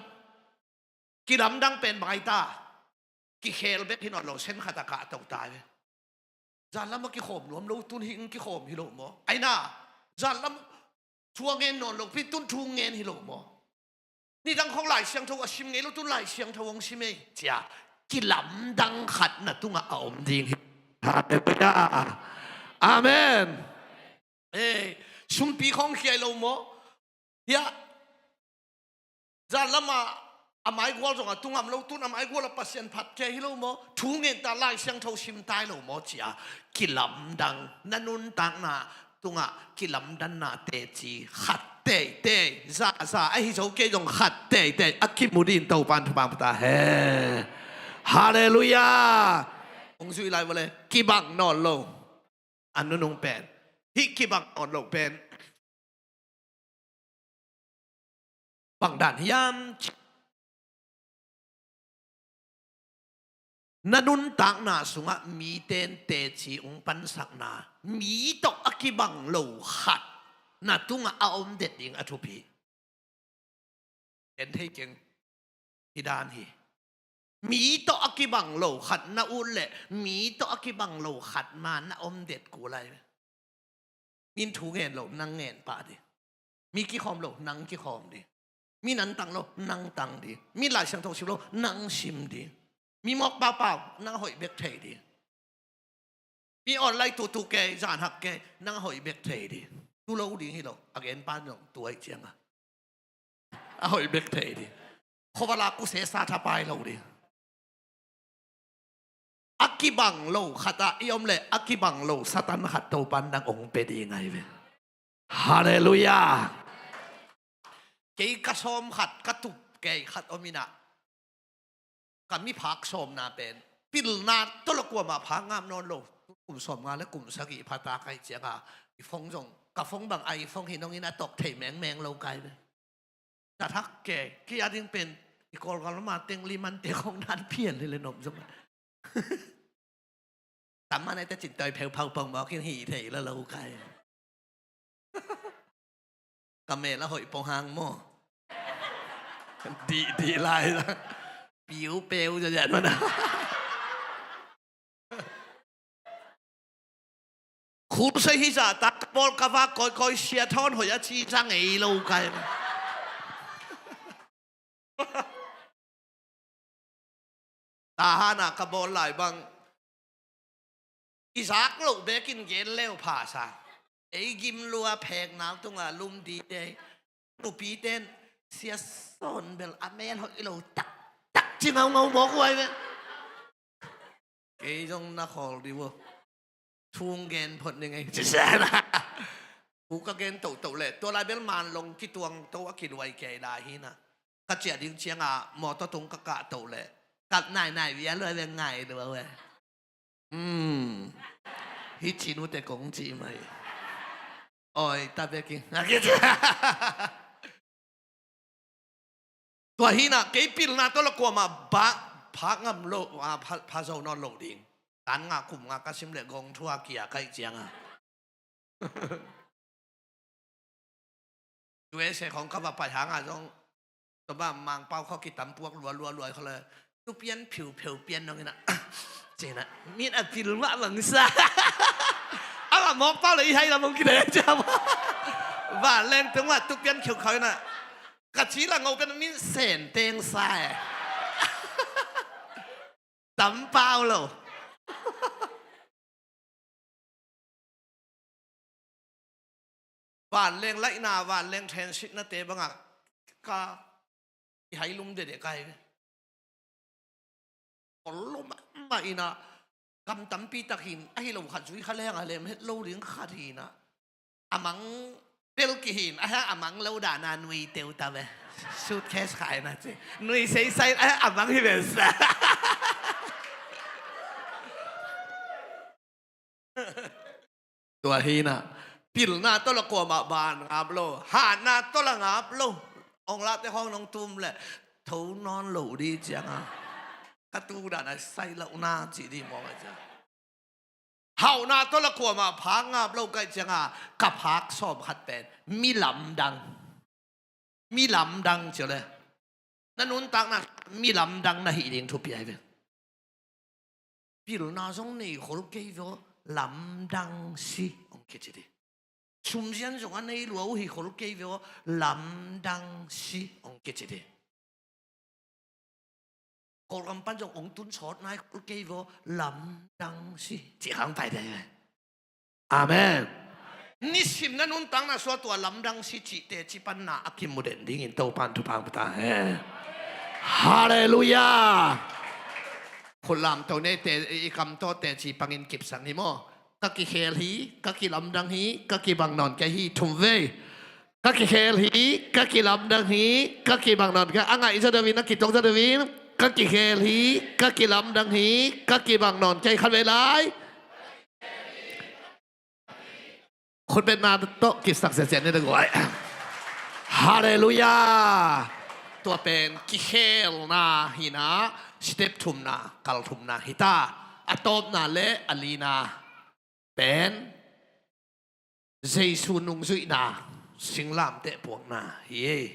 Kilamdang pen bang ai ta. Kikhel bek hi nawn lo, sen khat a kahto ta ve. Zanlam a kikhawm nuam lo, tun hi ing kikhawm hi lo maw? Ai na, zanlam thu a ngen nawn lo pi, tun thu ngen hi lo maw? Nidang khong Lai Siangtho a sim ngei lo, tun Lai Siangtho hong sim ei. Cia, kilamdang khat na tungah a om ding hi. Halleluiah. Amen. Eh, sumpi khong khiai lo maw? Hia. Zanlam a, a maigual zong a tu ngam lo, tun a maigual a Pasian phat kei hi lo maw? Thu ngen ta, Lai Siangtho sim tai lo maw cia. Kilamdang, na nuntakna tungah kilamdanna teci khat teitei, za, za, ahi zo kei zong khat teitei a kimu ding Topan thupha pia ta hen. Halleluiah. Hong zui lai vua le, kibang nawn lo. A nunung pen. Hih kibang nawn lo pen. Bang dan hiam? Na nuntakna sungah mite in teci hong pansakna, mi tawh a kibang lo khat na tungah a om det ding a thupi. En thei keng. Hih dan hi. Mi tawh a kibang lo khat na ut leh, mi tawh a kibang lo khat ma na om det kul lai. Min thu ngen lo, nang ngen pah ding. Mi kikhawm lo, nang kikhawm ding. Mi nantang lo, nang tang ding. Mi Lai Siangtho sim lo, nang sim ding. Mi mawk paupau, nang hoih bek thei ding. Mi online tutu kei, zan hak kei, nang a hoih bek thei ding. Tu lo ding hi lo, a gen pan zong tu ahih cianga. A hoih bek thei ding. Khovala kuse sa thapai lo ding. A kibang lo khat ah i om leh, a kibang lo Satan khat Topan nang hong pia ding ahi ve. Halleluiah. Kei ka sawm khat, ka tup kei khat om inah, ka miphak sawmna pen pilna tawh lo kuamah phak ngam nawn lo. Kum sawmnga le kum sagih pha ta ka hih cianga i phone zong, ka phone bang iPhone hi nong in a tawk thei mengmeng lo kai ve. Tat hak kei, kei a ding pen i Kawlgam lama teng limante khong dan pian hi le nop zong. Tamman ai te cin toi pheu phau pong mawk in hi thei la lo kai. Ka mel a hoih pong hang maw? Dih dih lai la. Piu peu zaw zan mana. Khulsai hi zah tak ka bawl ka vak kawikawi sia thawn hoih a ci zang ei lo kai. Tahan ah ka bawl lai bang i zak loh bekin gen leu phasa. Ei gim lua phek nau tungah lum dite. Nupite in sia sawn bel a mel hoih lo tak tak ci ngaungau mawk huai ve. Kei zong na khawl dih uh. Thu gen phot ning ei. Thu ka gen tohtoh leh tua lai bel manlong kituang to a kiluai kei lai hi na. Ka ciah ding cianga mawtaw tung ka kah toh leh, kap nainai via luai ve ngai lua ve. Hmm. Hi cin uh te kong ci mai. Oi ta bekin. Tua hi na, kei pilna tawh la kuamah bah phak ngam lo, ah, pha, pha zo nawn lo ding. Tan nga kum nga ka sim leh gong thu a kia ka hih cianga. U S A khong ka va pai hanga zong, tua bang Mangpau khua kitam puak lua lua lua khua le, tu pian phiu pheu pian nong ina. Cina, min a pil mah bangsa. Ama mawk pau le i hai lam hong kidei ciam. Vanleng tung mah tu pian khiu khau ina. Ka ci la ngau pian min sen teng sa e. Tam pau lo. Vanleng laihna, vanleng thensitnate bangah ka i hai lum dede kai ve. Kol lo mahmah ina, kam tampi tak hin, ahi lo khat zui kha leng a lem het lo ding khat hina. A mang pel kihin, a hang a mang lo dana nui teu ta ve. Suitcase khai na ci. Nui seisai, eh, a mang hi ve sa. Tua hi na. Pilna tawh la kuamah ban ngap lo. Hatna tawh la ngap lo. Ong lahte khawng nong tum leh tho nawn lo ding ciang a, ka tu dan a sai lo na ci ding mawk a ciang. Hauhna tawh la kuamah phak ngap lo ka hih ciang a, ka phak sawm khat pen mi lamdang. Mi lamdang ci le. Na nuntakna mi lamdang na hih ding thupi ahi ve. Pilna zong nei khol kei ve aw, lamdang si ong kici ding. Sumzian zong a nei lua uh hi khol kei ve aw, lamdang si ong kici ding. Kawlgam pan zong ong tun sawt nai khol kei ve aw, lamdang si cih khang pai ding. Amen. Nisim na nuntakna sua tua lamdang si cihte ci pan na a kimu den dingin Topan thupha pia ta hen. Halleluiah. Khut lamto nei te, i kam tawh teci pangin kipsak ni maw. Ka kikhel hi, ka kilamdang hi, ka kibang nawn kei hi, thum vei. Ka kikhel hi, ka kilamdang hi, ka kibang nawn kei. A ngaih zaw deuh in, a kitok zaw deuh in. Ka kikhel hi, ka kilamdang hi, ka kibang nawn kei. Khat vei lai. Khut betna tawh kipsak ziahziah ni deuh guai. Halleluiah. Tua pen kikhelna hi na, step thumna, kal thumna hi ta. A tawpna le a lina pen Jesu nungzuihna, singlamteh puakna hi ei.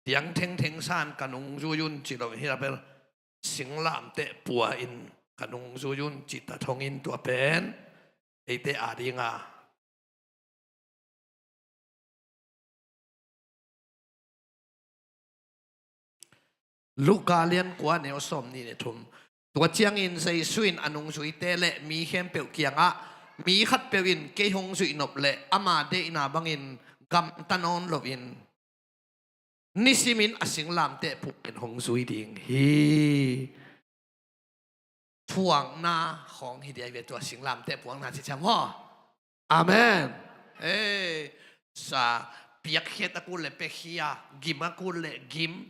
Piang thengtheng san ka nungzui un ci lo hi a bel, singlamteh pua in ka nungzui un ci ta thong in tua pen eite a dinga Luka lian kua neu sawm nih le thum. Tua ciangin Jesu in a nungzuite le mi khempeuh kiangah, mi khatpeuh in kei hong zuih nop le ama deihna bangin gamta nawn loin nisimin a singlamteh puak in hong zui ding hi. Phuakna khawng hi ding ahi ve tua singlamteh phuakna ci ciang haw. Amen. Ei, sa piakkhiat a kul le piakkhia, gim a kul le gim,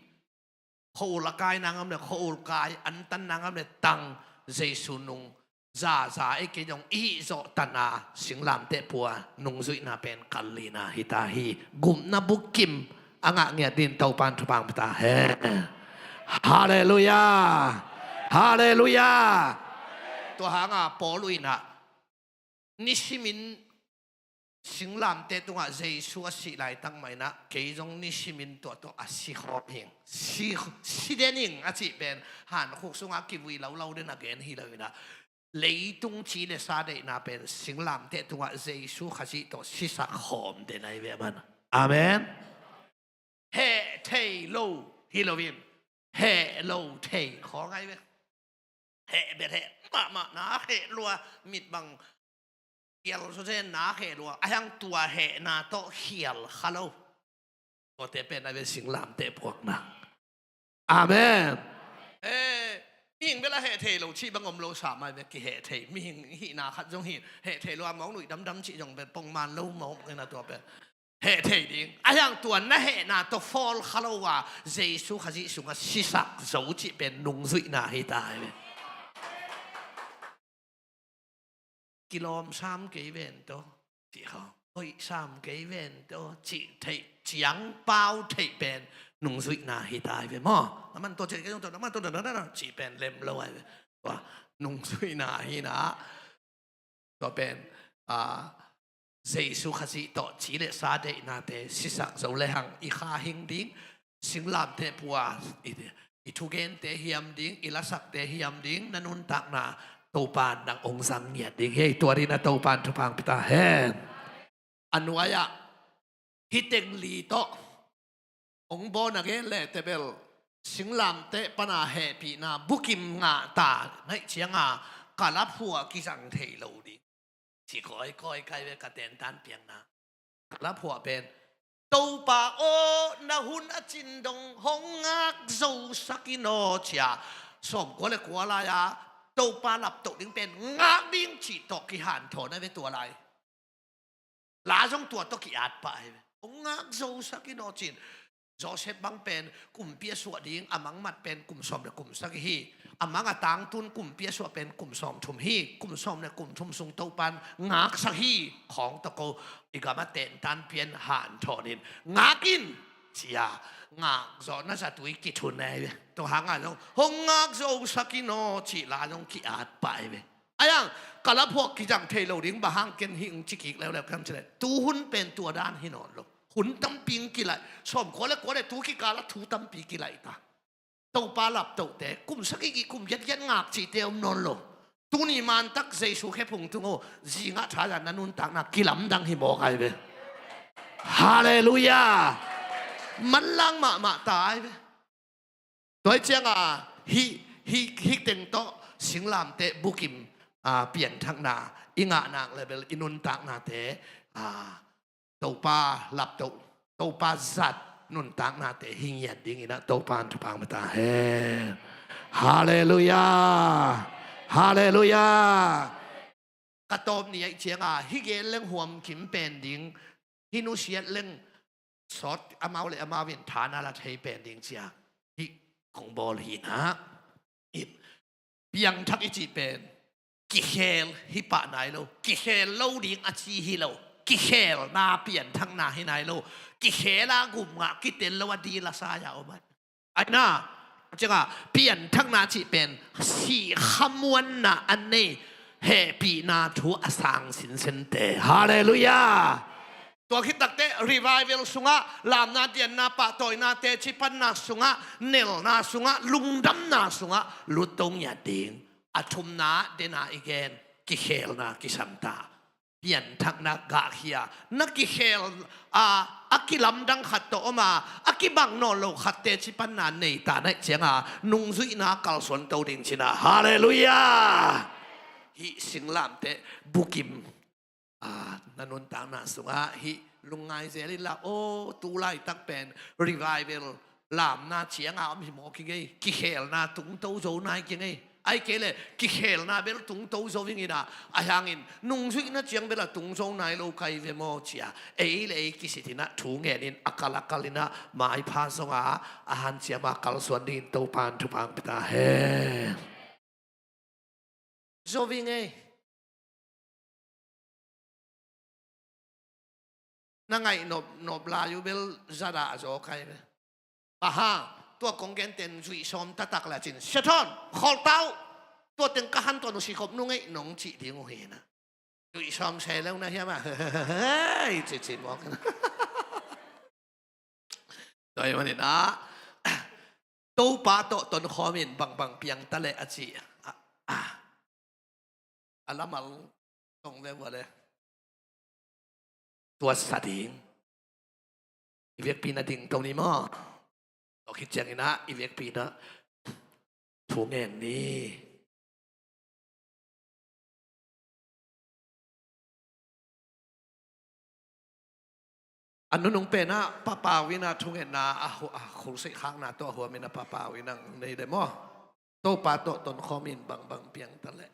khua-ul a kaina ngam le khua-ul kai, antanna ngam le tang, Jesu nung zaza ei kei zong i hih zawh tana singlamteh pua nungzuihna pen kal lina hi ta hi. Gupna bukim a ngah ngiat din Topan thupha pia ta hen. Halleluiah. Halleluiah. Tua hanga Paul uh inah nisimin singlamteh tungah Jesu a sih laitak mah inah kei zong nisimin tua tawh a si khawm hing. Si, si den hing a cih pen hankhuk sungah kivui laulau den a gen hi lo inah leitung ci le sa deihna pen singlamteh tungah Jesu Khazih tawh sisak khawm den ahi ve man. Amen. Heh thei lo hi loin heh lo thei khawng ahi ve. Heh bet heh mahmah na heh lua mit bang khial suse na heh lua a hiang tua hehna tawh khial kha lo. Tuate pen a ve singlamteh puakna. Amen. Eh, mihing bel a heh thei lo cih bang om lo sa mai ve kiheh thei. Mihing hihna khat zong hi heh thei lo a mawk nuih damdam cih zong bel pongman lo mawk ina tua pen. Heh thei ding. A hiang tua na hehna tawh fawl kha lo a Jesu Khazih sungah sisak zo cih pen nungzuihna hi ta hi ve. Kilawm sam kei ven tawh cih kha, hoih sam kei ven tawh cih theih ciang pau theih pen nungzuihna hi ta hi ve maw. Na man tawh cih kei tawh na man tawh na na na cih pen lem lo ahi ve. Tua nungzuihna hi na. Tua pen a Jesu Khazih tawh ci le sa deihnate sisak zo le hang i kha hing ding, singlamteh pua i, i thugente hiam ding, i lasakte hiam ding, na nuntakna Topan nang ong zang ngiat ding hi. Tua dina Topan thupha pia ta hen. A nuai-ah hih teng li tawh ong bawn a gen le tebel singlamteh pana hehpihna bukim ngah ta ngaih cianga ka laphuah kizang thei lo ding. Ci kawikawi kai ve ka tentan piangna. Ka laphuah pen Topa aw na hun a cin dong hong ngak zosak in aw cia sawmkua le kua lai-a Topa laptoh ding pen ngak ding cih tawh kihanthawn a ve tua lai. La zong tua tawh ki-at pah hi ve. Hong ngak zosak in aw ci-in. Joseph bang pen kumpi a suah ding a mangmat pen kum sawm le kum sagih hi. A mang a tangtun kumpi a suah pen kum sawm thum hi. Kum sawm le kum thum sung Topan ngaksak hi. Khawng tawh ko i gam a tentan pian hanthawn in ngak in ci-a ngak zawh na zatui kithun ai ve. Tua hangah zong hong ngak zosak in aw cih la zong ki-at pah ai ve. Ai ang, ka laphuak kizang thei lo ding, bang hang ken hih hong ci kik leuleu ka hang ci leh, tu hun pen tua dan hi nawn lo. Hun tampi hong kilaih, sawmkua le kua le tu kikal ah thu tampi kilaih ta. Topa laptohte kum sagih, kum giatgiat ngak cihte om nawn lo. Tuni mantak Jesu khe phung tung o, zingah thaza na nuntakna kilamdang hi mawk ai ve. Halleluiah. Manlang mahmah ta ai ve. Tua hi cianga hih, hih, hih teng tawh singlamteh bukim, a, pianthakna i ngah nak le bel i nuntaknate, a, Topa laptoh, Topa zat nuntaknate hi ngiat dinginah Topa in thupha hong pia ta hen. Halleluiah. Halleluiah. Ka tawp ni aih cianga hih gen leng huam kim pen ding, hih nusiat leng sawt amau le amau in tha na la thei pen ding cia hih kong bawl hi na. Piangthak i cih pen kikhel hi pah nai lo, kikhel lo ding a ci hi lo, kikhelna pianthakna hi nai lo, kikhel a gum ngah kitel lo a dil a sai a om ai. Aina cianga pianthakna cih pen sih khamuanna a nei hehpihna thu a sang sinsente. Halleluiah. Tua khit takteh revival sungah, lamna dianna pahtawina teci panna sungah, nelna sungah, lungdamna sungah lut to ngiat ding. A thumna dena i gen kikhelna kisam ta. Pianthakna gahkhia na kikhel a, a kilamdang khat tawh om a, a kibang nawn lo khat teci panna nei ta na ih cianga nungzuihna kalsuan to ding cina. Halleluiah. Hih singlamteh bukim, a, na nuntakna sungah hih lungngai zel inla, aw, tu laitak pen revival lamna cianga om hi mawk i ngei, kikhelna tungto zo nai ki ngei. Ai kei le kikhelna bel tungto zo ingina, ahi hangin nungzuihna ciang bel a tung zo nai lo kai ve maw cia ei le ei kisitinah thu ngenin a kal a kalinah maipha zonga a hanciama kalsuan dingin Topan thupha hong pia ta hen. Zo i ngei. Na ngaih nop, nop lai uh bel zadah a zaw kai ve. Aha, tua kong genten zuih sawm taktak le cin, Satan, kholtau, tua teng ka han tua nusikhop nu ngeih nong cih ding uh hina. Zuih sawm se leu na hiam a, hei, cicin mawk. Tua hi maninah Topa tawh tonkhawmin bangbang piang ta leh a ci. A, a, a lamal tong ve vua le tuatsa ding. I vekpi na ding to ni maw? Tua khit cianginah i vekpi na thu ngen ni. A nunung penah papau inah thungetna a hu-, a khulseih khakna tawh a huamin a papau inah nei le maw? Topa tawh tonkhawmin bangbang piang ta leh.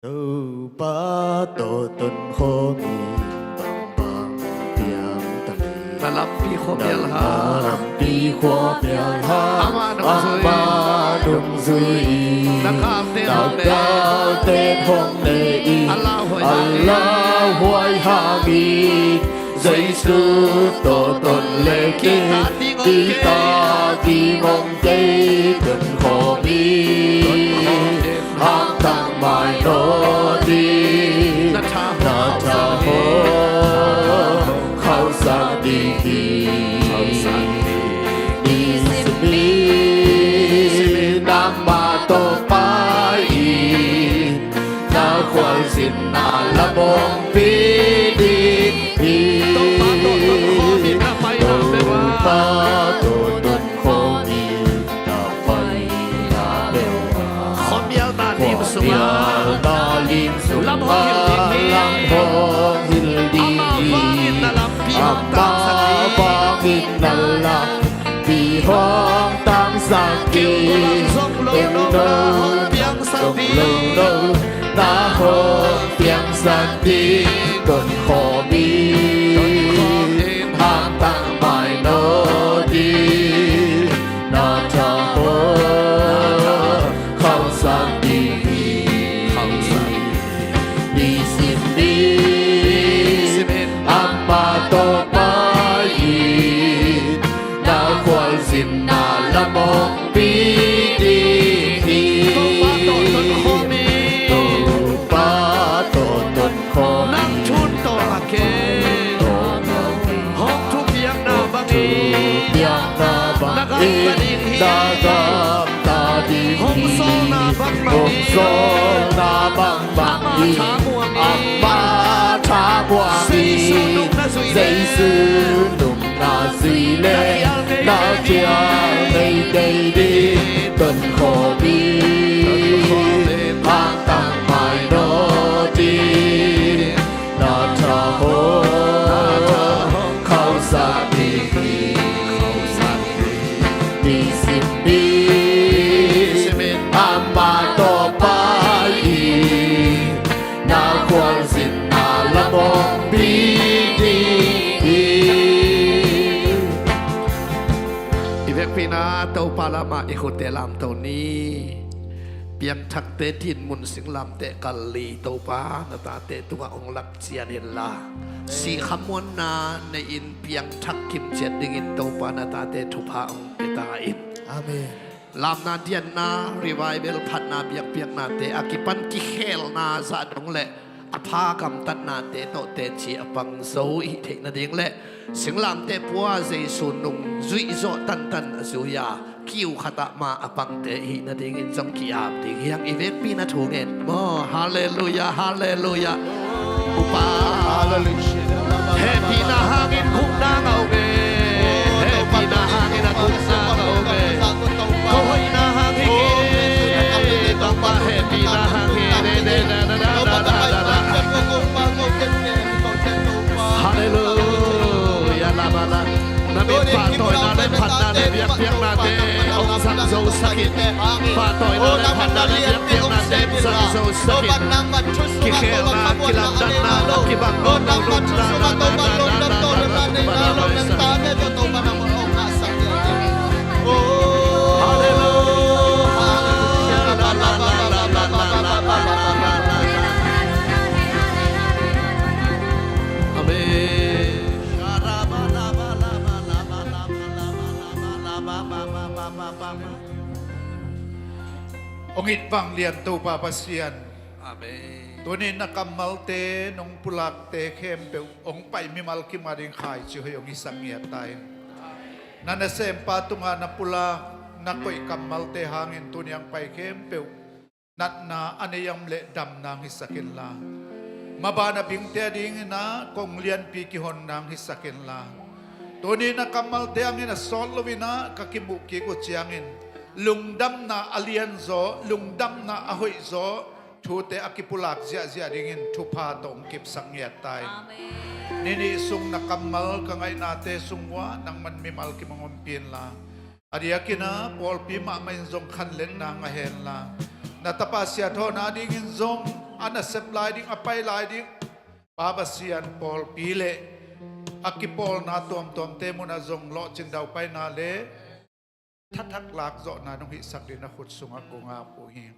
Topa tawh tonkhawmin bangbang piang ta ni. Na lampi khua pial ha. Na lampi khua pial ha. Amah nungzui. Amah nungzui. Na kalte hong ne. Na kalte hong ne i. A lauhuai hangin. A lauhuai hangin. Jesu tawh ton le kei, kei ta ding hong kei, tonkhawmin hangthak mai nawn ding, na tha hong khauhsak ding hi. Nisim in nangmah tawh pa Mawngpi ding hi. Topa tawh tonkhawm in na paina bek ah. Topa tawh tonkhawm in na paina bek ah. Khuamial na lim sungah, khuamial na lim sungah lam hong hilh ding hi. Lam hong hilh ding hi. Amah vangin na lampi hong tangsak ding. Amah vangin na lam pi hong tangsak ding. Keu lo zong lo lo na hong piangsak ding. Keu lo zong lo lo na hong piangsak ding. Tonkhawm in, tonkhawm in, hangtang mai nawn ding. Na thahat, na thahat khauhsak ding hi. Khauhsak ding hi. Nisim in, nisim in, amah tawh pai in. Na khualzinna lam hong pia ding hi. Topa tawh tonkhawm in. Topa tawh tonkhawm in. Nang thu tawng a kei hong thupiakna bangin, thupiakna bangin na gamta ding hi. Na gamta ding hi. Hong sawlna bangbang, hong sawlna bangbang hi. Amah thamuang in. Amah thamuang in. Jesu nung na zuih leh, Jesu nung na zuih leh, na khial nei teitei ding. Tonkhawm in, tonkhawm in, hangtang mai nawn ding. Na thahat, na thahat khauhsak ding hi. Khauhsak ding hi. Nisim in, nisim in, amah tawh pai in. Na khualzinna lam hong pia ding hi. I vekpi-in ah Topa lamah i khutte lamto ni. Piangthakte dinmun singlamteh kal li, Topa na tate tungah hong lak ciat inla, sih khamuanna nei-in piangthak kimciat dingin Topa na tate thupha hong pia ta in. Amen. Lamna dianna, revival phatna biakpiaknate a kipan kikhelna zah dong le a pha gamtatnate tawh teci a pang zo i hih theih nading le singlamteh pua Jesu nung zuih zawh tantan a zui-a kiu khatah mah a pangte i hih nadingin zong ki-ap ding hi hang. I vekpi-in ah thu ngen maw. Halleluiah, halleluiah. Upa. Halleluiah. Hehpihna hangin gukna ngah uh ve. Hehpihna hangin a gukna ngah uh ve. Ko hoihna hang hi kei. Bangmah hehpihna hang hi. Halleluiah. La, la, la. Na min pahtawina le phatna le biakpiaknate hong zang zosak in. Pahtawina le phatna le biakpiaknate hong zang zosak in. Kikhelna, kilamdanna, kibang lo, lo, lo, na, na, na. Halleluiah. Amen. Hong it vanglian Topa Pasian. Amen. Tuni na kammalte, nong pulakte khempeuh hong pai mimal kim a ding khaici hoih hong hisak ngiat ta in. Na nasempa tungah na pulak, na koih kammalte hangin tuni hong pai khempeuh natna a nei om leh damna hong hisak inla, maban a bingte a dingin ah kong lianpi kihonna hong hisak inla, tuni na kammalte hangin a sawt loin ah ka kimuh kik uh ciangin lungdamna a lianzaw, lungdamna a hoihzaw thute a kipulak ziahziah dingin thupha tawh hong kipsak ngiat ta in. Amen. Ni nih sung na kammal ka ngaihnate sung uah nangman mimal kim hong ompih inla, a diakin ah pawlpi mahmah in zong khanletna ngah henla, na tapa siathawhna dingin zong a nasep lai ding, a pai lai ding Pa Pasian, pawlpi le a kipawlna tuamtuamte munah zong lawhcin daupaina le thathak lakzawhna nong hihsak dingin na khut sungah kong ap uh hi.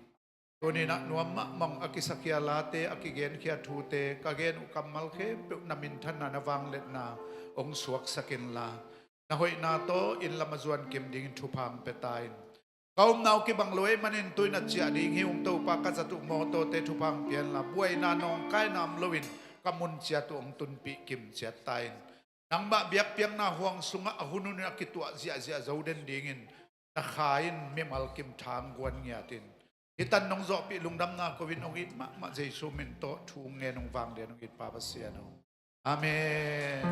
Tuni-in ah nuam mahmah a kisakhia late, a kigenkhia thute, ka gen uh kammal khempeuh na minthanna, na vangliatna hong suaksak inla, na hoihna tawh inn lam a zuan kim dingin thupha hong pia ta in. Ka omna uh kibang lo ahih manin tu-in a ciah ding hi ung Topa, ka zat uh mawtawte thupha hong pia inla, buaina nawngkaina om loin ka mun ciat uh hong tunpih kim ciat ta in. Nangmah biakpiakna huang sungah a hun hunin a kituah ziahziah zo den dingin na Kha in mimal kim tha hong guan ngiat in. Hih tan nong zawhpih lungdamna ko-in hong it mahmah Jesu min tawh thu ngen hong vanglian hong it Pa Pasian aw. Amen.